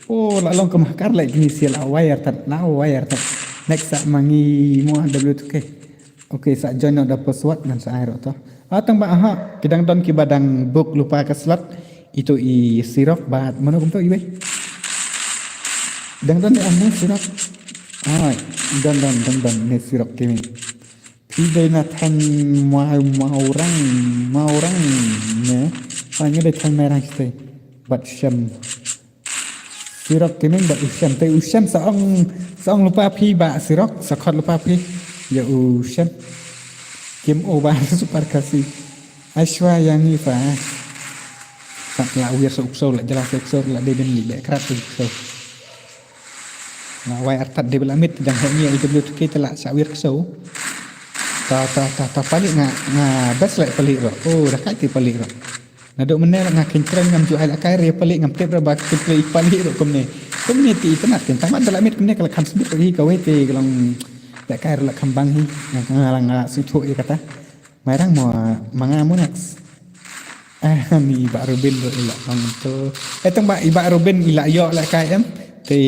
Oh, la long kum hacker leh kine sia, la wire tat, la wire tat. Next sa ma ngi mo W two K. Okay, sa join noh da password ngan sa ai ruh to. Ah, tang ba ha, ki dang don kiba dang book lypa ka slot. Ito i Sirok bad mano kumto iwei. Dang don ïa ne Sirok. Ah, don don don don ne Sirok kini. Phi dei na thaiñ Mawrang, Mawrang ne. Ah, ngi dei thaiñ Mairang shatei. Bad Shem. Sirok kini bad u Shem. Te u Shem sa ong, sa ong lypa phi ba Sirok, sa khot lypa phi. Ïa u Shem. Game over Super Khasi. Aishwa ïa ngi pa. Pat la wir sa u ksew, la jala sa u ksew, la dei ban leh krap sa u ksew. Nga wai artat dei ba la miet, dang heh ngi ïa W two K te la sa wir ksew. Ta, ta, ta, ta palik nga, nga best leh palik ruh. Oh, da kai te palik ruh. Naduh mynne nga kynkreng ngam ju ai lehkai re palik, ngam tip re ba kin plie palik ruh kumne. Kumne te itynnad kin tang ba da la miet kumne ka la kham sbit ruh hi, kawei te ka long lehkai ruh la kham bang hi. Nga, nga la, nga la sngewthuh ïa kata. Mairang mo, ma nga mo next. Ah, ni i Bah Robin ruh i la ong to. Eh, tang ba i Bah Robin i la ïoh lehkai em. Te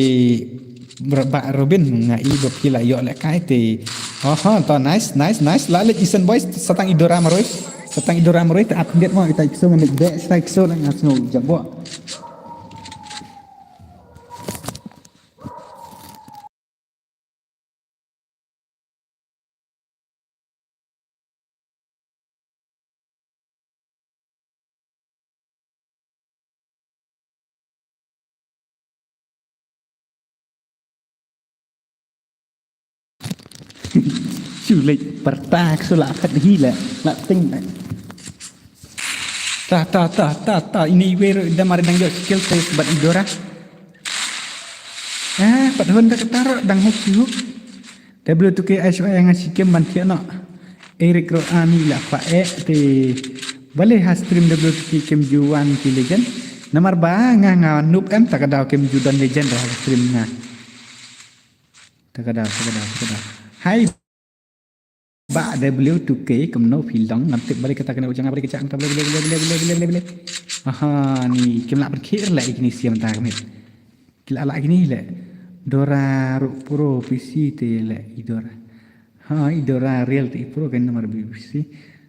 Bah Robin nga i ba phi la ïoh lehkai te. Oho, to nice, nice, nice. La leit Eastern Boys, sa tang i Dora marwei. Sa tang i Dora marwei te ap khyndiat mo, ita i ksew ngan leit beh, sa i ksew la nga sngew jabok. Shu leit pyrta ka shu la phet hi la, la ting la. Ta, ta, ta, ta, ta, ini iwei ruh da mar dang ïoh skill test bad i Dora. Ah, pat hun da kata ruh dang hook shi hook. W two K ai shu ai nga shi kem ban thiah noh. Eric ruh ani la kwah eh te. Balei ha stream W two K kem ju wan ki legend. Namar ba nga nga noob em, ta ka daw kem ju don legend ha stream nga. Ta ka daw, ta ka daw, ta ka daw. Hai. Bah W two K kumno phi long, ngam tip balei kata kane u jong nga, balei ka jong nga, balei, balei, balei. Aha, ni kim lah pynkhih leh ïa kine sia mynta ka miet. Ki la lah kine leh. Dora ruh pro P C te leh i Dora. Ha, i Dora real te i pro kan namar B P C.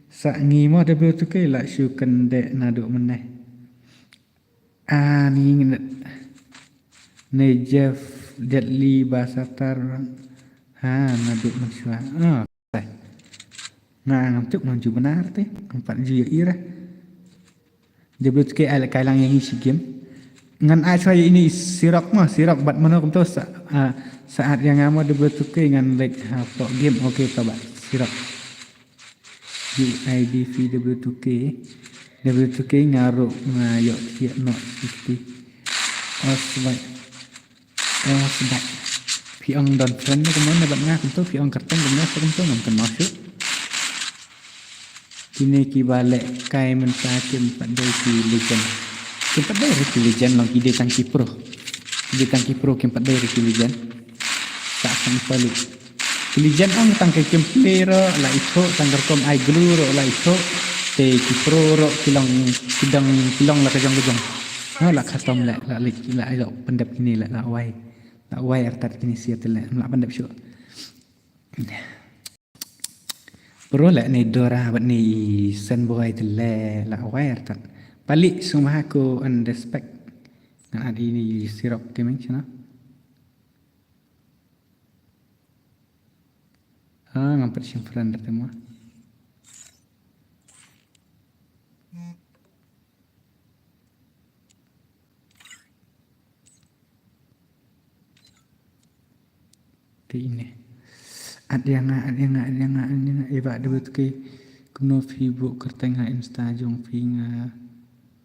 Sa ngi mo W two K lah shu kyndit naduh mynne. Ah, ni ngi ne Jeff Deadly Basatar. Ha, naduh mynshuwa. Ah, nga ngam tip nang ju bynta te. Ngam pat ju ïohi re. W two K ai lehkai lang ïa ngi shi game. Ngan ai shuwa ïa ine i Sirok mo, Sirok bad mano kumto sa, ah, sa add ïa nga mo W two K ngan leit hapoh game. Okay, to bad Sirok. U I D phi W two K. W two K nga ruh nga ïoh thiah noh sixty. Os bai. Os bai. Phi ong don friend ne kumno ne bad nga kumto, phi ong kyrteng kumno sa kumto ngam kynmaw shuh. Kine kiba lehkai mynta kim pat dei ki legend. Kim pat dei re ki legend long, ki dei tang ki pro. Ki dei tang ki pro, kim pat dei re ki legend. Sa sang palik. Ki legend ong tang ka gameplay ruh la ithuh, tang ka rukom ai glue ruh la ithuh. Te ki pro ruh ki long, ki dang, ki long la ka jong ka jong. Ha, la khatam leh, la leit, la ïoh pyndep kine leh, la wai. La wai artat kine sia te leh, la pyndep shuh. Pro leh ne Dora bad ne Senboy te leh, la wai artat. Palik sngewbha ko unrespect. Ngan add ine i Sirok Gaming channel. Ah, ngam pat shim friend te mo. Te ine. Add ïa nga, add ïa nga, add ïa nga, add ïa nga. Eva dei tu ke. Kumno phi buh kyrteng ha Insta jong phi nga,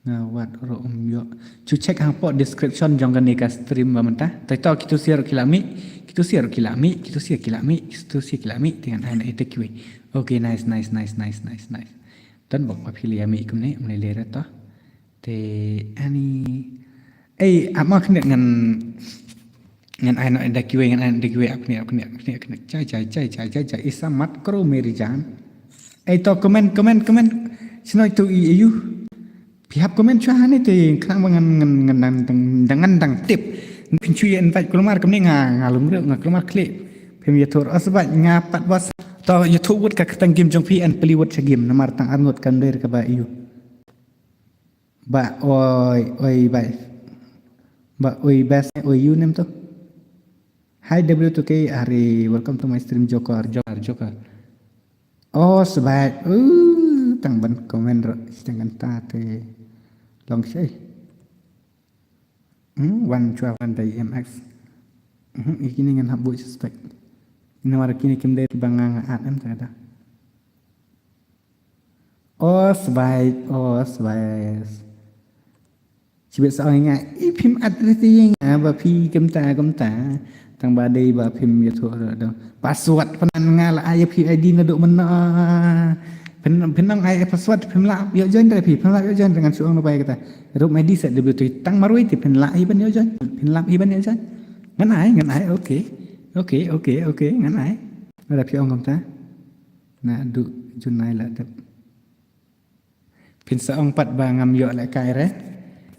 nga wad ruh um ïoh. Chu check hapoh description jong kane ka stream ba mynta. Te to kitu sia ruh ki la mih, kitu sia ruh ki la mih, kitu sia ki la mih, kitu sia ki la mih. Te ngan ai na ite kiwei. Okay, nice, nice, nice. Don bok ba phi la ïa mih kumne, um lei lei re to. Te ani. Ei, ama kane ngan Ngan ai noh da kiwei, ngan ai noh da kiwei, ap kniak, ap kniak, ap kniak, ap kniak. Chai, chai, chai, chai, chai, chai. Isa mat kro Mary Jan. Ai to comment, comment, comment. Shnoi tu i ayu. Phi hap comment shuwa hangne te khnang ba ngan, ngan, ngan dang, dang, ngan dang tip. Phin shu ïa invite kulmar kumne nga, nga lum riew, nga kulmar klik. Phim ïathuh os bad nga pat bos. To ïathuh wut ka kyrteng game jong phi, yn plie wut sha game namar tang arngut kan der kaba ayu. Ba oi, oi, ba. Ba oi, best, oi, you name to. Hi W two K Hari, welcome to my stream, Joker, Joker, Joker. Oh, sbait. Uh, tang ban comment ro, tang kan ta te. Long sei. Hmm, wan chwa wan dai M X. Hmm, ikini ngan hap buh suspect. Namar kini kim dei ba nga nga at em ta kata. Os bai, os bai. Chibit sa ong nga, i phim at riti nga ba phi kumta kumta. Tang ba dei ba phim ïathuh ruh dong. Password pynban nga la ai phi I D naduh mynno. Phin, phin ong ai password phim lah ïoh join re phi, phim lah ïoh join re ngan shu ong na bai kata. Ruh I D set W two tang marwei te phin lah hi ban ïoh join. Phin lah hi ban ïoh join. Ngan ai, ngan ai, okay. Okay, okay, okay, ngan ai. Lada phi ong kumta. Naduh June nai la dep. Phin sa ong pat ba ngam ïoh lehkai re.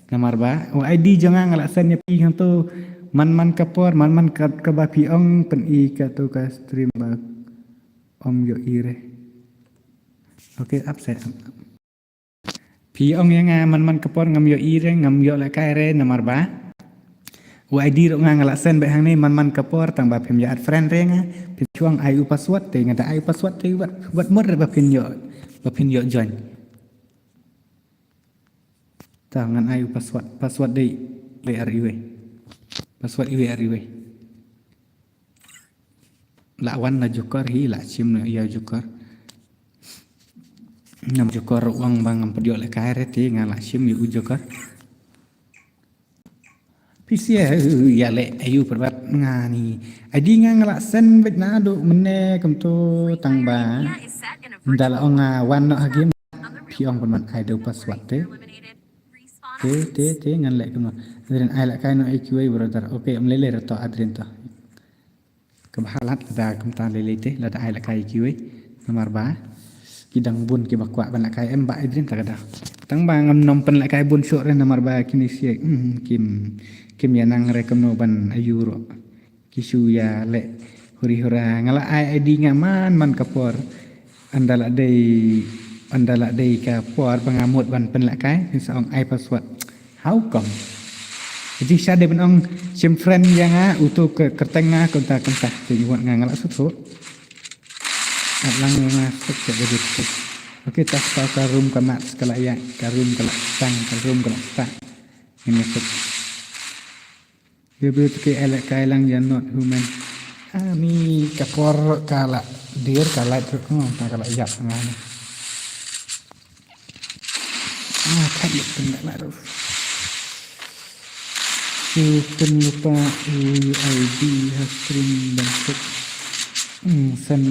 Namar ba u I D jong nga nga la send ïa phi hangto man man ka por, man man ka, kaba phi ong, pyn-i kato ka stream ba ym ïohi re. Okay, ap seh. Phi ong ïa nga man man ka por ngam ïohi re, ngam ïoh lehkai re namar ba u I D ruh nga nga la send beit hangne man man ka por, tang ba phim ïa add friend re nga. Phin shu ong ai u password te nga da ai u password te wat, wat mut re ba phin ïoh, ba phin ïoh join. Ta ngan ai u password, password dei, dei ar iwei. Password iwei ar iwei. La wan la Joker hi, la shim ïa u Joker. Namar Joker ruh u ong ba ngam pat ïoh lehkai re te nga la shim ïa u Joker. Phi sngewthuh ïa leh ayu pyrbat nga ni. I D nga nga la send beit naduh mynne kumto tang ba ynda la ong nga wan noh ha game. Phi ong pynban ai da u password te. Te, te, te, ngan leh kumno. Adrian, ai lehkai noh ïa kiwei brother. Okay, ym lei lei ruh to Adrian to. Kaba halat lada kumta lei lei te, lada ai lehkai ïa kiwei. Namar ba ki dang bun kiba kwah ban lehkai em ba Adrian ta ka daw. Tang ba ngam nym pynlehkai bun shuh re namar ba kine shi, hmm, kim, kim ïa nang re kumno ban ayu ruh. Ki shu ïa leh huri hura, nga la ai I D nga man man ka por. Ynda la dei, ynda la dei ka por ba nga mut ban pynlehkai, phin sa ong ai password. How come? Jingshisha dei ban ong shim friend ïa nga, uto ka kyrteng nga, kumta kumta. Te ngi wat nga nga la sngewthuh. At lang nga sngewthuh ka dei. Okay, ta ka room ka mat ka la ïaid, ka room ka la tang, ka room ka la start. Ngin ïa sngewthuh. Dei briew te ki ai lehkai lang ïa not human. Ani ka por ka la dir ka light ruh, oh, ta ka la ïap nga ni. Ah, ka ïap pynlehkai ruh. Ki pynlypa u I D ha screen ban check. Hmm, sen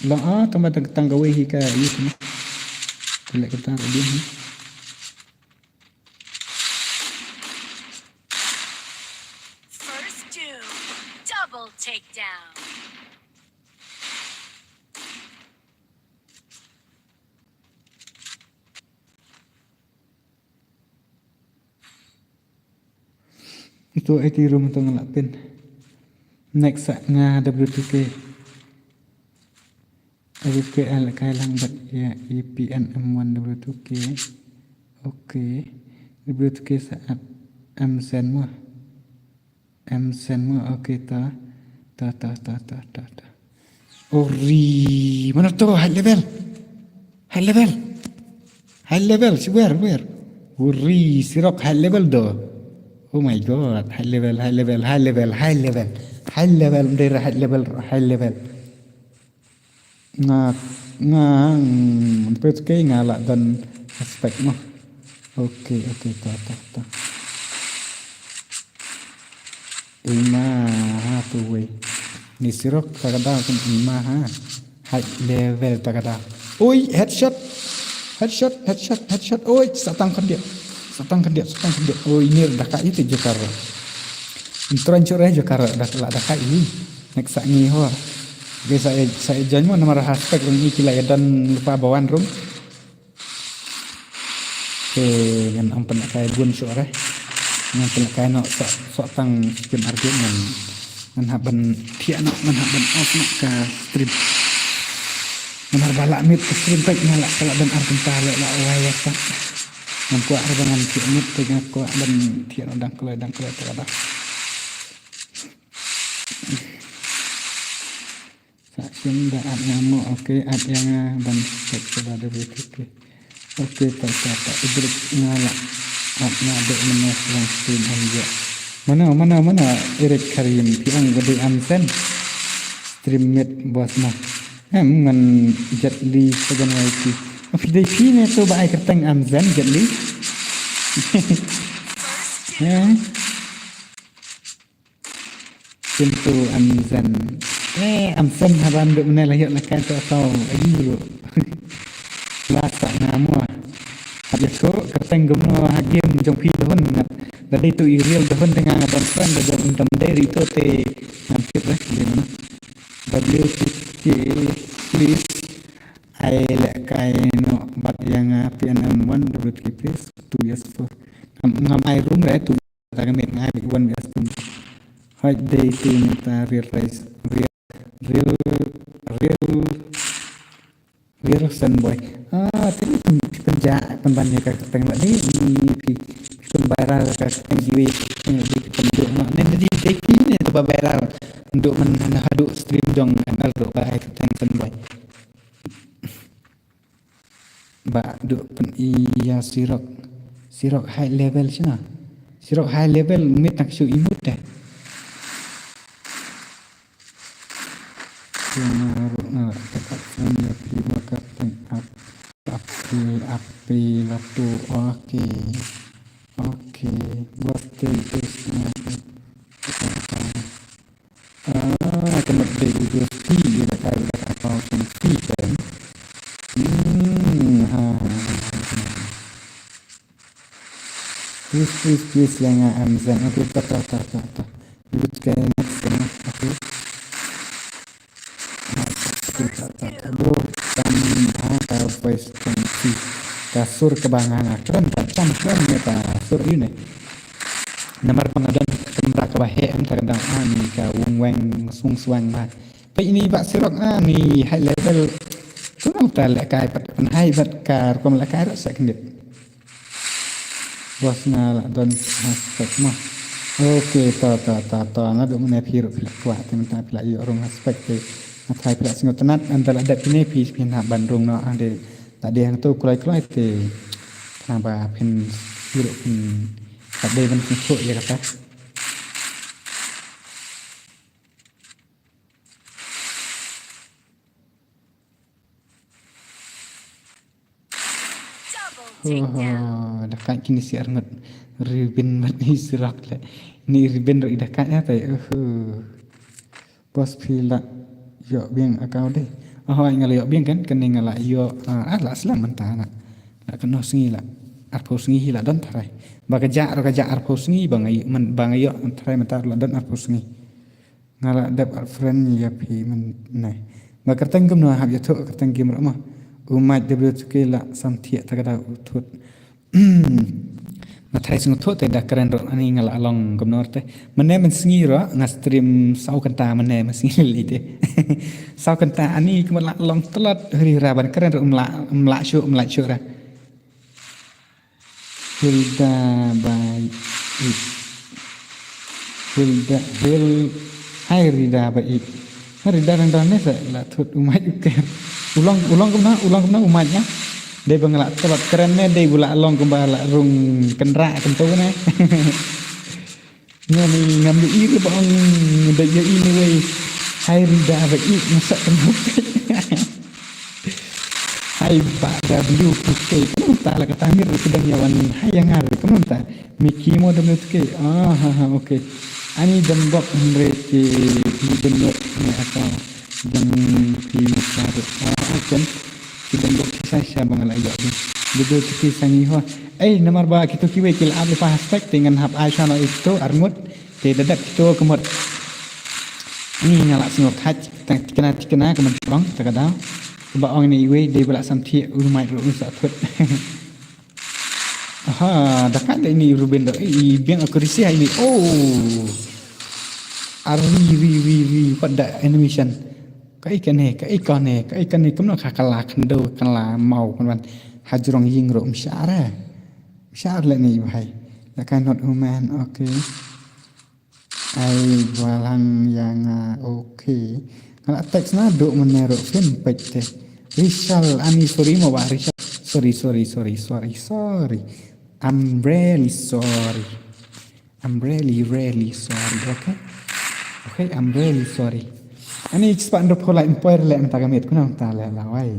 long, ah, tang ba tang, tang kawei hi ka ïa kane. Ka leh kata ruh dien hi. First doom. Double takedown. Ito I T room to nga la pyn. Next sa nga W two K. W two K ai lehkai lang bad ïa E P N M one W two K. Okay. W two K sa at M sen mo. M sen mo. Okay, ta. Ta, ta, ta, ta, ta, ta. Ori, mana to high level? High level. High level, si where, where? Ori, sirok high level do. Oh my God, high level, high level, high level, high level. High level, ndera high level, high level. Nga, nga, mm, pet ke nga la don aspect mo. Okay, okay, ta, ta, ta. Ima ha tu wei. Ni sirok ta ka da kun ima ha. High level ta ka da. Oi, headshot. Headshot, headshot, headshot. Oi, satang khandiat. Satang khandiat, satang khandiat. Oi, nir daka itu jekar. Tron shuh re jaka da la da kai i. Next sa ngi ho. Ge sa e sa e join mo namar ha spek rung i ki la ya don lupa bawan rung. Ke ngan am pen kai bun shuh re. Ngan pen kai no so so tang skin argue ngan ngan hap ban thiah no ngan hap ban off no ka stream. Ngan har ba la mute ka stream pek ngan la ka la ban ar kenta le la wai ya ta. Ngan kuat ar ba ngan thiah mute pek ngan kuat ban thiah no dang kloi dang kloi ta da. Sa sien da at nga mo, okay, at ïa nga ban check shuwa da W T P. Okay, ta ta ta Idrik nga la at nga dei mynne shuwa stream am ïa. Mano mano mano Eric Karim phi ong ba dei am sen. Stream mate boss mo. Em ngan Jet Li seven Y T. Phi dei phi ne to ba ai kyrteng am sen Jet Li. Eh? Kintu amzen. Eh, amzen haba ym dei mynne la ïoh la kai to tau. Ayu ruh. La sa nga mo. Hap ïathuh kyrteng kumno ha game jong phi dahun ngat. Da dei tu i real dahun te nga nga don friend da jong ym dei ri to te ngam tip re dei mano. W T K please. Ai leh kai no bad ïa nga P N M one W T K please. Two years for. Ngam ngam ai room re tu. Tagamit ngai big one best pun. Hoi dei tu mynta real rice real real real real sen boy. Ah, tini pun pun ja pun ban ya ka teng la ni ni pi pun viral ka teng jiwi ni di pun duk ma ni di dei pi ni tu ba viral. Duk man hadu stream jong M L duk ba ai ka teng sen boy. Ba duk pyn-i ïa Sirok. Sirok high level shano? Sirok high level mit nak shu imut deh. Suma ruh nga tak san ïa phi ba ka teng ap ap ap latu. Okay. Okay. Bos teng terus nga. Ah, ka mat dei u Josti, ïa ka kai ka account kan fee kan. Hmm, ha, ha, ha, ha. Please, please, please, ïa nga amzen. Okay, ta, ta, ta, ta, ta. Lut ka next kan. Okay. Ha, ta, ta, ta, ta, ta. Bro, kan, ha, ka voice kan fee. Ka sur kaba nga nga kren, ta, tam kren ne ta sur ïa ne. Namar ba nga don kamra kaba heh mynta ka dang ani ka wung weng sung swang ba. Peit ini ba Sirok ani high level. Kumno ta lehkai pat pynhai bad ka rukom lehkai ruh sa kyndit. Bos nga la don hashtag mo. Okay, to to to to naduh mynne phi ruh phi la kwah te mynta phi la ïoh rung hashtag te. Nga tharai phi la sngewtynnat ynda la dep ine phi phin hap ban rung noh hangdei. Lada hangto kloi kloi te tang ba phin ïoh phin pat dei ban sngewthuh ïa kata. Ho ho, da kait kine shi arngut. Ribin mat i Sirok le. Ni ribin ro i da kait ya tai. Oho. Bos phi la ïoh biang account dei. Ah, hooid nga la ïoh biang kan, kane nga la ïoh, ah, ah, la slem mynta nga. La kynnoh sngi la. Arphew sngi hi la don tharai. Ba ka jah ruh ka jah arphew sngi ba nga ïoh, myn-, ba nga ïoh tharai mynta ruh la don arphew sngi. Nga la dep add friend ïa phi mynne. Ba kyrteng kumno hap ïathuh kyrteng game ruh mo. U Mike W two K la sam thiah ta ka da u thut. Nga tharai sngewthuh te da kren ruh ani nga la long kumno te. Mynne mynsngi ruh nga stream saw kynta mynne mynsngi lei te. Saw kynta ani kumba la long tlot hri ra ban kren ruh ym lah, ym lah shuh, ym lah shuh ra. Hilda Bai. Hilda, Hil-, hai Rida ba i. Hai Rida dang don ne sa la thut u Mike u ker. U long, u long kumno, u long kumno u Mike na. Dei ba nga la tlot kren ne, dei ba la long kumba la rung kynrah kumto ne. Nga ni ngam ïohi re ba ong da ïohi ne wei. Hai Rida ba i nga sa kumno. Hai ba W P K. Kumno ta la kata mir re ki dang ïa wan hai ïa nga re kumno ta. Mickey mo W P K. Ah ha ha, okay. Ani dang bok hynrei ki ni dang ïoh ne aka dang ki mata re. Ah, okay. Ki dang bok ki sa sa ba nga la ïoh. W P K sa ngi ho. Ei, namar ba kito kiwei ki la ap lypa hashtag te ngan hap ai sha no ito arngut te da dep kito ka mut. Ni nga la sngewthuh thikna thikna ka man shrong ta ka daw. Ba ong ni iwei dei ba la sam thiah u mai ru sa thut. Aha, da ka dei ni Ruben do i biang aku risi ai ni. Oh. Ari ri ri ri what the animation. Ka ikan ne, ka ikan ne, ka ikan ne kumno ka kala kando kala mau kumno. Hajrong ying ro mshara. Mshar le ni bhai. That kind not human, okay. Ai balang yang ah, okay. Nga la text na duk mene ro film pek te. Rishal ani sorry mo ba Rishal. Sorry, sorry, sorry, sorry, sorry. I'm really sorry. I'm really, really sorry, okay? Okay, I'm really sorry. Ani chispa ndo phola impoir le anta kamit kuna anta le lawai.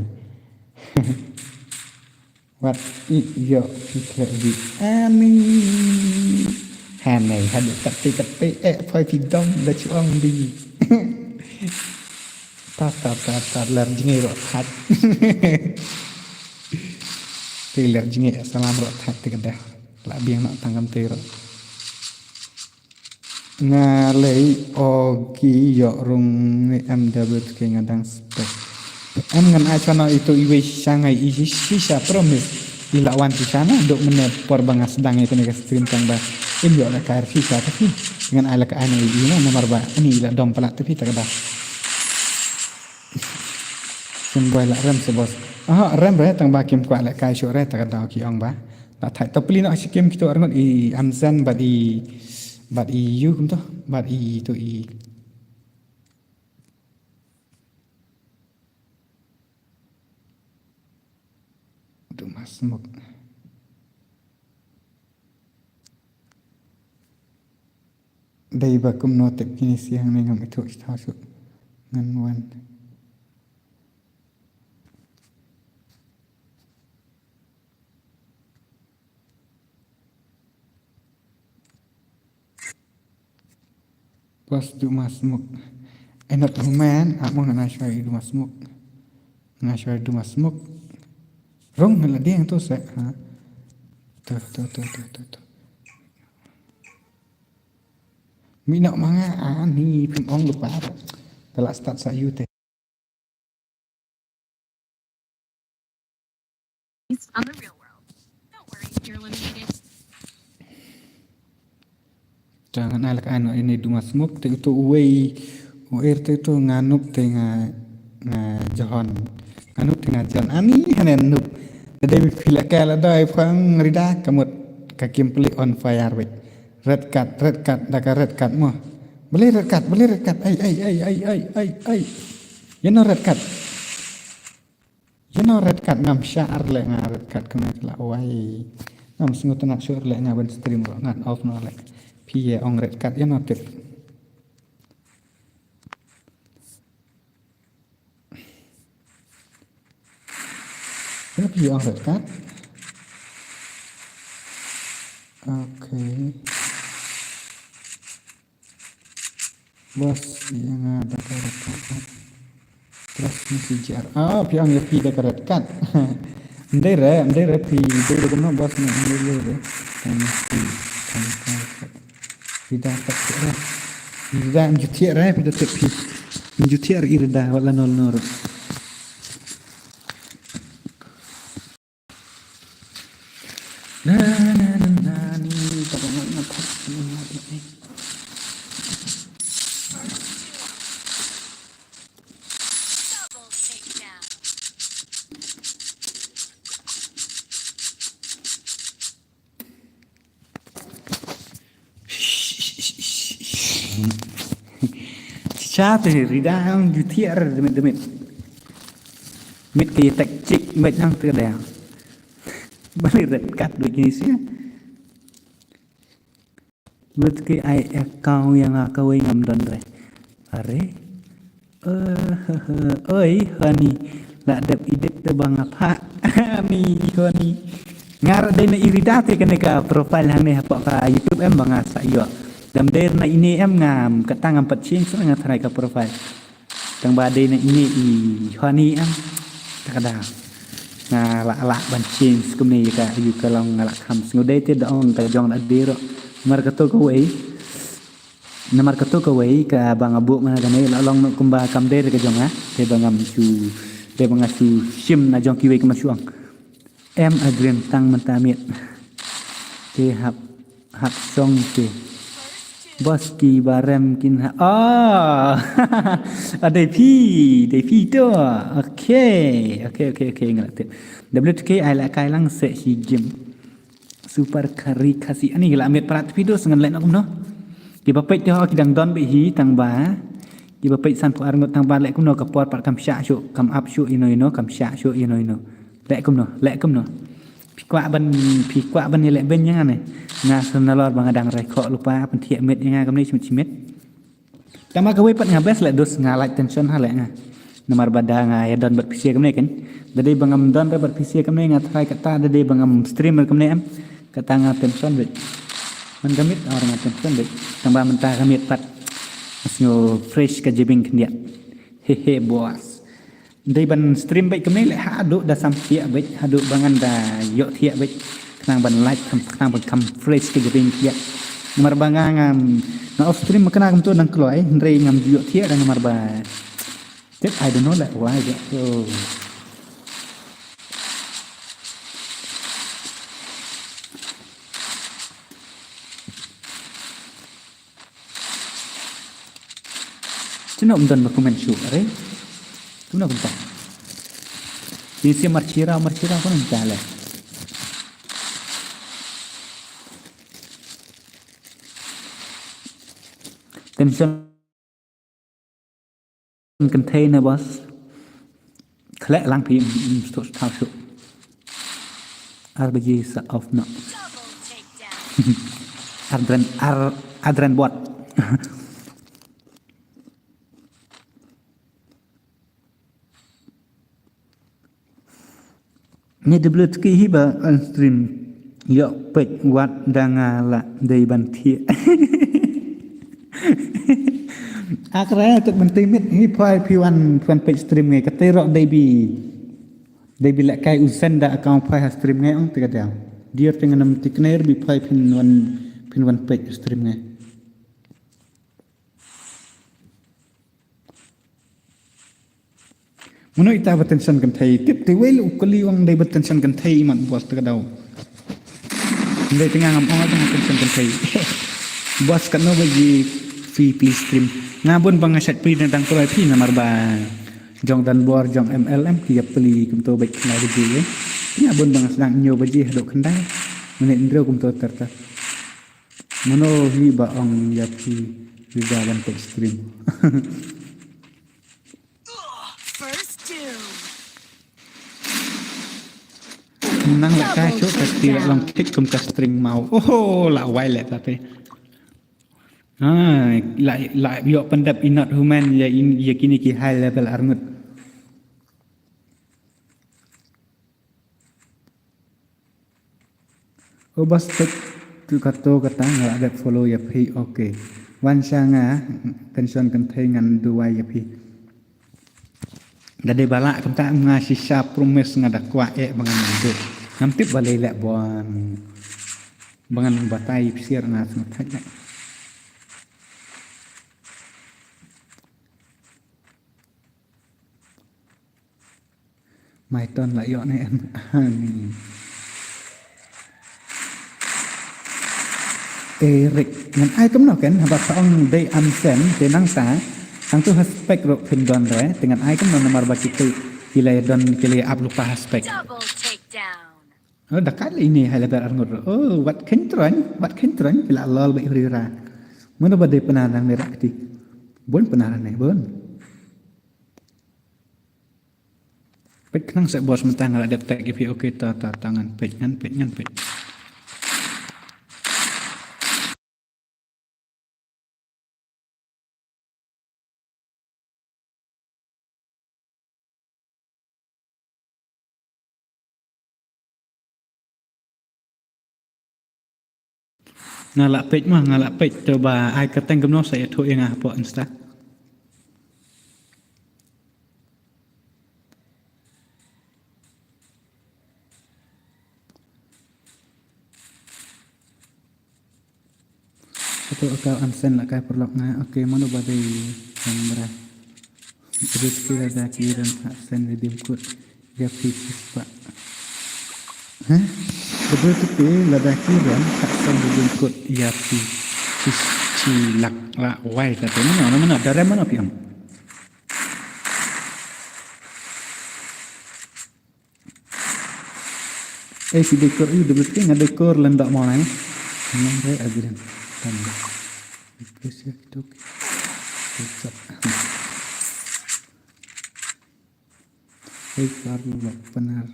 Wat i yo i kle bi. Ani. Hane hadu kati kati eh poi pidong da chuang bi. Ta ta ta ta ler jingi ro hat. Te ler jingi salam ro hat te kedah. La biang nak tangam te ro. Nga lei ogi yo rung ni M W ke nga dang spek. Em ngan ai channel itu iwei shangai i shisha promise. I la wan ki channel duk mene por ba nga sedang itu ni ka stream tang ba. Im yo la kair shisha tapi ngan ai la ka ai na i na namar ba ani i la dom pala tapi tak ada. Sim boy la rem se bos. Aha rem re tang ba kim kwa la kai shu re tak ada ki ong ba. La thait to pli no shi kim kito arngot i Amzen bad i bad i yu kumto bad i to i. Duma smok. Dei ba kumno tip kini siang ne ngam ithuh shi thaw shu ngan wan. Bos duma smok. Enot human, amo nga na shwai duma smok. Nga shwai duma smok. Rong la ding tu se ha. Tu tu tu tu tu tu. Mi nok manga ani pim ong lupa. Telah start sa yu te. It's on the real world. Don't worry, you're eliminated. Jangan alak anu ini duma smok te utu uwei uer te utu nganup te nga nga johon nganup te nga johon ani hanen nup. Tadi mi pila kala doi pang rida kamut ka Kimberly on fire wek. Red card, red card, da ka red card mo. Beli red card, beli red card. Ai ai ai ai ai ai ai. Yano red card. Yano red card ngam sha ar le nga red card kena la wai. Ngam sngut na shu le nga ben stream ro ngan off no le. Pie ong red card yano tip. Yano pie ong red card. Okay. Bos, iya nga da ka red card. Terus mesti J R. Ah, phi ang ya phi da ka red card. Ndai re, ndai re phi dei da kumno bos na ndai re. Kan phi kan ka. Phi da ka re. Phi da njutia re, phi da tip phi. Njutia re ira da wala nol nol. Na na na na ni ta ba na na ta na na ni. Cha te rida ang ju thiar demit demit. Mit ke tak chik met nang te da. Bali red card doi kini sia. Lut ke ai account yang aka wei ngam don re. Are. Eh, oi honey. La dep edit te ba nga pha. Mi honey. Ngar dei na irita te kane ka profile hane hapoh ka YouTube em ba nga sa ïoh. Dam dei na ine em ngam kata ngam pat change nga tharai ka profile. Tang ba dei na ine i honey em. Takada. nga lah lah ban change kumne ka ïa ka long nga lah kham sngewdei te da ong ka jong da dei ruh. Namar kato kawei, namar kato kawei kaba nga buh mynta kane lah long noh kumba kam dei re ka jong nga. Te ba ngam shu, te ba nga shu shim na jong kiwei kumba shu ong. Em a green tang mynta miet. Te hap hap song te. Bos ki barem kin ha. Ah. Ah, dei phi, dei phi to. Okay. Okay, okay, okay, nga la tip. W T K ai la kai lang se hi game. Super kari kasi ani la miet prat phi do sngan lek nok no. Ki ba peit to ki dang don be hi tang ba. Ki ba peit san phew ar ngut tang ba lek kumno ka por pat kam shah shuh, kam ap shuh, ino ino, kam shah shuh, ino ino. Lek kumno, lek kumno. Phi kwah ban, phi kwah ban ïaleh beiñ ïa nga ne. Nga sa nalor ba nga dang rai khoh lypa, pynthiah miet ïa nga kumne shimit shimit. Tang ba kawei pat nga best leh dus nga lait tension ha leh nga. Namar ba da nga ïa don bad P C kumne kan. Da dei ba ngam don re bad P C kumne nga try kata da dei ba ngam stream re kumne em. Kata nga tension beit. Man ka miet or nga tension beit. Tang ba mynta ka miet pat. Nga sngew fresh ka jibing khyndiat. Hehe boss. Dei ban stream beit kumne leh haduh da sam thiah beit, haduh ba ngan da ïoh thiah beit. Khnang ban lait kham, khnang ban kham fresh ka jibing thiah. Namar ba nga ngam, nga off stream ma kane kumto nang kloi, hynrei ngam ïoh thiah da namar ba. Tip, I don't know leh why ja. So. Chino ym don ba kumne shu are. Kumno kumta. Kin sia marchira, marchira kumno kumta le. Tension container boss. Khleh lang phi, mm, mm, stok stok stok. Ar baje sa off no. Adren, ar, adren bot. Ni dublet ki hi ba on stream. Ïoh peit wat da nga la dei ban thiah. Akra tuk ban timit hi phai phi wan, phi wan peit stream ngai. Kata roh dei bi. Dei bi leh kai u send da account phai ha stream ngai ong te ka dei. Dier te ngan ym tikner bi phai phin wan, phin wan peit stream ngai. Mano ita ba tension kynthei? Tip te wei u kali wang dei ba tension kynthei imat boss te ka dau. Dei te nga ngam ong ba tension kynthei. Boss katno baje phi plie stream? Nga bun ba nga shait plie dang dang pyroi phi namar ba jong dan bor jong M L M ki ïa plie kumto bad khnai baje. Nga bun ba nga sdang hynñiew baje haduh khyndai. Mynne hynriew kumto ter ter. Mano hi ba ong ïa phi ri da ban peit stream. First two. Nang la ka shu ka ti la long tik kum ka string mau. Oh, la wai le ta te. Ah, la, la ïoh pyndep inot human ïa in, ïa kini ki high level arngut. O bas tek tu kato kata nga la dep follow ïa phi, okay. Wan sha nga, tension kynthei ngan duwai ïa phi. Da dei ba lah kumta nga shisha promise nga da kwah eh ba ngan duh. Ngam tip balei leh ban. Ba ngan batai phi sir nga sngewthuh leh. Mai ton la ïoh ne em. Ani. Eric, ngan ai kumno ken, haba ka ong dei am sen, te nangta, tang tu ha spec ruh phin don re, te ngan ai kumno namar ba ki tu, ki la don, ki la ap lypa ha spec. Double takedown. Oh, da kat le ini hai level arngut ruh. Oh, wat kyntroin, wat kyntroin, ki la lol ba ihri ra. Mano ba dei pynarang ne rak ti. Bun pynarang ne, bun. Peit khnang seh boss mynta nga la dep tag ïa phi, okay ta ta ta ngan peit ngan peit ngan peit. Nga la peit ma, nga la peit to ba ai kyrteng kumno sa ïathuh ïa nga hapoh Insta. To ka an send la kai paralok nga. Okay, mano ba dei kamera. Rut ki lada ki ran ha send redeem code. Ïa phi phi spah. Hah? Rut ki lada ki ran ha send redeem code. Ïa phi phi chi lak la wai ka te mano mano dare mano phi am. Eh, si dekor, ih, double thing, ada dekor lendak mau nai. Nang re agrin. Tanda. Pressure tuk. Kecap. Eh, paralok benar.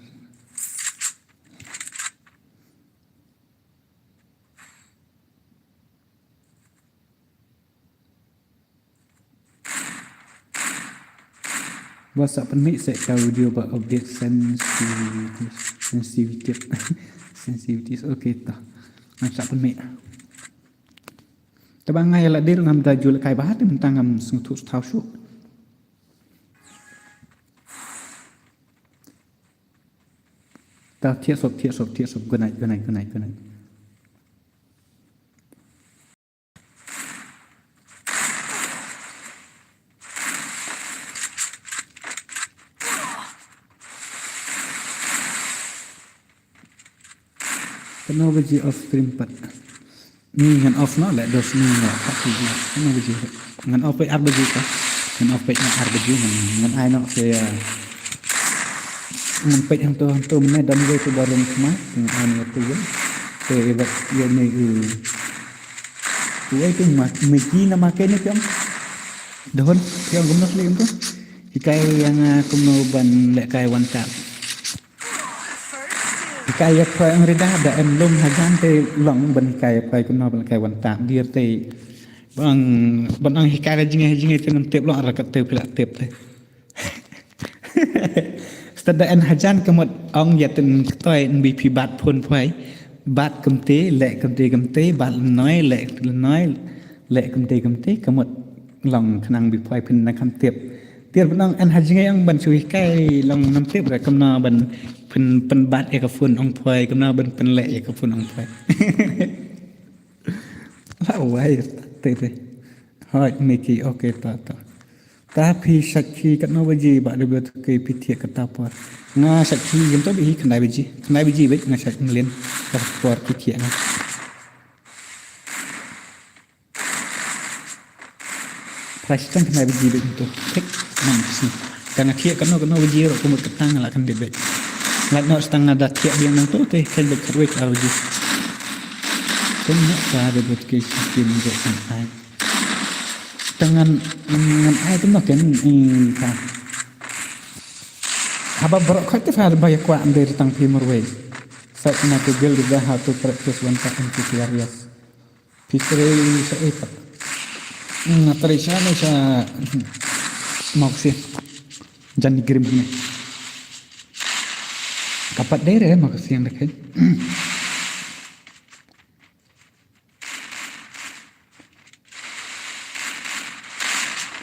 Ba sa pynmih sa ka video ba update sensitivity, sensitivity, sensitivity. Okay, ta. Ngan sa pynmih. Taba nga ïa la dir ngam da jul kai ba te mentang ngam sngewthuh thaw shuh. Ta thiah sop, thiah sop, thiah sop. Good night, good night, good night, good night. Katno baje off stream pat? Ni ngan off noh, leh dos ni ngan off pat. Katno baje? Ngan off pat ar baje ka. Ngan off pat ar baje ngan, ngan ai noh se, ah, ngan peit hangto, hangto mynne dam wei tu barum kma, ngan ai noh tu yen. Te ïa ba ïa ne u. Wei tu ma, me ki na ma ke ne pyong. Don pyong gumno sli tu. Hikai ïa nga kumno ban lehkai one tap. Hikai ïa phi ang rida da em lum hajan te long ban hikai ïa phi kumno ban lehkai one tap dir te. Bang ban ang hikai la jingai jingai te ngam tip long ra kat te phi la tip te. Stad da en hajan ka mut ong ïa ten ktoi en bi phi bat phone phi. Bat kumte, leh kumte kumte, bat lyngnoi, leh lyngnoi, leh kumte kumte, ka mut long khnang bi phi phin na kham tip. Tiar ban ong en ha jingai ong ban shu hikai long nam tip ra kumno ban phin pynbat ïa ka phone ong phi, kumno ban pynleh ïa ka phone ong phi. La wai te te. Hoi Miki, okay ta ta. Ta phi shait phi katno baje ba da bot ke phi thiah kata por. Nga shait phi jam to bi hi khyndai baje. Khyndai baje bad nga shait mlien. Ka por phi thiah nga. Price tang khyndai baje bad to. Thik nang sni. Ka nga thiah katno katno baje ro kumut katang la kan debek. Lat no stang nga da thiah biang nang to te kan bek kharwek ar baje. Kum na ka da bot ke shi kim bek kan ai. Tangan ngan ai tu no ken, mm, ka. Haba baroh khoit te fa ba ïa kwah ym dei tang phi marwei. Sa na ka guild da ha tu practice wan ka em ki serious. Phi trei sa eh pat. Mm, nga trei sa ne sa, mm, mawk si. Jan ni grim ne. Ka pat dei re mawk si yang da khen.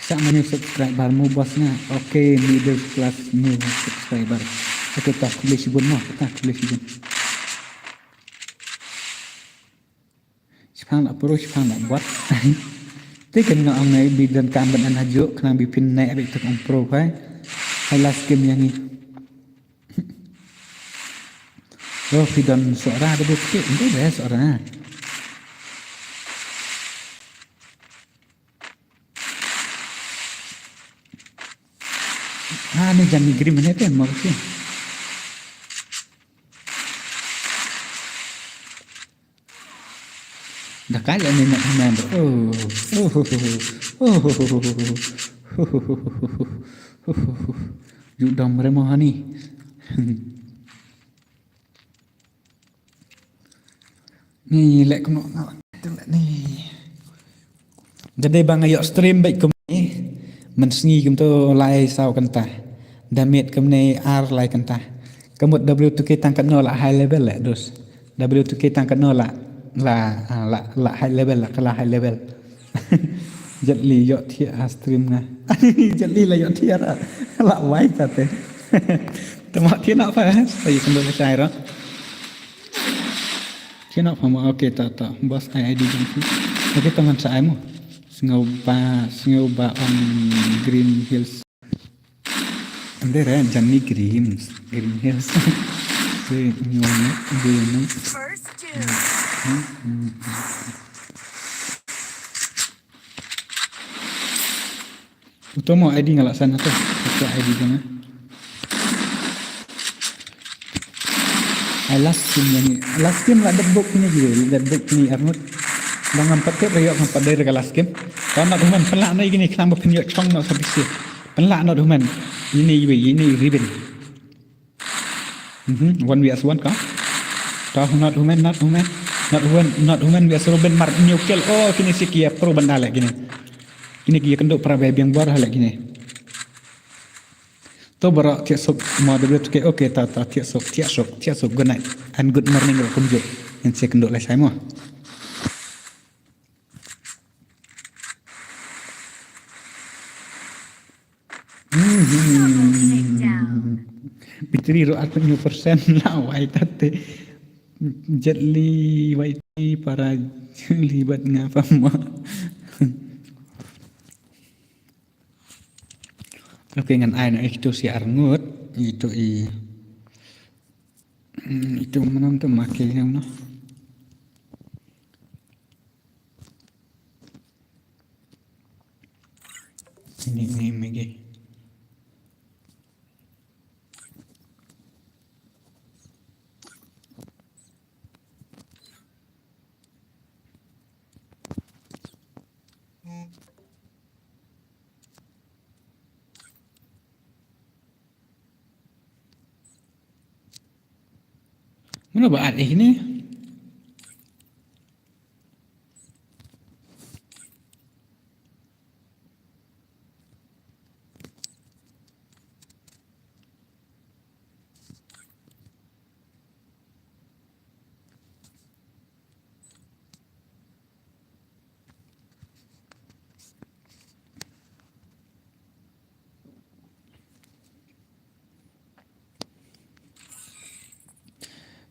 Sa ma new subscriber mo bos nga. Okay, middle class new subscriber. Okay, ta khublei shibun mo, ta khublei shibun. Shipang la pro, shipang la bot. Te kan nga ong nai bi donkam ban an hajuk, khnang bi phin nai abi tuk ong pro kai. Hai last game yang ni. Lo phi don Sohra da bukti, ndu re Sohra. Ha ni jan ni grim ne te mo ki. Da kai la ni na na. Oh. Oh. Oh. Ju dom re mo hani. Ni leh kumno nga leh ni. Jadi ba nga ïoh stream bad kumne. Mynsngi kumto lai saw kynta. Da miet kumne ar lai kynta. Ka mut W two K tang katno la high level leh dus. W two K tang katno la la la la high level la ka la high level. Jet Li ïoh thiah ha stream nga. Jet Li la ïoh thiah ra. La wai ta te. Tama thiah na fa. Sa ïa kumno ka shai ra. Kena pama, okay, ta, ta. Bos ai I D jong phi. Okay, to ngan sa ai mo. Sngewbha, sngewbha on Green Hills. Ande re, Johnny Greens, Green Hills. Sngewbha, Green Hills. First two. Uto mo I D nga la send hato. Uto I D jong nga. Ai last game ïa ngi. Last game la dep bok kine ji, la dep bok kine arngut. Ba ngam pat tip ïoh ngam pat dei ka last game. Tang Not Human pynlah noh ïa kine khnang ba phin ïoh chong noh sa bisi. Pynlah Not Human. Ine iwei, ine i Ribbon. Mhm, one V S one ka. Tang Not Human, Not Human. Not Human, Not Human V S Ribbon mar new kill. Oh, kine siki ïa pro ban da leh kine. Kine ki ïa kynduh para bai biang bor ha leh kine. To baroh thiah suk mo de bret ke, okay, ta, ta thiah suk, thiah suk, thiah suk. Good night and good morning ruh kumjuh. Ngin sa kynduh lashai mo. Mhm. Battery ruh arphew percent la wai tate. Jet Li wai ti para Jet Li bad nga pama. Okay, ngan ai na ito si arngut, ito i, mm, ito manam to make yang no. Ini, ini mege. Mano ba at eh ni?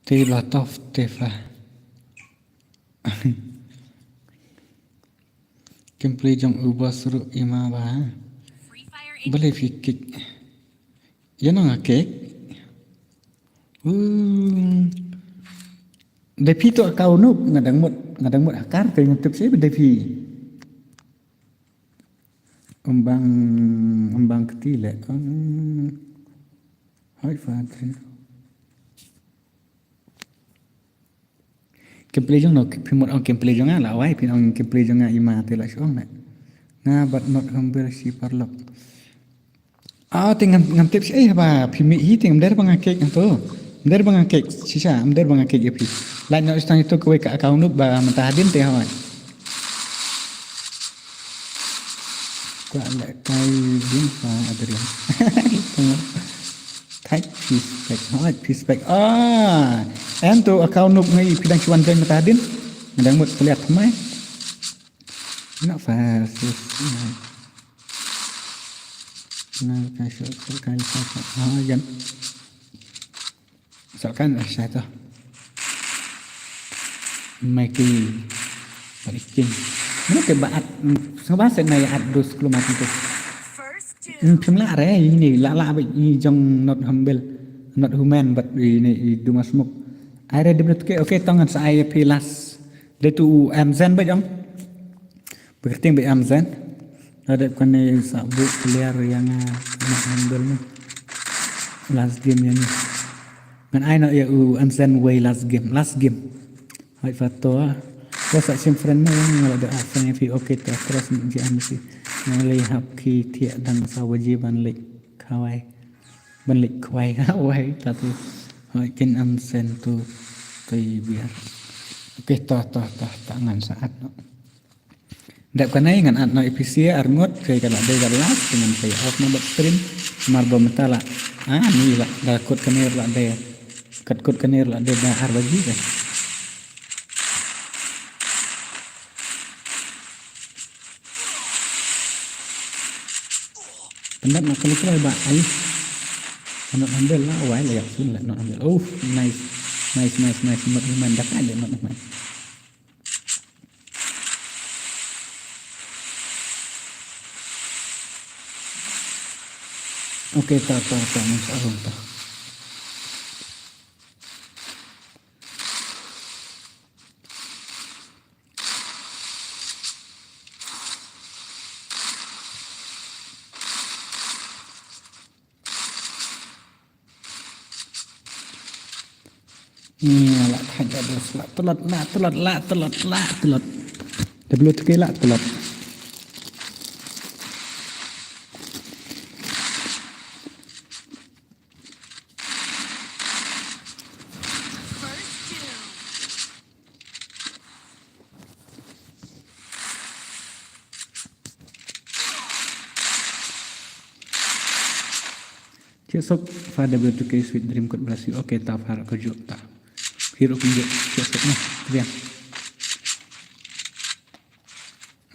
Te la tof te fa. Gameplay jong u boss ruh ima ba. Balei phi kick? Ïa nang a kick. Hmm. Dei phi to account Noob, nga dang mut, nga dang mut hackar te ngam tip shi ba dei phi. Ym bang, ym bang kti leh. Hmm. Hai fa. Gameplay jong no, phi mut ong gameplay jong nga la wai, phi ong gameplay jong nga ima te la shong na. Nga bad Not Humble shi paralok. Ah, te ngam, ngam tip shi, eh, ba phi mih hi te ngam der ba nga kick to. Ngam der ba nga kick, shisha, ngam der ba nga kick ïa phi. Lait noh sha tang ito kawei ka account Noob ba mynta hadien te hoi. Kwah leh kai dien fa Adrian. Thait phi spek, hoi phi spek. Ah, em to account Noob ngi phi dang shu wan join mynta hadien. Nga dang mut pynliat thymmai. Not fa sis. Na ka shu ka ka ka. Ah, jan. Misalkan, eh, sha to. Michael Pariking. Mano te ba at, mm, sngewbha seh na ïa at dos klum at tu. Mm, phim lah re, ini lah lah ba i jong Not Humble, Not Human bad ini i Duma Smoke. Ai re diblet ke, okay, to ngan sa ai phi last. Dei tu u M Zen ba jong. Ba kyrteng ba M Zen. Lada kane sa buh player ïa nga Not Humble ni. Last game ïa ni. Ngan ai noh ïa u M Zen wei last game. Last game. Hai fa to. Ko sa shim friend mo ïa nga lada a friend ïa phi, okay to. Trust ni G M C. Nga lei hap ki thiah dang sa waji ban leit khawai. Ban leit khawai khawai ta tu. Hai kin M Zen tu. Kai biar. Okay to to to to ngan sa at noh. Dep kane ngan at noh ïa phi shi ar ngut, phi ka la dei ka last, ngan phi off noh bad stream, mar ba mynta la. Ah, ni la, da kut kane la dei. Kat kut kane la dei da ar baji ka. Pyndap na kali kali ba ai. Not Humble la, wai la yak sun la Not Humble. Oh, nice. Nice, nice, nice. Mat iman dak ale mat iman. Okay, ta, ta, ta, nang sa arung ta. Nia, la thait da dos, la tlot, la tlot, la tlot, la tlot. W two K la tlot. Thiah suk, Father W two K, sweet dream, God bless you. Okay, ta Father, ka juk ta. Hiru ka juk, thiah suk noh, triang.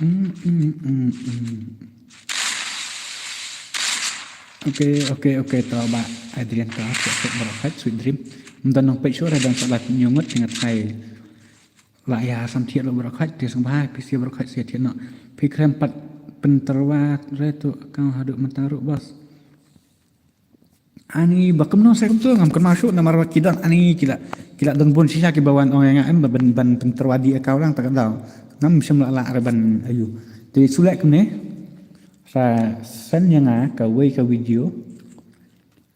Mm, mm, mm, mm. Okay, okay, okay, ta ba Adrian ta, thiah suk baroh khoit, sweet dream. Ym don nong peit shuh, dang sa lait ñiuh ngut, nga tharai. La ïa sam thiah lo baroh khoit, te sngewbha phi share baroh khoit, share thiah noh. Phi khlem pat pyntyrwa re tu account haduh mynta ruh, boss. Ani ba kumno sa kumto ngam kynmaw shuh namar ba ki don ani ki la, ki la don bun shisha kiba wan ong ïa nga em ban, ban pyntyrwa dei account lang ta ka daw. Ngam shym la lah re ban ayu. Te shu leh kumne. Sa send ïa nga kawei ka video.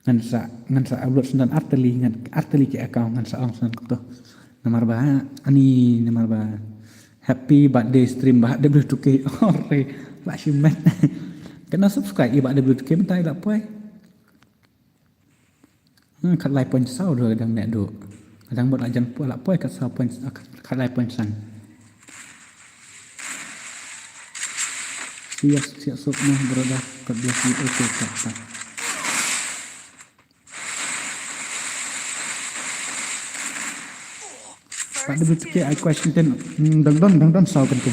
Ngan sa, ngan sa upload shen don artylli, ngan artylli ki account ngan sa ong shen kumto. Namar ba ani, namar ba happy birthday stream Bah W two K. Ore, la shimet. Kane subscribe ïa Bah W two K mynta i la poi. Hmm, khatlai point saw dang ne do. Dang bad la jan poi, la poi khatsaw point, ah, khatlai point san. Thiah, thiah suk noh, brother. God bless you. Okay, tak, tak. Bah W two K, ai question ten, hmm, dang don, dang don saw kan tu.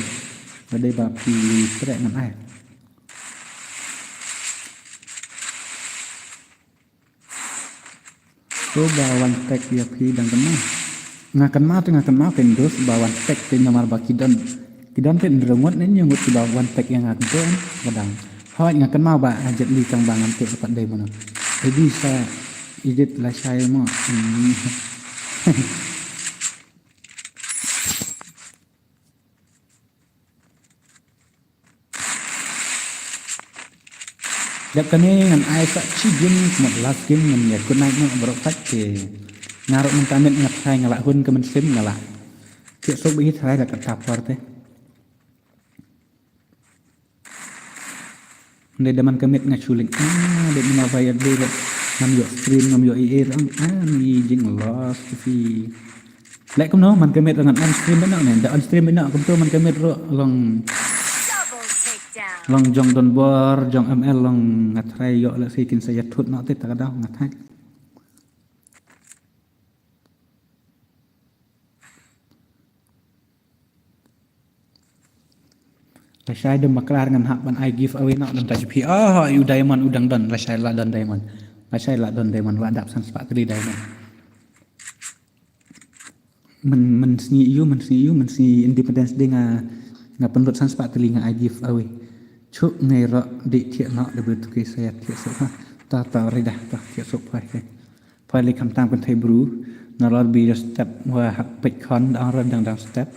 Ba dei ba phi treh ngan ai. To ba wan tag ïa phi dang kynmaw. Nga kynmaw te nga kynmaw kein dos ba wan tag te namar ba ki don, ki don te hynriew ngut ne hynñiew ngut kiba wan tag ïa nga kumto em, ka dang. Hooid nga kynmaw ba, ah, Jet Li tang ba ngam tip pat dei mano. Edi sa edit lashai mo. Hmm. Dep kane ngan ai sa shi game, mut last game ngan ïa good night noh baroh pat te. Nga ruh mynta miet nga tharai nga lah hun ka mynsiem nga lah. Thiah suk ba hi tharai la katta por te. Nde da man ka miet nga shu link. Ah, de namar ba ïa de ngam ïoh stream, ngam ïoh ïa, ah, ni jing lost fi. Leh kumno man ka miet ruh ngan on stream bad noh ne. Da on stream bad noh kumto man ka miet ruh long, long jong donbor, jong M L long nga tharai ïoh lehse kin sa ïathut noh te ta ka daw nga tharai. Lashai dang baklar ngan hap ban ai giveaway noh dang ta jong phi. Oh, u diamond u dang don, lashai la don diamond. Lashai la don diamond, la dap san spah tylli diamond. Myn, mynsngi ïu, mynsngi ïu, mynsngi Independence Day nga, nga pynlut san spah tylli nga ai giveaway. Chuk ngai roh dei thiah noh da bru tu ki sa ïa thiah suk ha. Ta, ta, rida, ta, thiah suk phai, phai. Pha leh kham tam kynthei bru. Nalor bi da step wa hap peit khon da ong dang dang step.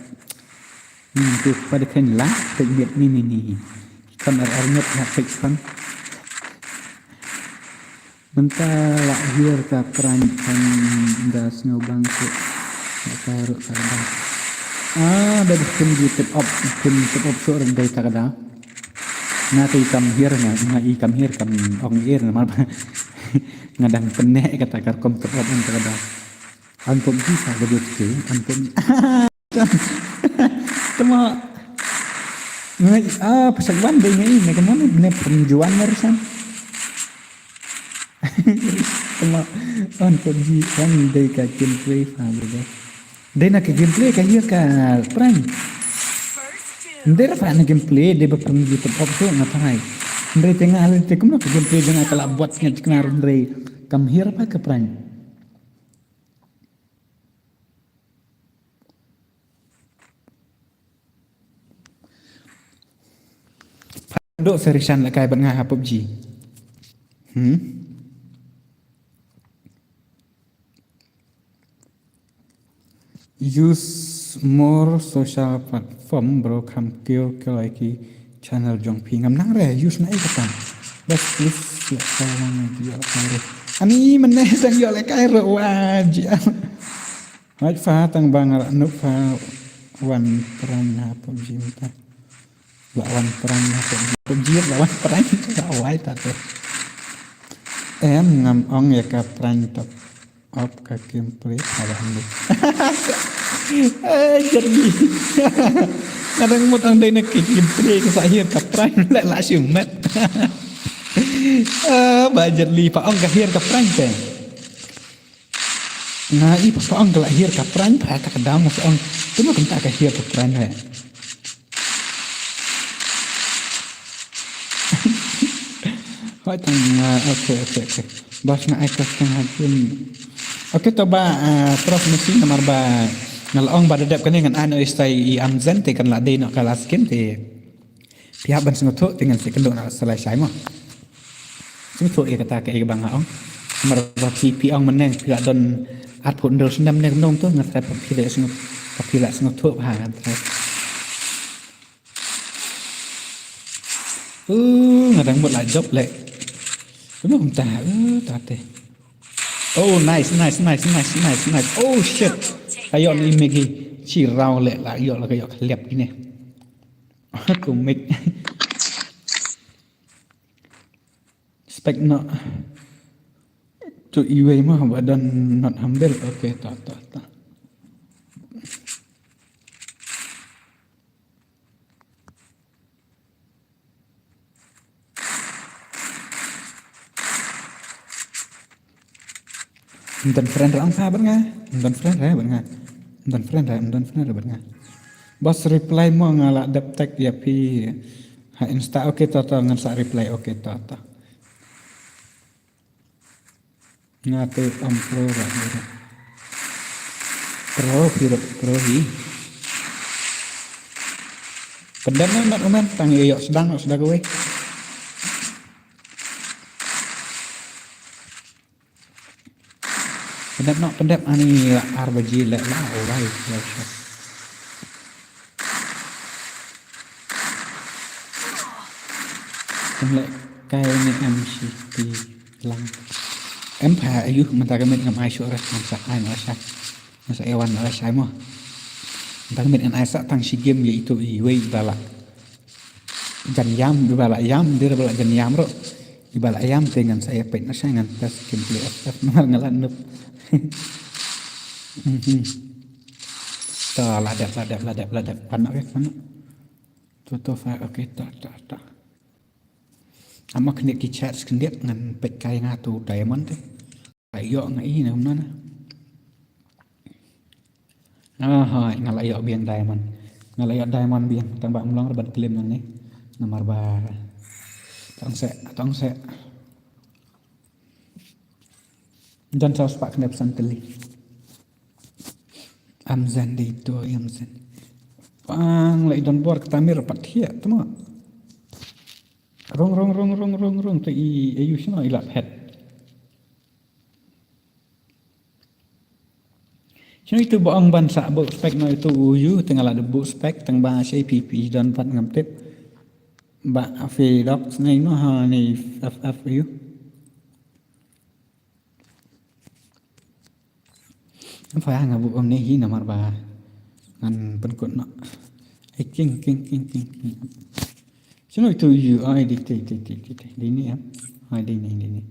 Hmm, tu pha da khein la peit miet ni ni ni. Khon ar ar miet hap peit khon. Mynta la hiar ka prank khon da sngewbang tu. La ka ruh ka da. Ah, da phin ji tip op, phin tip op shuh ren dei ta ka da. Nga te i kam hiar nga, nga i kam hiar kam ong ir namar ba nga dang pyneh kata ka rukom tep ot ong kata ka dang. An pop ji sa ka dut ke, an pop ji. Tama. Nga i, ah, pasak ban dei nga i, nga kemon ne pynjuan na risan. Tama. An pop ji, an dei ka gameplay fa bro. Dei na ka gameplay ka hiar ka prank. Ndei ra prank na gameplay, dei ba prank ji tep op tu nga tharai. Ndei te nga hal te kumno ka gameplay dei nga ka la buat nga jikna ru ndei kam hiar pa ka prank. Dok sa Rishan la kai bad nga ha PUBG. Hmm? Use more social platform bro, kham kiew kiew ïa ki channel jong phi. Ngam nang re use na ei kata. Bas please la kai lang ïa la kai re. Ani mane tang ïa la kai re wa ji. Hoi pha tang ba nga la nup pha wan pran ha PUBG mynta. La wan pran ha PUBG, PUBG la wan pran ha wai ta te. Em ngam ong ïa ka pran top up ka gameplay ha ba ni. Eh, jadi. Nga dang mut ong dei na ki gameplay ka sa hiar ka pran la la shimet. Ah, ba jadi pa ong ka hiar ka pran te. Nga i pa ong ka la hiar ka pran pa ta ka dam nga sa ong. Tu ma kumta ka hiar ka pran re. Hoi tang, ah, okay, okay, okay. Bas nga ai ka tang ha kin. Okay, to ba, ah, Prof Messi namar ba nga la ong ba da dep kane ngan ai no istai i Amzen te kan la dei no ka last game te. Phi hap ban sngewthuh te ngan sa kynduh na sa lashai mo. Sngewthuh ïa kata kaei kaba nga ong. Namar ba phi phi ong mynne phi la don arphew hynriew snem ne kumno to nga trai phi la sngew phi la sngewthuh ha nga trai. Uh, nga dang mut la jop le. Kumno kumta, uh, ta te. Oh, nice, nice, nice, nice, nice, nice. Oh shit. Ayo ni Maggie. Chi raw le la yo la ka yo ka lep ni. Kumik. Spek no. Tu iwei ma ba don not humble. Okay, ta ta ta. Ym don friend ra ong sa bad nga. Ym don friend ra bad nga. Ym don friend ra, ym don friend ra bad nga. Bas reply mo nga la dep text ïa phi ha Insta. Okay, to to ngan sa reply. Okay, to to. Nga te ym pro ra. Pro hi ra, pro hi. Pyndem na mat umen tang ïa ïoh sdang ïoh sdang kawei. Pyndep noh, pyndep ani la ar baje leh la, alright, alright. Tang leh kai ne em shi ti lang. Em pha ayu mynta ka miet ngam ai shuh re, ngam sa ai noh sha. Ngam sa ai wan noh sha mo. Mynta ka miet ngan ai sa tang shi game ïa itu iwei ba la. Jan ïam, iba la ïam, dir ba la jan ïam ruh. Iba la ïam te ngan sa ïa peit na sa ngan test gameplay F F namar nga la noob. Mhm. Ta la dep, la dep, la dep, la dep. Pan ok, pan. To, to, fa, ok, ta, ta, ta. Ama khyndiat ki chats khyndiat ngan peit kai nga tu diamond te. Ai ïoh nga i na kumno na. Ah, hai, nga la ïoh biang diamond. Nga la ïoh diamond biang. Tang ba ym long re ban claim nangne. Namar ba tang seh, tang seh. Jan saw spah khyndai phew san tylli. Amzen dei to, Amzen. Pang la i don bor ka tamir pat thiah tma. Rung, rung, rung, rung, rung, rung. To i, i ayu shino i lap head. Shano itu ba ong ban sa buh spec no itu u yu, te nga la dep buh spec, tang ba shi P P don pat ngam tip. Ba Fedox ne no ha ne F F yu. Fa nga buh ong ne hi namar ba ngan pynkut no. Ai king, king, king, king, king. Shano itu yu, ai di, di, di, di, di, di, di ni ya. Ai di ni, di ni.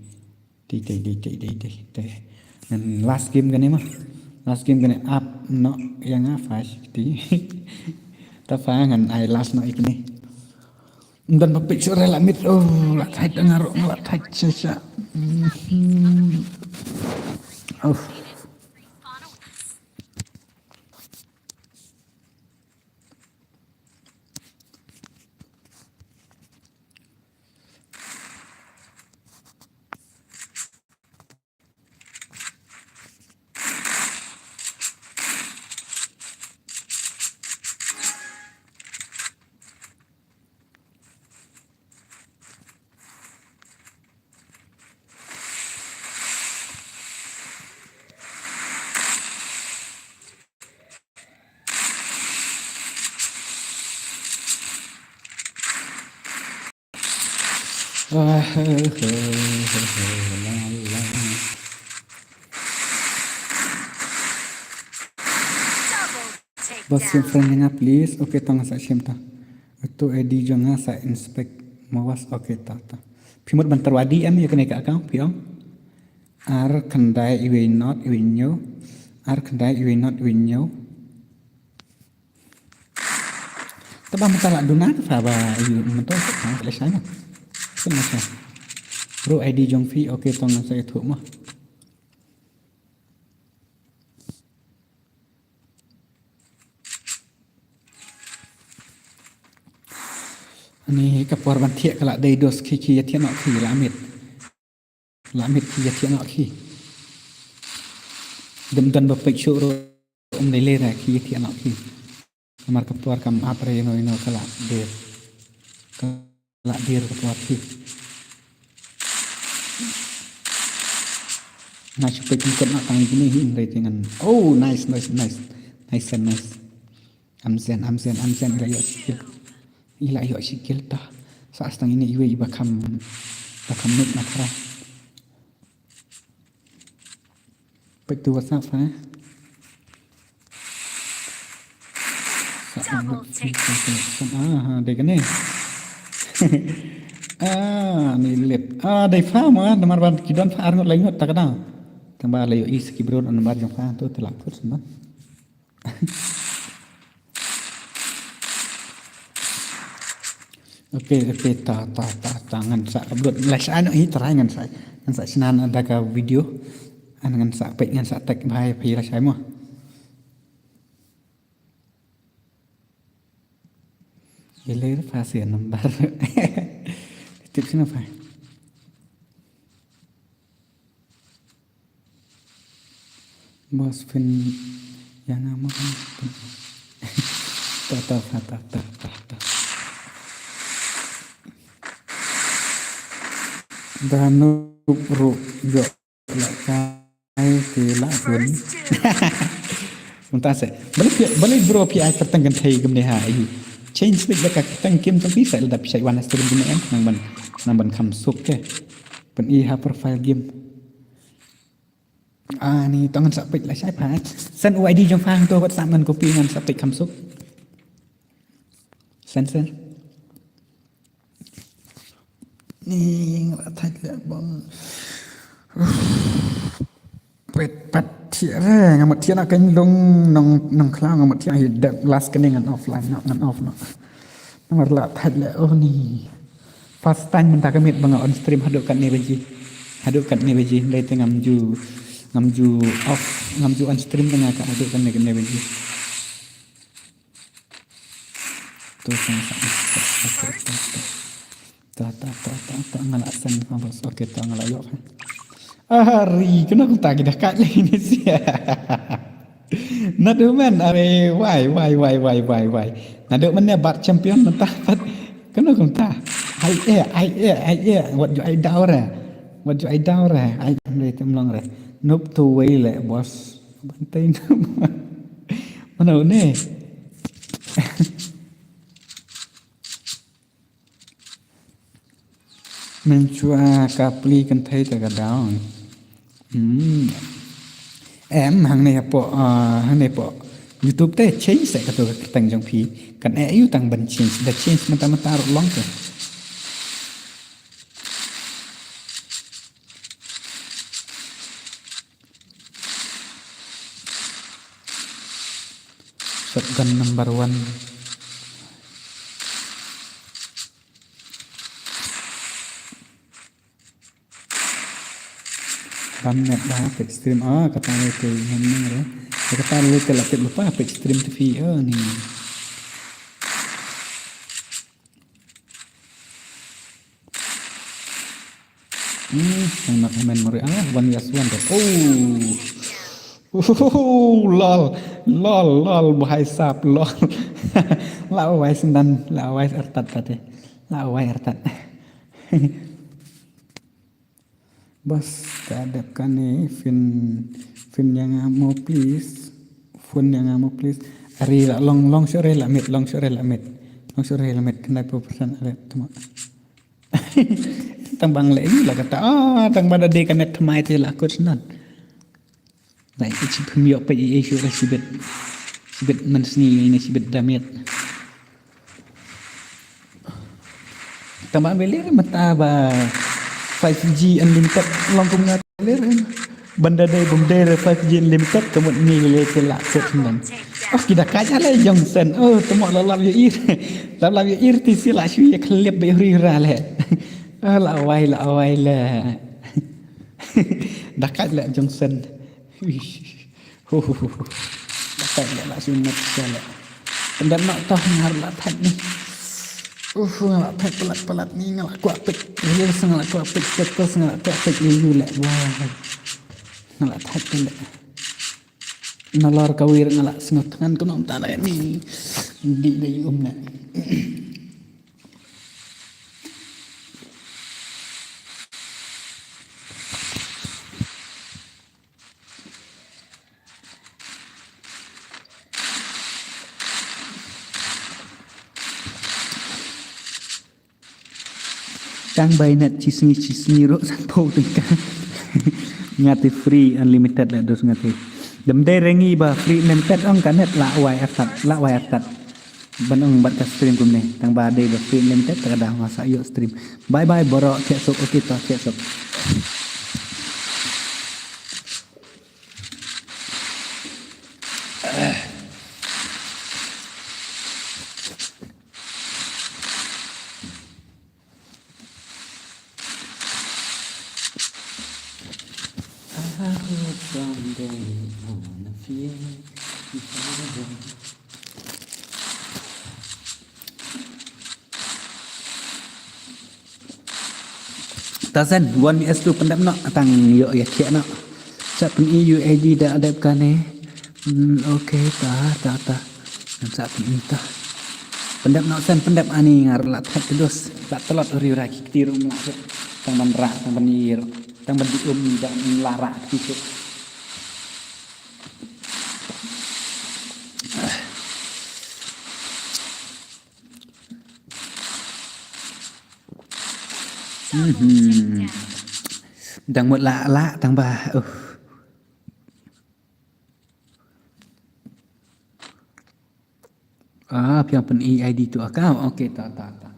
Dei, dei, dei, dei, dei, dei, dei. Ngan last game kane ma. Last game kane ap noh ïa nga five fifty. Ta fa ngan ai last noh ïa kine. Ngan ba pick shuh re la mid. Oh, la tight nga ruh, la tight sha sha. Mhm. Oh. Ba siem friend nga please. Okay, tang sa siem ta. Uto I D jong nga sa inspect mawas. Okay, ta ta. Phi mut ban tyrwa D M ïa kane ka account phi ong. Ar khyndai iwei not iwei hynñiew. Ar khyndai iwei not iwei hynñiew. Te ba mynta la duna te fa ba ïa mynta ka la shai na. Kan la shai. Ru I D jong phi, okay, tong ngan sa ïathuh mo. Ani ka por ban thiah ka la dei dos, ki ki ïa thiah noh ki la miet. La miet ki ïa thiah noh ki. Dem don ba peit shuh ruh um dei lei re ki ïa thiah noh ki. Namar ka por kam ap re ïa no ïa no ka la der. Ka la der ka por ki. Nga shu peit pynkhot noh tang ïa kine hi, hynrei te ngan. Oh, nice, nice, nice. Nice and nice. Am zen, am zen, am zen, i la ïoh shi kill. I la ïoh shi kill ta. Sa tang ine iwei i ba kham, ba kham mut na thara. Peit tu WhatsApp ha. Sa Double kill. Ah, ha, dei kane. Ah, ni lit. Ah, dei fa ma, namar ba ki don fa ar ngut lai ngut ta ka dang. Tang ba la ïoh i sa ki bro namar jong fa tu te la put shen ban. Okay, okay, ta, ta, ta, ta, ngan sa upload. Lai sa ano hi try ngan sa, ngan sa shna da ka video. An ngan sa peit, ngan sa tag bha ïa phi lashai mo. Ïa lei re pha sa number. Tip shano pha. Boss phin ïa nga mo. Ta ta ta ta ta ta ta. Da Noob ruh ïoh la kai te la hun. Mynta se. Balei phi, balei bro phi ai kyrteng kynthei kumne ha, ai. Change beit da ka kyrteng kim tang phi sa lada phi sa wan ha stream kumne em, nang ban, nang ban kham suk te. Pyn-i ha profile game. Ah, ni to ngan sa peit lashai pha. Send u I D jong pha hangto WhatsApp ngan copy ngan sa peit kham suk. Send, send. Ni nga la thait leh bang. Peit pat thiah re, nga mut thiah na kane lung nong, nong khlaw, nga mut thiah hi dep last kane ngan offline noh, ngan off noh. Namar la thait leh, oh ni. First time mynta ka miet ba nga on stream haduh katne baje. Haduh katne baje, hynrei te ngam ju, ngam ju off, ngam ju on stream da nga ka haduh katne, katne baje. To, to, to, to, to, to, to. To, to, to, to, to, nga la send, okay, to, nga la ïoh. Ah, ri, kano kumta ki da kat lei ne sia. Naduh men, are, wai, wai, wai. Naduh men ne bat champion mynta pat. Kano kumta. Ai eh, ai eh, ai eh. Wat ju ai daw re. Wat ju ai daw re. Ai, re, tem long re. Noob tu wei le, boss. Ban tei Noob. Mano ne? Mynshuwa ka plie kynthei te ka down. Hmm. Em, hangne hapoh, ah, hangne hapoh YouTube te change se kato ka kyrteng jong phi. Kan eh ïa u tang ban change. Da change mynta mynta ruh long te. Shotgun number one. Bam net ba peit stream. Ah, kata le te ngan nang re. Kata le te la tip lypa peit stream te phi. Oh, ni. Hmm, hang nak main mari ah, one vs one deh. Oh. Uhuhu, lol. Lol, lol, bhai sahab, lol. La wai sendan, la wai artat tadi. La wai artat. Bas, ka dep kane, phin, phin ïa nga mo please. Phone ïa nga mo please. Are la long, long shuh re la miet, long shuh re la miet. Long shuh re la miet, khyndai phew percent are tuma. Tang ba nga leh ïa la kata, ah, tang ba da dei ka net thymmai te la kut shen. Nai, i chi phim ïoh peit i, i shu da shibit. Shibit mynsngi ne shibit da miet. Tang ba ym leh mynta ba five G unlimited long kum nga leh. Ban da dei bym dei re five G unlimited ka mut ngi leh te la kut shen. Oh, ki da kait ale jong sen. Oh, te mo la lap ïa ir. Lap lap ïa ir te shi la shu ïa khlep ba ïa ri ra le. Ah, la wai, la wai le. Da kait le jong sen. Uish. Hu, hu, hu, hu. Da kait le la shu mat sha le. Pyndep noh to, nga la thait ni. Uh, nga la thait palat palat ni, nga la kwah peit. Reels nga la kwah peit, status nga la kwah peit, ïa ïu le. Wah. Nga la thait le. Nalor kawei nga la sngewthngan kumno mynta le ni. Dih dih um le. Tang ba i net shi sngi shi sngi ruh sanphew tyngka. Nga te free unlimited la dos nga te. Dem dei re ngi ba free unlimited ong ka net la wai artat, la wai artat. Ban ong bad ka stream kumne. Tang ba dei ba free unlimited ta ka daw nga sa ïoh stream. Bye bye bro, check sok, okay to, check sok. I hope someday I wanna feel. Ta sen, wan mi es tu pyndep noh, tang ïoh ïa thiah noh. Sa pyni U I D da dep kane. Hmm, okay, ta, ta, ta. Ngan sa pyni ta. Pyndep noh sen, pyndep ani ngar la thait terus. La telot uri ura ki kti rum la tu. Tang ban ra, tang ban ir, tang ban di um, tang ban la ra ki tu. Mhm. Dang mut lah, lah, tang ba. Uh. Ah, phi ong pyni I D to account. Okay, ta, ta, ta.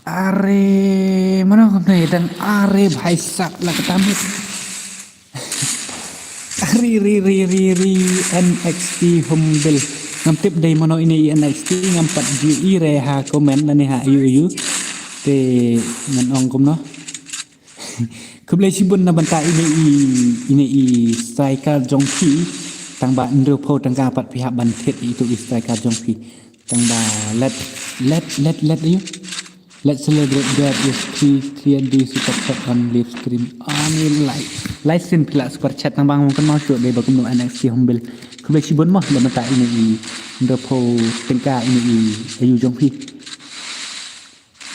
Are, mano kumne dang are bhai sab la kata mut. Are, re, re, re, re, N X T Humble. Ngam tip dei mano ine i N X T, ngam pat ju i re ha comment lane ha ayu ayu. Te ngan ong kumno. Khublei shibun na bynta ine i, ine i striker jong phi. Tang ba hynriewphew tyngka pat phi hap ban thied ïa itu i striker jong phi. Tang ba let, let, let, let ayu. Let's celebrate that is three three hundred super chat on live stream. Ani live, live stream phi la super chat tang ba ngam kynmaw shuh dei ba kumno N X T Humble. Khublei shibun mo na bynta ine i hynriewphew tyngka ine i ayu jong phi.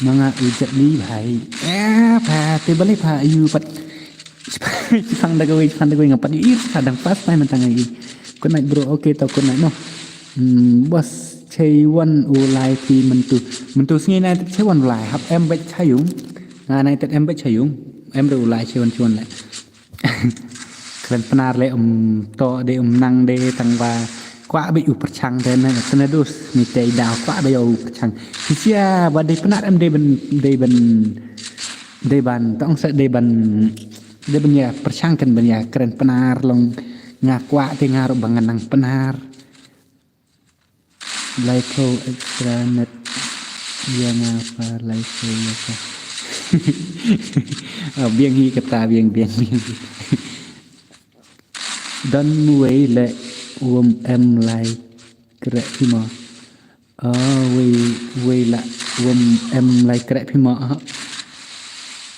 Ma nga u Jet Li bhai. Eh, pha, te balei pha, ayu pat. Shipang da kawei, shipang da kawei nga pat ïohi, pha dang first time mynta nga ïohi. Good night bro, okay to good night noh. Hmm, boss, chei wan u lai phi mynta. Mynta sngi nai chei wan u lai, hap em bad chayung. Nga nai tet em bad chayung. Em re u lai chei wan chei wan le. Kren Pnar le um to de um nang de tang ba kwah bad u pyrchang de na tena dus ni te da kwah bad u pyrchang. Sia ba de Pnar em de ban de ban de ban tong sa de ban de ban ïa pyrchang kan ban ïa Kren Pnar long nga kwah te nga ruh ba nga nang Pnar. Lai phew extra net ïa nga pha lai phew ïa pha. Ah, biang hi kata biang biang biang. Don muwei le wom em lai kre hi mo. Oh, wei, wei la, wem em lai krek phi ma, ah.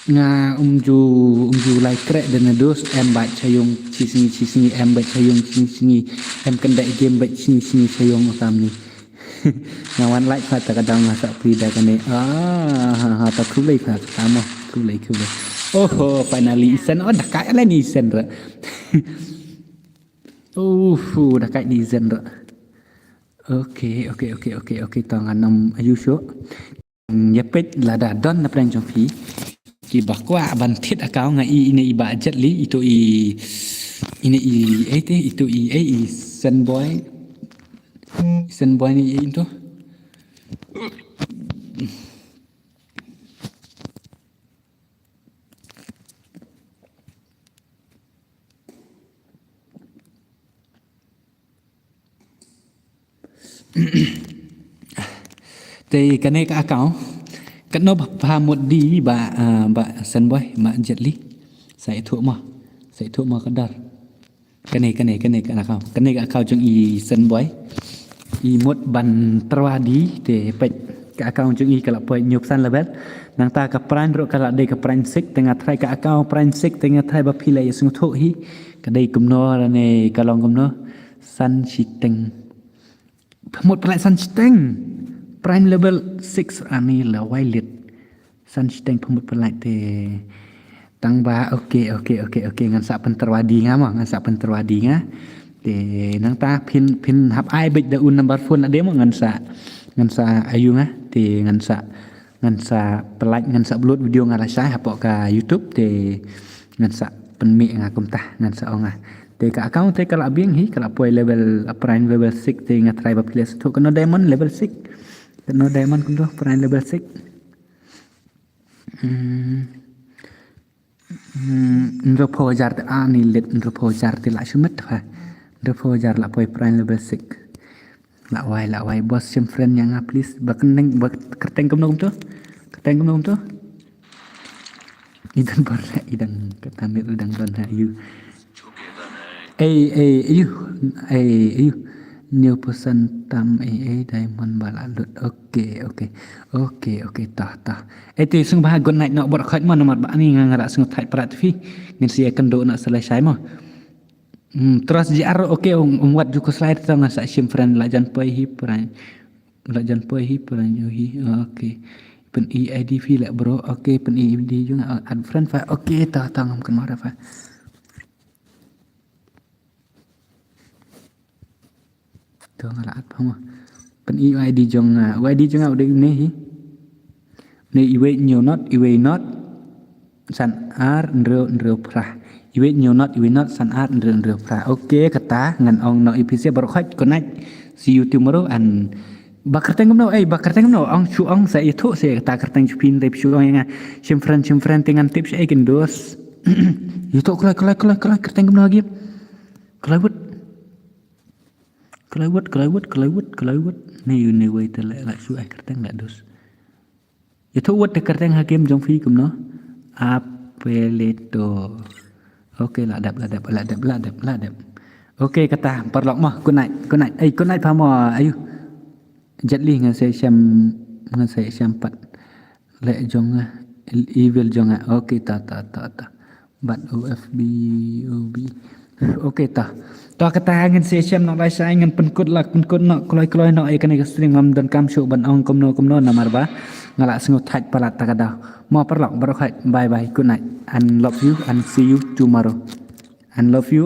Nga um ju, um ju lai krek da na dos, em bad chayong chi sngi, chi sngi, em bad chayong chi sngi, em kan dai game bad chi sngi, chi sngi chayong utam ni. Nga wan lai pha ta ka dang nga sa pri da kane. Ah, ha, ha, ta khublei pha, ta mo, khublei, khublei. Oh, finally, isen, oh, da kai ala ni isen ra. Oh, da kai ni isen ra. Okay, okay, okay, okay, okay, tang anam ayu sho. Ïa peit lada don na pdeng jong phi kiba kwah ban thied account nga i ine i Bah Jet Li, ito i ine i, eh, te, ito i, eh, i Senboy. Senboy ni i into. Te kane ka account, katno ba pha mut die ba, ah, ba Senboy, ba Jet Li. Sa ïathuh mo, sa ïathuh mo ka dor. Kane, kane, kane ka account, kane ka account jong i Senboy. I mut ban tyrwa die, te peit ka account jong i ka la poi hynñiewphew san level. Nangta ka prime ruh ka la dei ka prime six, te nga tharai ka account prime six, te nga tharai ba phi la ïa sngewthuh hi. Ka dei kumno lane ka long kumno. San shiteng. Pha mut pynlait san shiteng. Prime level six ani la wai lit. San shiteng pha mut pynlait te. Tang ba, okay, okay, okay, okay. Ngan sa pyntyrwa die nga mo, ngan sa pyntyrwa die nga. Te nangta phin, phin hap ai beit da u number phone lade mo, ngan sa, ngan sa ayu nga. Te ngan sa, ngan sa pynlait, ngan sa upload video nga lashai hapoh ka YouTube, te ngan sa pynmih nga kumta, ngan sa ong nga. Te ka account te ka la biang hi, ka la poi level, uh, prime level six, te nga tharai ba phi la sngewthuh, kano diamond level six. Kano diamond kumto, prime level six. Hmm. Hmm, hynriewphew hajar te ani lit, hynriewphew hajar te la shu met pha. Hynriewphew hajar la poi prime level six. La wai, la wai, boss, shim friend ïa nga please. Ba kyrteng, ba kyrteng kumno kumto? Kyrteng kumno kumto? I don bor la, i dang kata mir, i dang don ha ïu. Ei, ei, ayu, ei, ayu. Hynñiewphew san tam, ei, ei, diamond ba la lut. Okay, okay. Okay, okay, tah, tah. Ei, te sngewbha good night noh baroh khoit mo, namar ba ani nga, nga la sngewthait palat phi. Ngin sa ïakynduh noh sa lashai mo. Hmm, Trust G R, okay, um, um, wat ju ko slide tang, nga sa shim friend, la jan poi hi prime. La jan poi hi prime u hi. Okay. Pyn-i I D phi lah bro. Okay, pyn-i I D jong, uh, add friend pha. Okay, tah, tah, ngam kynmaw re pha. To nga la add pha mo. Pyn-i I D jong, uh, I D jong, uh, u dei une hi. Une iwei hynñiew not, iwei not. San ar hynriew hynriew phra. Iwei hynñiew not, iwei not, san ar hynriew hynriew phra. Okay, kata ngan ong noh ïa phi sha baroh khoit, good night. See you tomorrow and ba kyrteng kumno, ei, ba kyrteng kumno, ong shu ong sa ïathuh sha kata kyrteng jong phi, hynrei phi shu ong ïa nga. Shim friend, shim friend, te ngan tip sha ei kin dos. Ïathuh kloi, kloi, kloi, kloi, kyrteng kumno agi. Kloi wut. Kloi wut, kloi wut, kloi wut, kloi wut. Ne yu ne wei te la, la shu ai kyrteng la dos. Ïathuh wut te kyrteng ha game jong phi kumno? Apeleto. Okay, la dep, la dep, la dep, la dep, la dep. Okay, kata paralok mo, good night, good night. Ei, good night pha mo, ayu. Jet Li, nga sa shem, nga sa shem pat. Leh jong nga, evil jong nga. Okay, ta, ta, ta, ta. Bad O F B, O B. Okay, ta. Ta kata ngin sa shem noh lashai, ngin pynkut lah, pynkut noh, kloi kloi noh ïa kane ka stream, ngam donkam shuh ban ong kumno kumno namar ba nga la sngewthait palat ta ka daw. Mo paralok baroh khoit, bye bye, good night and love you and see you tomorrow. And love you